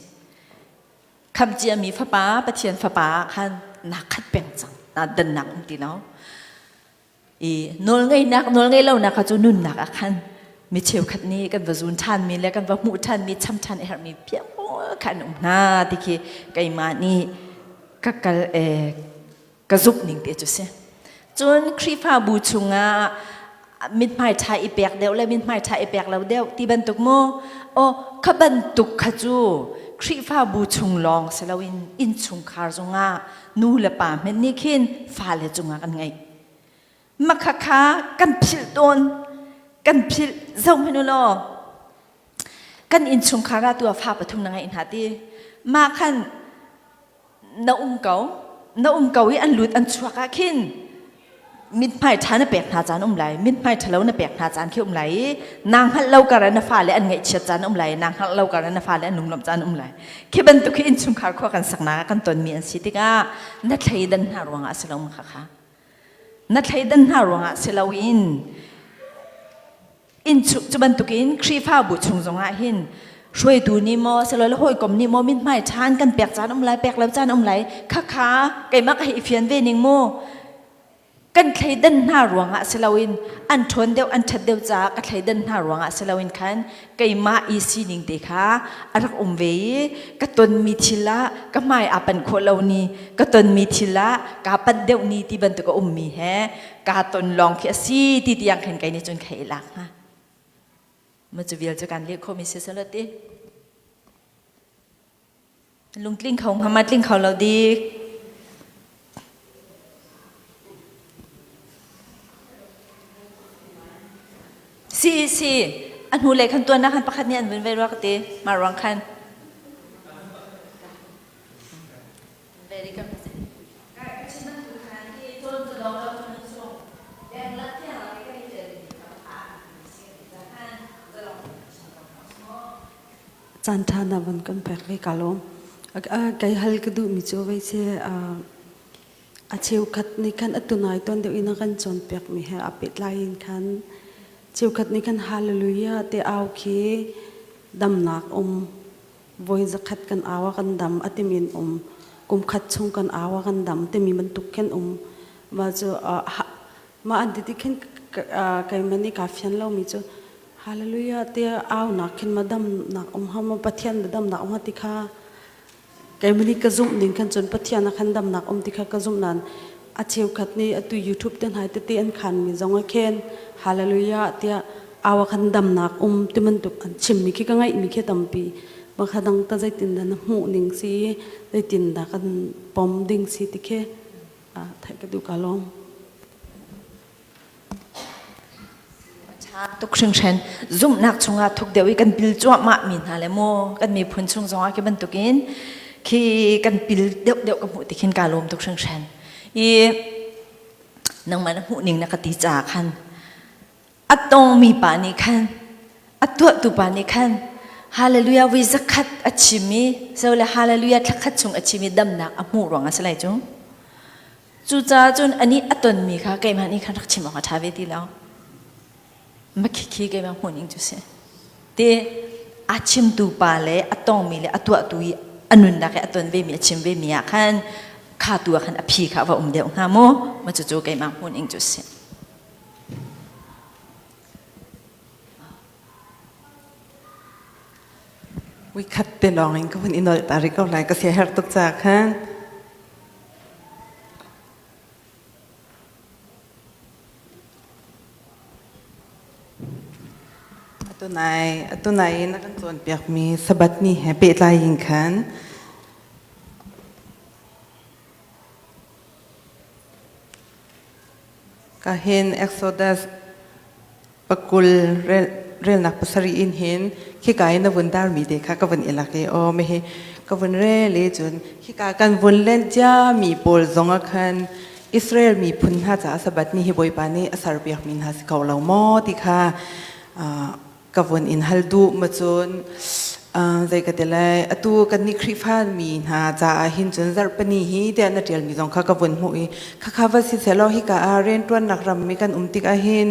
Khamh ciami fapa Pathian fapa ah khan naa khat peng cang naa dannak um ti lo i nawlngeihnak nawlngeih lonak kha cu nunnak ah khan mi cheukhat nih kan va zun ṭhanmi le kan va hmuh ṭhanmi cham ṭhan a herhmi piak kha an um hna ti khi keimah nih ka kal ka zumh ning te cu si. Cun Khrihfabu chungah mithmai ṭha i pek deuh le mithmai ṭha i pek lo deuh ti bantuk mu aw kha bantuk kha cu Khrihfabu chung lawng si loin innchungkhar zongah nu le pa hmenh nih khin fale cungah kan ngeih. Makha kha kan philh tawn kan philh zoh hmanh u law kan innchungkhar ah tu ah fa pathum na ngeih hna ti mah khan na um ko na um ko i an lut an chuak ah khin mithmai ṭha na pek hna caan um lai mithmai ṭhalo na pek hna caan khi um lai i naa hngalh lo kar ah na fale an ngaihchiat caan um lai i naa hngalh lo kar ah na fale an lunglawmh caan um lai khi bantuk hi innchungkhar khua kan saknak ah kan tonmi an si tikah na thleidan hna ruangah a si lo ma kha kha na thleidan hna ruangah si loin inn cu bantukin Khrihfabu chung zongah hin hruaitu nih maw silole hawikom nih maw mithmai ṭhan kan pek caan um lai pek lo caan um lai khakha keimah ka hei fian ve ning mu kan thleidan hna ruangah si loin an ṭhawn deuh an ṭhat deuh caah ka thleidan hna ruangah si loin khan keimah i sining te kha a rak um ve i ka tonmi thil ah ka hmai aa pan khawh lo ni ka tonmi thil ah kaa panh deuh ni ti bantuk a ummi he kaa ton lawng khi a si ti tiang khin kei nih cun kha i lak hnga ma cu vial cu kan leh khomi si sala ti lungtling kho hnga ma tling kho lo dik si si a hnu le khan tuan na khan pakhat nih an vun ve rua ka ti ma ruang khan Very good. Caan ṭha na van kan pek ve ka lawm. Kai hal ka duhmi cu vei si a cheukhat nih khan atu nai tuan deuh in a kan cawnpiakmi he aa pehtlai in khan cheukhat nih khan hallelujah te au khi damnak um voi zakhat kan au ah kan dam a timi an um kum khat chung kan au ah kan dam timi bantuk khin um mah cu mah an ti ti khin keimah nih kaa fian lomi cu hallelujah tiah aunak khin ma damnak um ha ma Pathian ma damnak um ha ti kha keimah nih ka zumh ning khan cun Pathian a khan damnak um ti kha ka zumh nain a cheukhat nih atu YouTube te hna tete an khanmi zong ah khin hallelujah tiah au ah khan damnak um ti bantuk an chimmi khi ka ngaihmi khi tampi bakha dang ta zeitin dah na hmuh ning si zeitin dah kan pom ding si ti khi theih ka duh ka lawm. Tuk hringhran zumhnak chungah thuk deuh i kan pil cuahmah mi hna le mu kan miphun chung zongah khi bantukin khi kan pil deuh deuh ka hmuh ti khin ka lawm tuk hringhran i nangmah na hmuh ning na ka ti caah khan a tongmi pa nih khan a tuahtu pa nih khan hallelujah vui zakhat a chim i so le hallelujah thlakhat chung a chim i damnak a hmuh ruang a si lai cu Cucaah cun anih a tonmi kha keimah nih khan rak chim awk a ṭha ve ti lo. Makhikhi keimah hmuhning cu si. Te a chimtu pa le a tongmi le a tuahtu i a nunnak i a ton vemi a chim vemi ah khan kha tu ah khan a phi kha a va um deuh hnga mu. Ma cucu keimah hmuhning cu si. Ui khat te lawng in ka hun i nolh ta rih ko lai ka sia herh tuk ca khan. Atu nai atu nai na kan cawnpiakmi Sabbath ni he pehtlai in khan ka hin Exodus pakul relnak pasarih in hin khika in na vun darmi te kha ka vun i lak i aw mehi Ka vun rel i cun hika kan vun len ciami pawl zong ah khan Israel miphun hna caah Sabbath ni hi Bawipa nih a serpiakmi hna si ko lo maw ti kha ka vun in hal duh ma cun zei ka ti lai atu kan nih Khrihfa mi hna caah hin cun zarhpini hi tiah na ṭialmi zong kha ka vun hmuh i khakha va si sehlaw hika ah rianṭuannak ram mi kan um tikah hin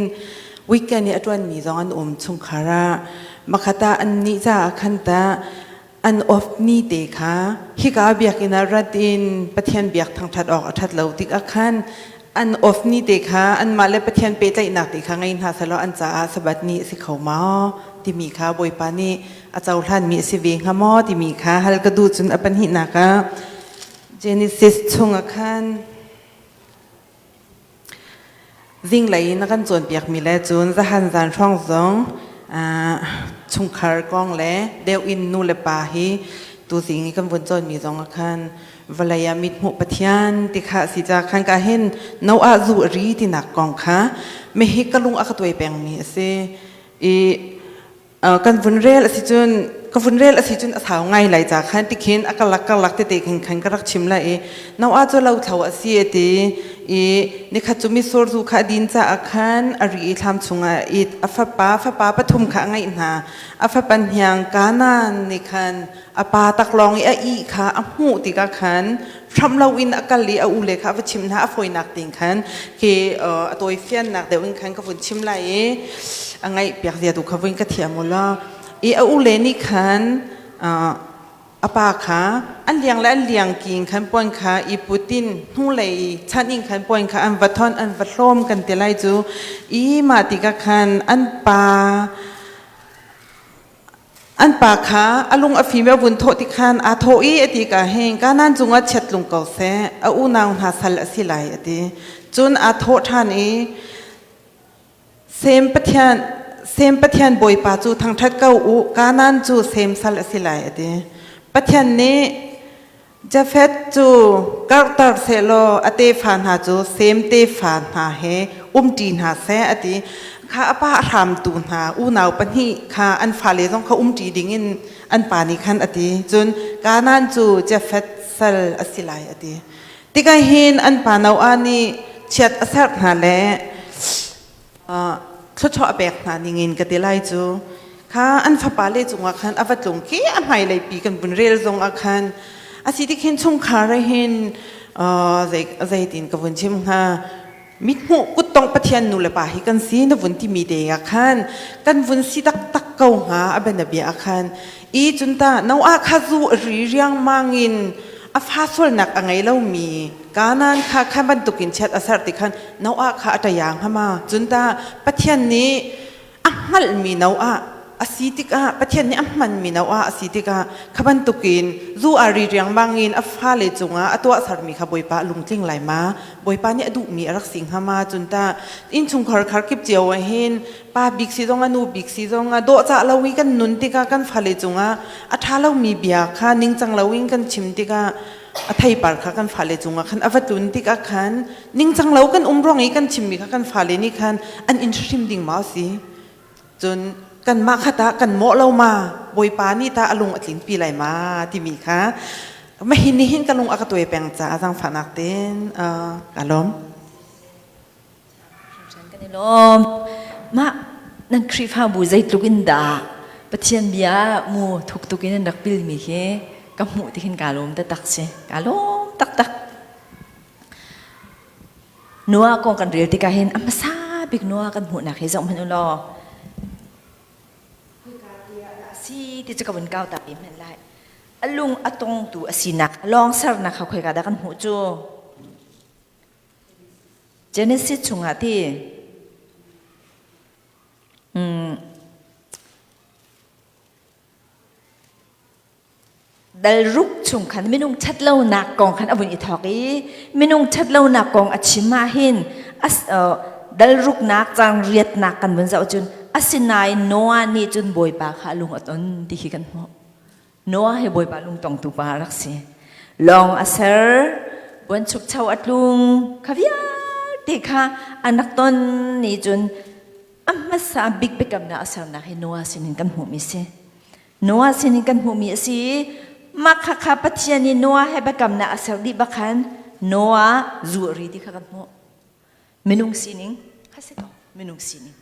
weekend i a ṭuanmi zong an um chungkhar ah makhat ah annih caah khan tah an off ni te kha hika biakinn ah rat in Pathian biak thangṭhat awk a ṭhat lo tikah khan an off ni te kha anmah le Pathian pehtlaihnak te kha ngei hna sehlaw an caah Sabbath ni a si kho maw timi kha Bawipa nih a cohlanmi a si ve hnga maw timi kha hal ka duh cun a pahnihnak ah Genesis chungah khan Zinglei in a kan cawnpiakmi le cun zahan zan hrawng zong chungkhar kong le deuh in nu le pa hi tuzing i kan vun cawnmi zong ah khan vawlei ah mithmuh Pathian ti kha a si ca khan ka hin Noah zu a ri tinak kong kha mihi ka lung a ka tuai pengmi a si i kan vun rel a si cun ka vun rel a si cun a sau ngai lai ca khan tikhin a kalak kalak tete khin khan ka rak chim lai i Noah cu lo thlo a si a ti i nikhat cu mitsur zu kha a din caah khan a ri i thlam chungah a it a fapa fapa pathum kha a ngeih hna a fapa hniang Kanaan nih khan a pa taklawng i a ih kha a hmuh tikah khan hramh loin a kal i a ule kha a va chimh hna a fawinak ting khan khi a tawifiannak deuh in khan ka vun chim lai i a ngaih piak zia tu kha vun ka thiam u law i a ule nih khan a pa kha an liang le an liang king khan puan kha i putin hnulei chan in khan puan kha an va thon an va hlawm kan ti lai cu i mah tikah khan an pa An pa kha a lung a fim i a vun thawh ti khan aa thawh i a ti ka hin Kanaan cungah chiat tlung ko seh, a unau hna sal a si lai a ti. Cun aa thawh ṭhan i Sem Pathian Sem Pathian Bawipa cu thangṭhat ko u, Kanaan cu Sem sal a si lai a ti. Pathian nih Jafeth cu karhter sehlaw a tefa hna cu Sem tefa hna he umṭi hna seh a ti. Kha a pa a hramtu hna unau pahnih kha an fale zong kha umṭi dingin an pa nih khan a ti. Cun Kanaan cu Jafeth sal a si lai a ti. Tikah hin an pa Noah nih chiat a serh hna le thluachuah a pek hna ningin ka ti lai cu kha an fapa le cungah khan a va tlung khi a hmailei pi kan vun rel zong ah khan a si ti khin chungkhar hin zeitin ka vun chim hnga mithmuh kuttong pathian nu le pa hi kan si na vun timi te ah khan kan vun si taktak ko hnga a bianabia ah khan i cunta no ah kha zu ri riangmang in a fa sualnak a ngei lomi Kanaan kha khan bantukin chiat a ser ti khan Noah kha a ṭaya hnga ma? Cun ta Pathian nih a hngalhmi Noah a si tikah Pathian nih a hmanmi Noah a si tikah kha bantukin zu a ri riangmang in a fale cungah a tuahsermi kha Bawipa a lungtling lai ma? Bawipa nih a duhmi a rak si hnga ma? Cun ta innchungkhar khar kip cio ah hin pa bik si zong ah nu bik si zong ah dawhcah lo i kan nun tikah kan fale cungah a ṭha lomi bia kha ningcang loin kan chim tikah a theipar kha kan fale cungah khan a va tlun tikah khan ningcang lo kan um ruang i kan chimmi kha kan fale nih khan an in hrim ding ma si cun kanmah kha tah kan mawh lo ma bawipa nih tah a lung a tling pi lai ma timi kha mahin ni hin ka lung a ka tuai peng caah zaangfahnak tein ka lawm Kan i lawm. Mah nan Khrihfabu zeitluk in dah Pathian bia mu thuk tuk in an rak pilmi hi ka hmuh ti hin kaa lawm taktak si. Kaa lawm taktak. Noah kong kan rel tikah hin a hmasa bik Noah kan hmuhnak hi zoh hmanh u law. Khoika te ah dah a si ti cu ka vun kau ta pi hmanh lai. A lung a tongtu a sinak, a lawng sernak kha khoika dah kan hmuh cu? Genesis chungah ti dal ruk chung khan minung ṭhatlonak kong khan a vun i thawk i minung ṭhatlonak kong a chim ah hin dal ruknak cang riatnak kan vun zoh cun asinain Noah nih cun Bawipa kha a lung a ton ti khi kan hmuh. Noah hi Bawipa lungtongtu pa a rak si. Lawng a ser, buanchukcho a tlung, kha vialte kha an rak ton ni cun a hmasa bik biakamnak a sernak hi Noah sinin kan hmuhmi si. Noah sinin kan hmuhmi a si. Mah khakha Pathian nih Noah he biakamnak a ser dih bak khan Noah zu a ri ti kha kan hmuh. Minung sining kha si ko. Minung sining.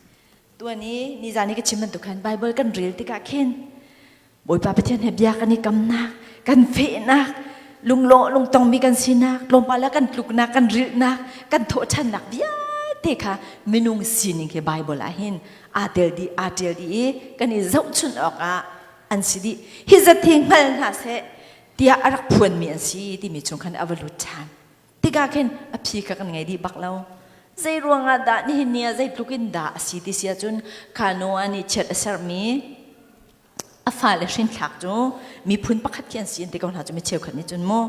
Tuan i nizan i ka chim bantuk khan Bible kan rel tikah khin Bawipa Pathian he bia kan i kamnak, kan fehnak, lunglawh lungtongmi kan sinak, tlawmpal ah kan tluknak, kan rilhnak, kan thawhṭhannak vialte kha minung sining hi Bible ah hin aa tel dih, aa ṭial dih i kan i zohchunh awkah an si dih. Hi zat hi hngal hna seh tiah a rak phuanmi an si timi chung khan a va lut ṭhan. Tikah khin a phi kha kan ngei dih bak lo. Zei ruangah dah nihin ni ah zeitluk in dah a si ti si ahcun kha Noah nih chiat a sermi a fale hrinthlak cu miphun pakhat khi an si an ti ko hna cu mi cheukhat nih cun mu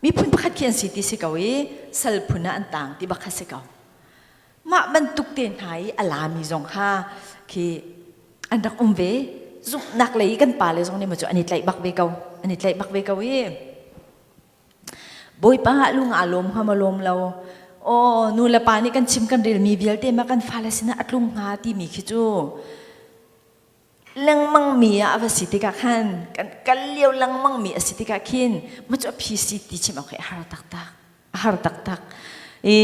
miphun pakhat khi an si ti si ko i sal phun ah an tang ti bak kha si ko mah bantuk te hna i a lami zong kha khi an rak um ve zumhnak lei kan pale zong nih maw cu an i tlaih bak ve ko an i tlaih bak ve ko i Bawipa ah lung aa lawm hnga maw lawm lo? Aw, nu le pa nih kan chim kan relmi vialte ma kan fale sinah a tlung hnga timi khi cu lengmang mi ah a va si tikah khan kan kal lio lengmang mi a si tikah khin ma cu a phi si ti chim awk hi a har taktak a har taktak i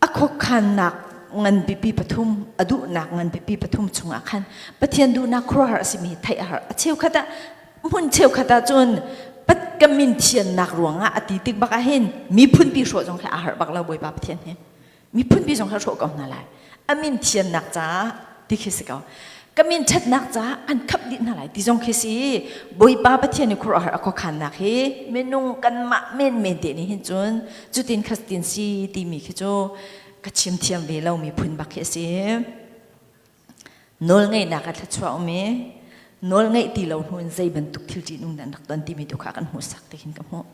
a khuakhannak ngan pipi pathum a duhnak ngan pipi pathum chungah khan Pathian duhnak khuaruahhar a simi theih a har a cheukhat ah hmun cheukhat ah cun pat ka min thiannak ruangah a ti tik bak ah hin miphun pi hrawh zong khi aa harh bak lo Bawipa Pathian hi miphun pi zong kha hrawh ko hna lai a min thiannak caah ti khi si ko ka min ṭhatnak caah an khap dih hna lai ti zong khi si Bawipa Pathian i khuaruahhar a khuakhannak hi minung kanmah menmen te nih hin cun cutin khatin si timi khi cu ka chim thiam ve lo mi phun bak khi a si nawlngeihnak a thluachuah um i nawlngeih ti lo hnu in zei bantuk thil ṭihnung dah an rak ton timi tu kha kan hmuhsak ti khin ka hmuh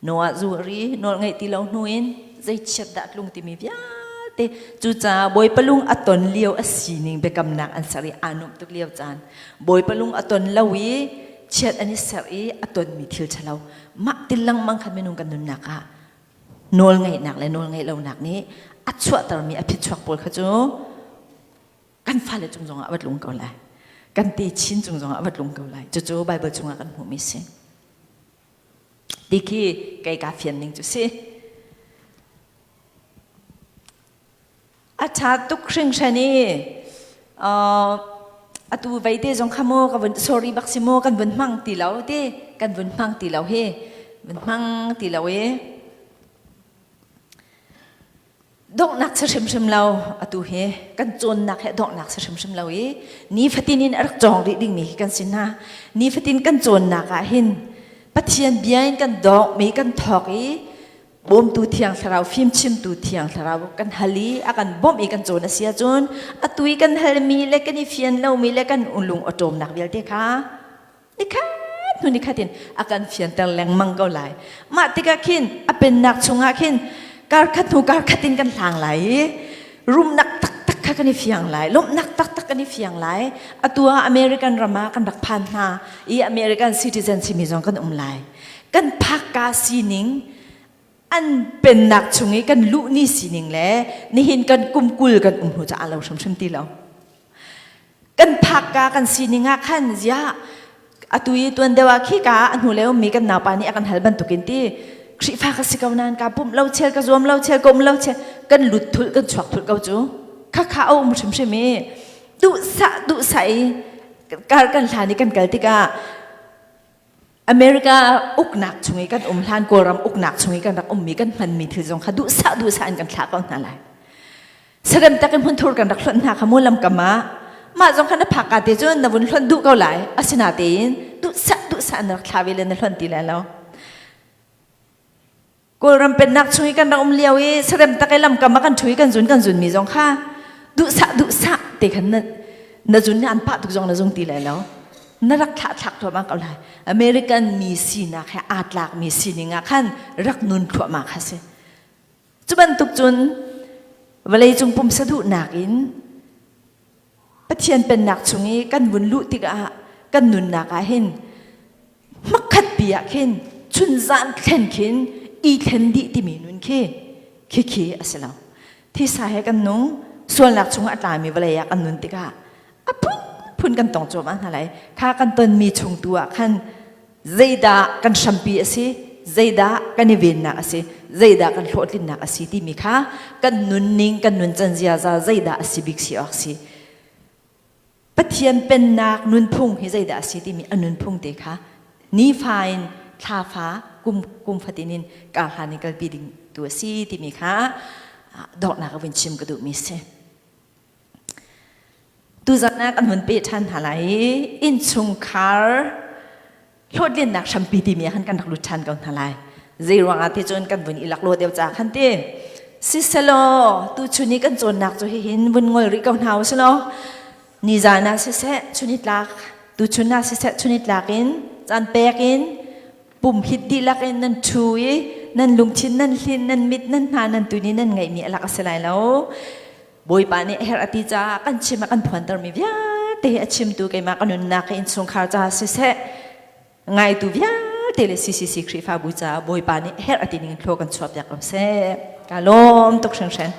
Noah zu a ri nawlngeih ti lo hnu in zei chiat dah tlung timi vialte cucaah Bawipa lung a ton lio a sining biakamnak an ser i aa nuamh tuk lio caan Bawipa lung a ton lo i chiat an i ser i a tonmi thil ṭhalo mah til lengmang khan minung kan nunnak ah nawlngeihnak le nawlngeih lonak nih a chuahtermi a phichuak pawl kha cu kan fale cung zongah a va tlung ko lai kan techin cung zongah a va tlung ko lai cucu Bible chungah kan hmuhmi si ti khi kei ka fian ning cu si a ṭha tuk hringhran i atu veite zong kha mu ka vun sorry bak si mu kan vun hmang ti lo ti kan vun hmang ti lo hi vun hmang ti lo i Donghnak si hrimhrim lo atu hi kan cawnnak hi donghnak si hrimhrim lo i nifatin in a rak cawng rih dingmi hi kan si hna. Nifatin kan cawnnak ah hin Pathian bia in kan dawkmi kan thawk i bawmtu thiang thlarau fimchimtu thiang thlarau kan hal i a kan bawmh i kan cawn a si ahcun atu i kan halmi le kan i fian lomi le kan lung awṭawmnak vialte kha nikhat hnu nikhat in a kan fianter lengmang ko lai mah tikah khin a pennak chungah khin karkhat hnu karkhat in kan hlang lai i rumnak taktak kha kan i fiang lai lawmhnak taktak kan i fiang lai atu ah American ram ah kan rak phan hna i American citizen simi zong kan um lai kan phakka sining an pennak chung i kan luh ni sining le nihin kan kum 20 kan um hnu caah lo hrimhrim ti lo Kan phakka kan sining ah khan ziah atu i tuan deuh ah khi ka a hnu le ummi kan naupa nih a kan hal bantukin ti Khrihfa ka si ko nain ka pumh lo chel ka zuam lo chel ka um lo chel kan lut thulh kan chuak thulh ko cu khakha a um hrimhrim i duhsah duhsah i kar kan hlan i kan kal tikah America uknak chung i kan um hlan Kawlram uknak chung i kan rak ummi kan hmanmi thil zong kha duhsah duhsah in kan thlah ko hna lai. Sarem tak in hmunthur kan rak hlonh hna kha mu lamkam ah mah zong kha na phak ka te cun na vun hlonh duh ko lai asinatein duhsah duhsah na rak thla ve le na hlonh ti lai lo. Kawlram pennak chung i kan rak um lio i sarem tak i lamkam ah kan ṭhu i kan zun kan zunmi zong kha duhsah duhsah te khan na na zun an pah tuk zong na zung ti lai lo na rak thlah thlak thluahmah ko lai American mi sinak he aa tlakmi sining ah khan rak nun thluahmah kha si cu bantuk cun vawleicung pumsa duhnak in Pathian pennak chung i kan vun luh tikah kan nunnak ah hin hmakhat pi ah khin chunzan thlen khin i thlen dih timi nun khi khi khi a si lo thisa he kan nung sualnak chungah a tlami vawlei ah kan nun tikah a phunphun kan tong cuahmah hna lai kha kan tonmi chung tu ah khan. Zeidah kan hrampi a si, zeidah kan i vennak a si, zeidah kan hlawhtlinnak a si timi kha kan nunning, kan nuncan ziaza zeidah a si bik si awk si. Pathian pennak nunphung hi zeidah a si timi a nunphung te kha nifa in thlafa kum kum fatin in kar hlan in kalpi ding tu a si timi kha donghnak a vun chim ka duhmi si. Tuzan ah kan hun peh ṭhan hna lai i innchungkhar hlawhtlinnak hrampi timi ah khan kan rak lut ṭhan ko hna lai. Zei ruangah ti cun kan vun i laklawh deuh ca khan ti. Siselaw tuchun i kan cawnnak cu hihin vun ngol rih ko hna usilaw nizan ah siseh chunitlak tuchun ah siseh chunitlak in caan pek in pum hit dihlak in nan ṭhu i nan lungthin nan hlin nan mit nan hna nan tun i nan ngeihmi a lak a si lai lo. Bawipa nih a herh a ti caah kan chim a kan phuantermi vialte hi a chimtu keimah ka nunnak hi innchungkhar caah siseh ngaitu vialte le CCC Khrihfabu caah Bawipa nih a herh a ti ning in thlaw kan chuahpiak ko seh. Ka lawm tuk hringhran.